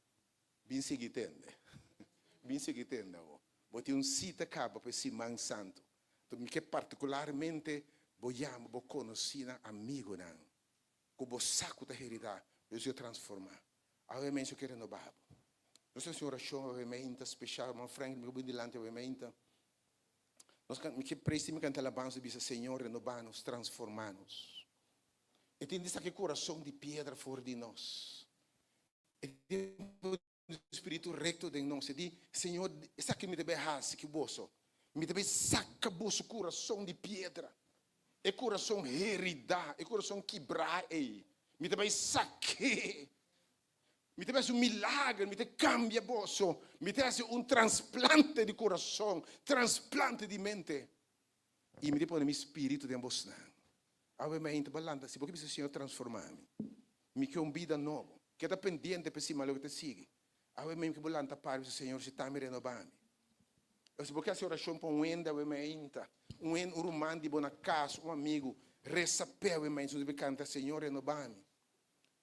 Bin sigui tende. Bin sigui tende awor. Bo tin un sita kaba pa e siman santu. Anto mi ke partikularmente bo yama bo konosínan, amigunan, ku bo sa ku ta heridá, Dios yo transformá. Awe mens yo ke renobá bo. Nos ta hasi un orashon awe meinta speshal. Hermano Frank, mi ke bin dilanti awe meinta. Nos kan, mi ke presti mi kanta alabansa i bisa, Señor, renobá nos, transformá nos. E tin di saka e kurason di piedra for di nos. E tin spiritu recto den nos. E di, Señor, esaki mi ta bay haci cu boso. Mi ta bay saca boso curason di piedra, e curason herida, e curason kibra ey. Mi ta bay saké. Mi ta bay haci un milager, mi ta cambia boso. Mi ta haci un transplante di curason, transplante di mente. I mi ta pone mi spiritu den bosnan. Awe mainta bo a lanta si bo ke bisa Señor transforma mi. Mi ke un bida nobo. Keda pendiente pa e siman loke ta sigui. Awe mainta bo lanta para bisa Señor si ta mi renoba mi. O si bo ke hasi orashon pa un hende awe mainta, un hende, un ruman di bo na kas, un amigu, resa p'e awe mainta. Nos debe kanta Señor renoba mi,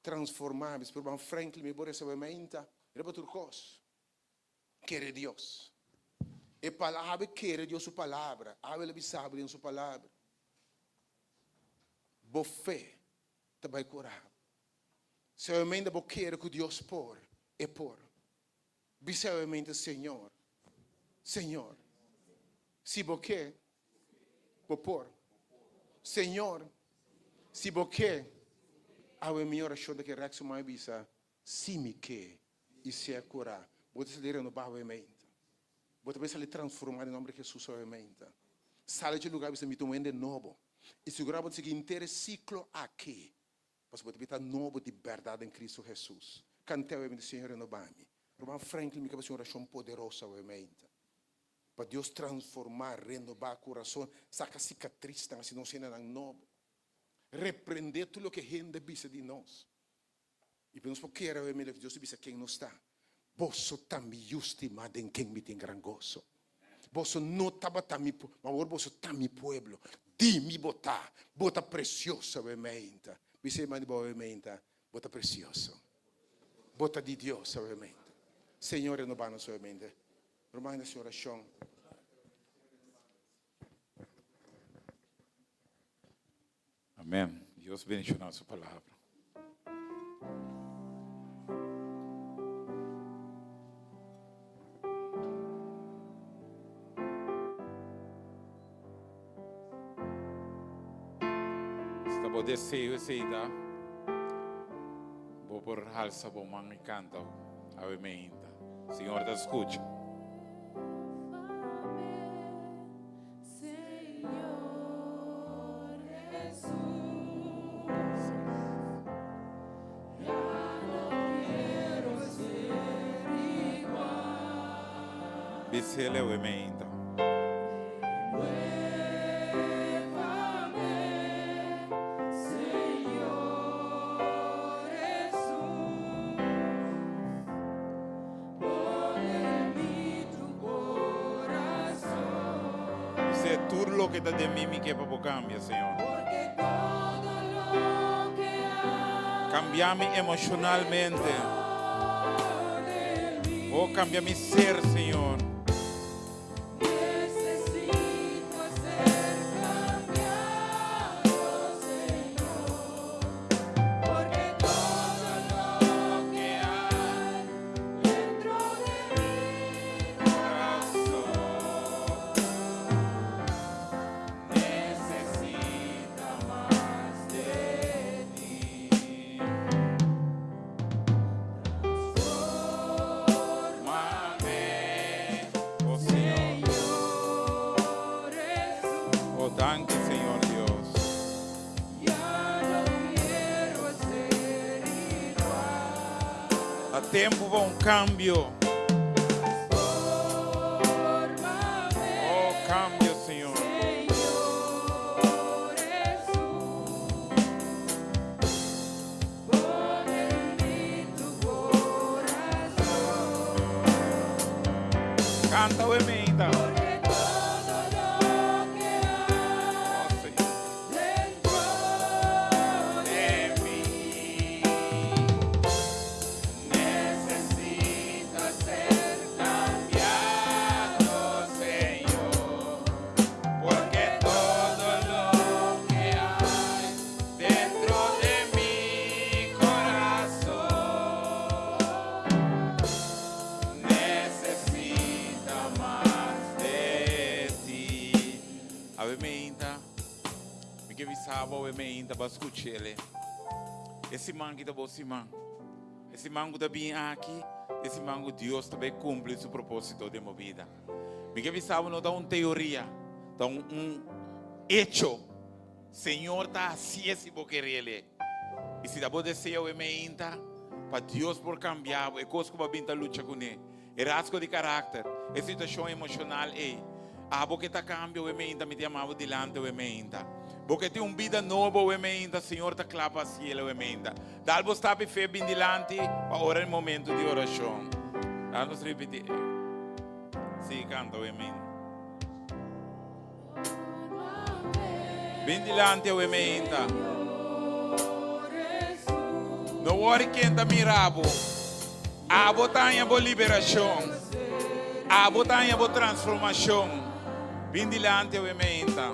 transforma mi. Spero ban Franklin mi bo resa awe mainta riba tur kos. Kere Dios. E palabra kere Dios su palabra. Awe el a bisa bo den su palabra. Bo fe ta bai kura bo. Solamente bo kere ku Dios por, e por. Bisa solamente Señor, Señor, si bo ke, bo por. Señor, si bo ke, awe mi orashon ta ke rèk su man i bisa, si mi ke. i sea kurá. Bo ta sali renobá awe meinta. Bo ta bai sali transformá den nòmber di Hesus awe meinta. Sali dje lugá bisa mi ta un hende nobo. I sigurá bo ta sigui henter e siklo aki. Pasobra bo ta bai ta nobo di bèrdat den Kristu Hesus. Kant'é awe meinta, Señor renobá mi. Ruman Franklin mi ke hasi un orashon poderoso awe meinta. Pa Dios transformá, renobá kurason, saka sikatrisnan, hasi nos hendenan nobo. Reprendé tur loke hende bisa di nos. I pa nos por kere awe mira loke Dios a bisa ken nos ta, Boso ta mi yu stimá den ken mi tin gran goso. Boso no tabata mi pueblo, ma awor boso ta mi pueblo. Di mi bo ta. Bo ta presioso awe meinta. Bisa e man di bo awe meinta, Bo ta presioso. Bo ta di Dios awe meinta. Señor renobá nos awe meinta. Ruman hasi orashon. Amén. Dios bendiciona su palabra. Si ta bo deseo esei ta, bo por halsa bo man i kanta Ave Meinta. Señor ta skucha. Bisele awe meinta. Bis'é, Tur loke ta den mi, mi ke pa bo kambia, Señor. Kambia mi emoshonalmente. Oh, kambia mi ser, Señor. Oh, danki, Señor Dios. Ta tempu pa un kambio. Oh, kambio, Señor. Kanta we meinta. Oh, Señor. Awe meinta, mi ke bisa bo awe meinta bo a skuch'ele. E siman ki ta bo siman. E siman ku ta bin aki, e siman ku Dios ta bai kumpli su propósito den bo bida. Mi ke bisa bo no ta un teoria, ta un un hecho. Señor ta hasié si bo kerel'e. I si ta bo deseo awe meinta pa Dios por kambia bo, e kos ku bo a bin ta lucha kuné, E rasgo di karakter, e situashon emoshonal ei. Abo ke ta kambia oe meinta, mi ta yama bo dilanti oe meinta. Bo ke tin un bida nobo oe meinta, Señor ta kla pa hasiel oe meinta. Dal bo stap i fe bin dilanti pa ora e momento di orashon. Laga nos ripiti e. Sigui kanta oe meinta. Bin dilanti oe meinta. No wori ken ta mira bo. Abo ta haña bo liberashon. Abo ta haña bo transformashon. Bin dilanti awe meinta.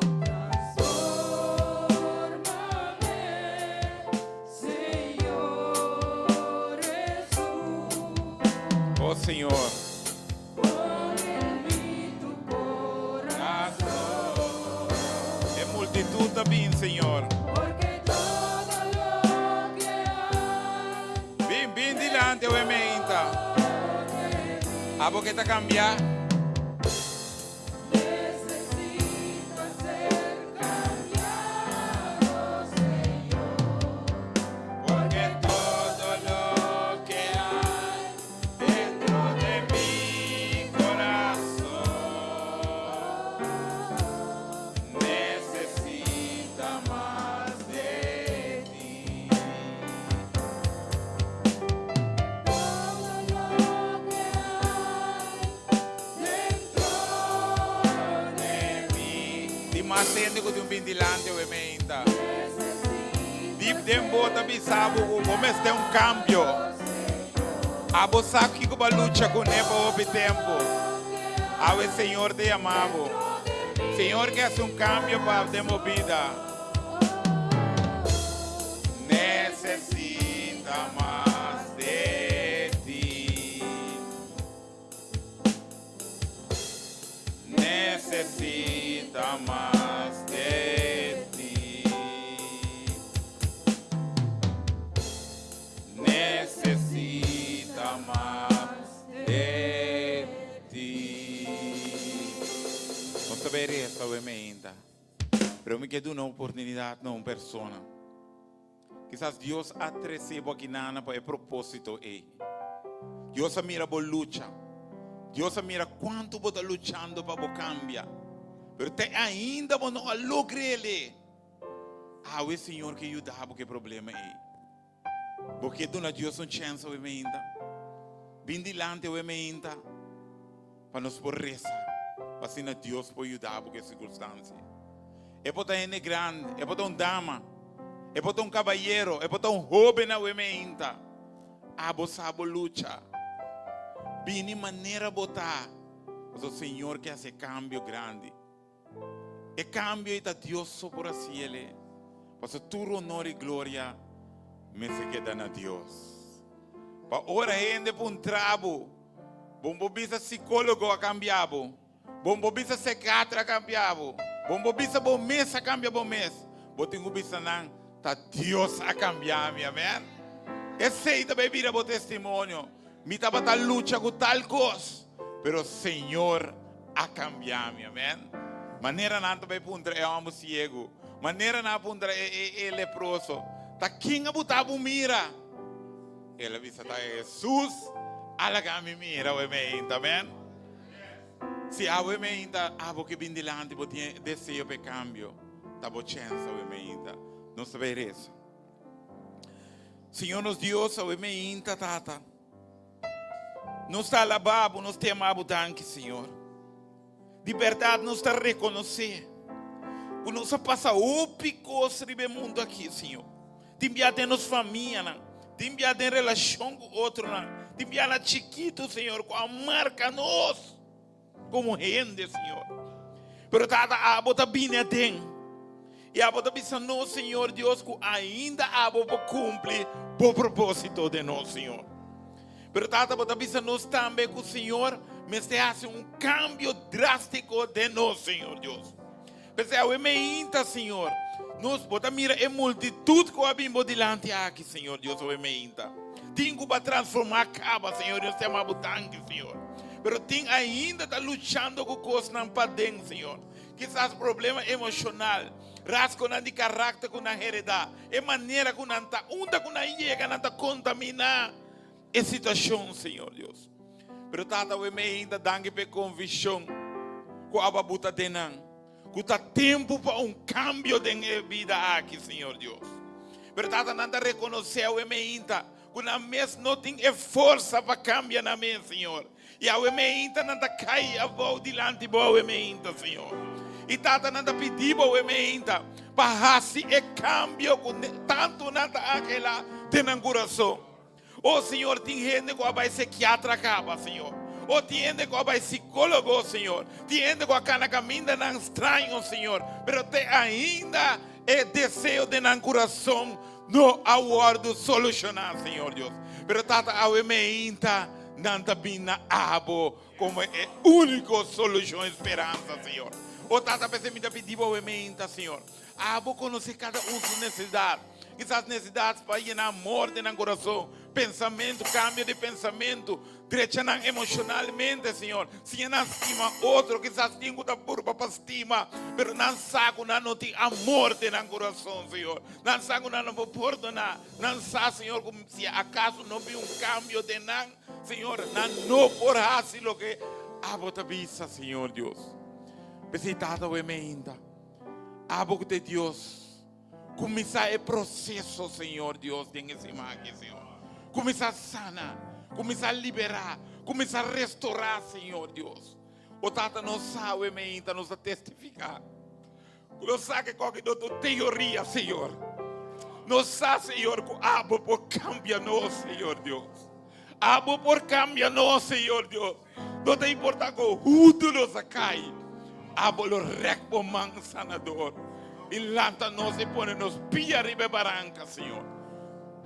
Oh Señor. E multitud ta bin, Señor. Bin, bin dilanti awe meinta. Abo ke ta kambia? Porque todo lo que hay dentro de mi corazón necesita más de ti. Todo lo que hay dentro de mi. Tin mas hende ku tin un bin dilanti awe meinta. Dip den bo ta bisa bo ku bo mester un kambio. Abo sa kiko bo a lucha kuné pa hopi tempu. Awe Señor ta yama bo. Señor ke hasi un kambio pa den bo bida. Necesita mas de ti. Necesita mas de ti. Necesita mas de ti. Nos ta bay reza awe meinta. Pero mi ke duna oportunidad na un persona. Kisas Dios a trece bo aki nana pa e proposito ey. Dios a mira bo lucha. Dios a mira cuanto bo ta luchando pa bo cambia. Pero te ainda bo no a logrele. Awe Señor ke yuda bo ke problema ey. Bo ke duna Dios un chance awe meinta? Bin dilanti awe meinta pa nos por resa pa asina Dios por yuda bo ku e sirkunstansia. E por ta hende grandi, e por ta un dama, e por ta un kabayero, e por ta un hóben awe meinta. Abo sa bo lucha. Bini manera bo ta, pasobra Señor ke hasi e kambio grandi. E kambio ei ta Dios so por hasi el e. Pasobra tur honor i gloria mester keda na Dios. Pa ora hende puntra bo, bo por bisa psicólogo a kambia bo, bo por bisa psikiatra a kambia bo, bo por bisa bo mes a kambia bo mes, bo tin ku bisa nan, ta Dios a kambia mi. Amen. Esei ta bai bira bo testimonio. Mi tabata lucha ku tal kos, pero Señor a kambia mi. Amen. Manera nan ta bai puntra e hòmber siegu, manera nan a puntra e leproso, Ta ken a buta bo mira? El a bisa, Ta Hesus a laga mi mira awe meinta. Amen. Si awe meinta abo ke bin dilanti bo tin e deseo pa e kambio, ta bo chèns awe meinta. Nos ta bai resa. Señor nos Dios, awe meinta, Tata. Nos ta alabá bo, nos ta yama bo danki, Señor. Di bèrdat nos ta rekonosé ku nos a pasa hopi kos riba e mundu aki, Señor. Tin bia den nos famianan, tin bia den relashon ku otronan, tin bia na chikitu, Señor, ku a marka nos komo hende, Señor. Pero Tata, abo ta bini aden i abo ta bisa nos, Señor Dios, ku ainda abo por kumpli bo propósito den nos, Señor. Pero Tata, bo ta bisa nos tambe ku Señor mester hasi un kambio drástiko den nos, Señor Dios. P'esei awe meinta, Señor, nos, bo ta mira e multitut ku a bin bo dilanti aki, Señor Dios, awe meinta. Tin ku bo a transformá kaba, Señor Dios, te ama bo danki, Señor. Pero tin ainda ta luchando ku kosnan paden, Señor. Kisas problema emoshonal, rasgonan di karakter ku nan heredá, e manera ku nan ta, unda ku nan yega nan ta kontaminá e situashon, Señor Dios. Pero Tata, awe meinta danki pa e konvishon ku abo a buta den nan, ku ta tempu pa un kambio den e bida aki, Señor Dios. Pero Tata, nan ta rekonosé awe meinta ku nan mes no tin e forsa pa kambia nan mes, Señor. I awe meinta nan ta kai abou dilanti bo awe meinta, Señor. I Tata, nan ta pidi bo awe meinta pa hasi e kambio ku tantu nan ta anhelá den nan kurason. O Señor, tin hende ku a bai sekiatra kaba, Señor. O tin hende ku a bai sikólogo, Señor. Tin hende ku a kana kamindanan straño, Señor. Pero te ainda e deseo den nan kurason no a wòrdu solushoná, Señor Dios. Pero Tata, awe meinta nan ta bin na Abo komo e úniko solushon i speransa, Señor. O Tata, p'esei mi ta pidi Bo awe meinta, Señor. Abo konosé kada un su nesesidat. Kisas nesesidat pa yena amor den nan kurason, pensamentu, kambio di pensamentu, drecha nan emoshonalmente, Señor. Siña nan stima otro. Kisas tin ku ta purba pa stima, pero nan sa ku nan no tin amor den nan kurason, Señor. Nan sa ku nan no por pordoná. Nan sa, Señor, ku si akaso no bin un kambio den nan, Señor, nan no por hasi loke abo ta bisa, Señor Dios. P'esei, Tata, awe meinta, abo ku ta e Dios, kuminsá e proseso, Señor Dios, den e siman aki, Señor. Kuminsá sana, kuminsá liberá, kuminsá restorá, Señor Dios. O Tata, nos sa awe meinta, nos ta testifiká. Ku nos sa ke koki no ta un teoria, Señor. Nos sa, Señor, ku abo por kambia nos, Señor Dios. Abo por kambia nos, Señor Dios. No ta importa ku huntu nos a kai, abo lo rèk bo man sanador i lanta nos i pone nos pia riba e baranka, Señor.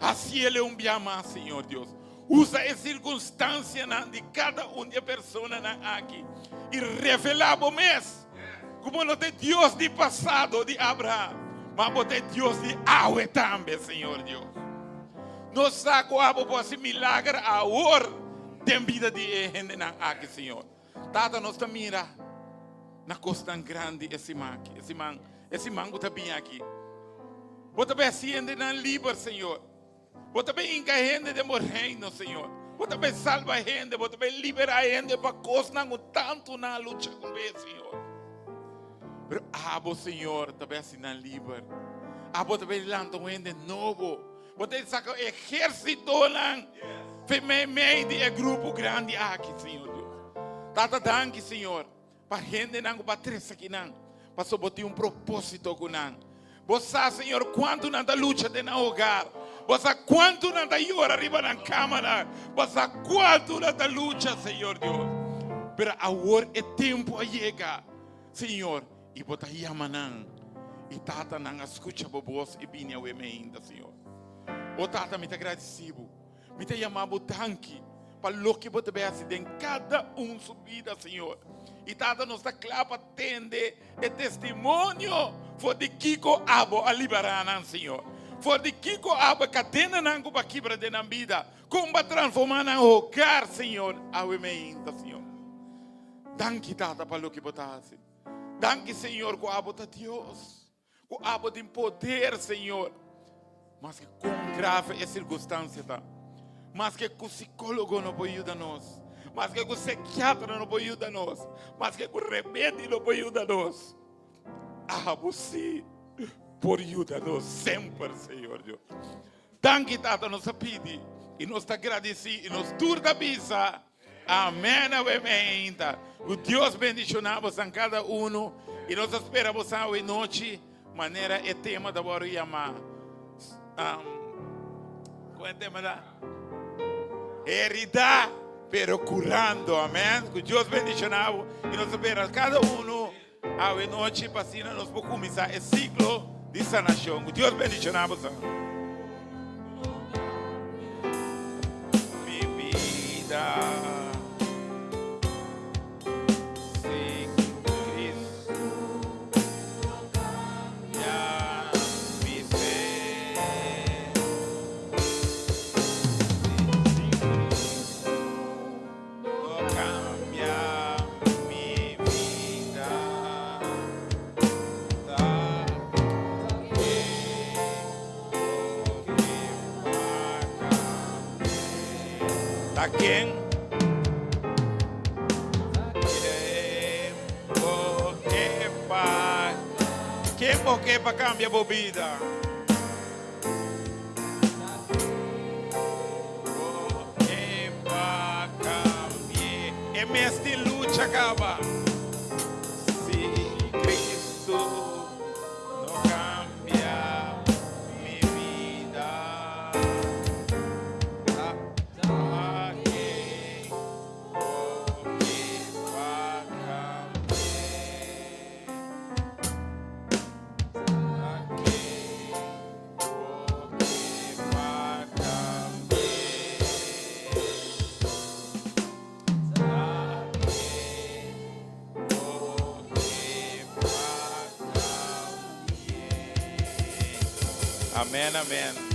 Hasiel un bia mas, Señor Dios. Usa e sirkunstansianan di kada un di e personanan aki i revelá bo mes ku bo no ta e Dios di pasado di Abraham, ma bo ta e Dios di awe tambe, Señor Dios. Nos sa ku abo por hasi milager awor den bida di e hendenan aki, Señor. Tata, nos ta mira na kosnan grandi e siman aki, e siman, e siman ku ta bini aki. Bo ta bai hasi hendenan liber, Señor. Bo ta bai hinka hende den bo reino, Señor. Bo ta bai salba hende, bo ta bai liberá hende pa kosnan ku tantu nan a lucha ku be, Señor. Pero abo, Señor, ta bai hasi nan liber. Abo ta bai lanta un hende nobo. Bo ta saka ehérsitonan fe meimei di e grupo grandi aki, Señor Dios. Tata, danki, Señor. Pa hendenan ku bo a trese akinan, pasobra bo tin un propósito ku nan. Bo sa, Señor, kuantu nan ta lucha den nan hogar. Bo sa kuantu nan ta yora riba nan kamanan. Bo sa kuantu nan ta lucha, Señor Dios. Pero awor e tempu a yega, Señor, i bo ta yama nan. I Tata, nan a skucha bo bos i bini awe meinta, Señor. O Tata, mi ta gradisí bo. Mi ta yama bo danki pa loke bo ta bay hasi den kada un su bida, Señor. I Tata, nos ta kla pa tende e testimonio for di kiko abo a liberá nan, Señor. For di kiko abo e kadenanan ku bo a kibra den nan bida, kon bo a transformá nan hogar, Señor, awe meinta, Señor. Danki, Tata, pa loke bo ta hasi. Danki, Señor, ku abo ta Dios. Ku abo tin poder, Señor. Maske kon grave e sirkunstansia ta, maske ku sikólogo no por yuda nos, maske ku sekiatra no por yuda nos, maske ku remedi no por yuda nos, abo sí por yuda nos semper, Señor Dios. Danki, Tata, nos a pidi i nos ta gradisí i nos tur ta bisa. Amen awe meinta. Ku Dios bendishoná bosan kada uno i nos ta spera bosan awe nochi manera e tema ta wòrdu yamá. Um, kon e tema ta? Heridá pero kurando. Amen. Ku Dios bendishoná bo i nos ta spera kada uno awe nochi pa asina nos por kuminsá e siklo di sanashon. Ku Dios bendishoná bosan. Mi bida si Cristo cambia mi ser. Si Cristo no cambia mi vida, ta Ta ken? Ken bo ke pa Ken bo ke pa kambia bo bida? Bo ke pa kambie E mes tin lucha kaba Si Cristo no kambia mi bida Ta ta ken bo ke pa kambie Ta ken bo ke pa kambie Ta ken. Amen, amen.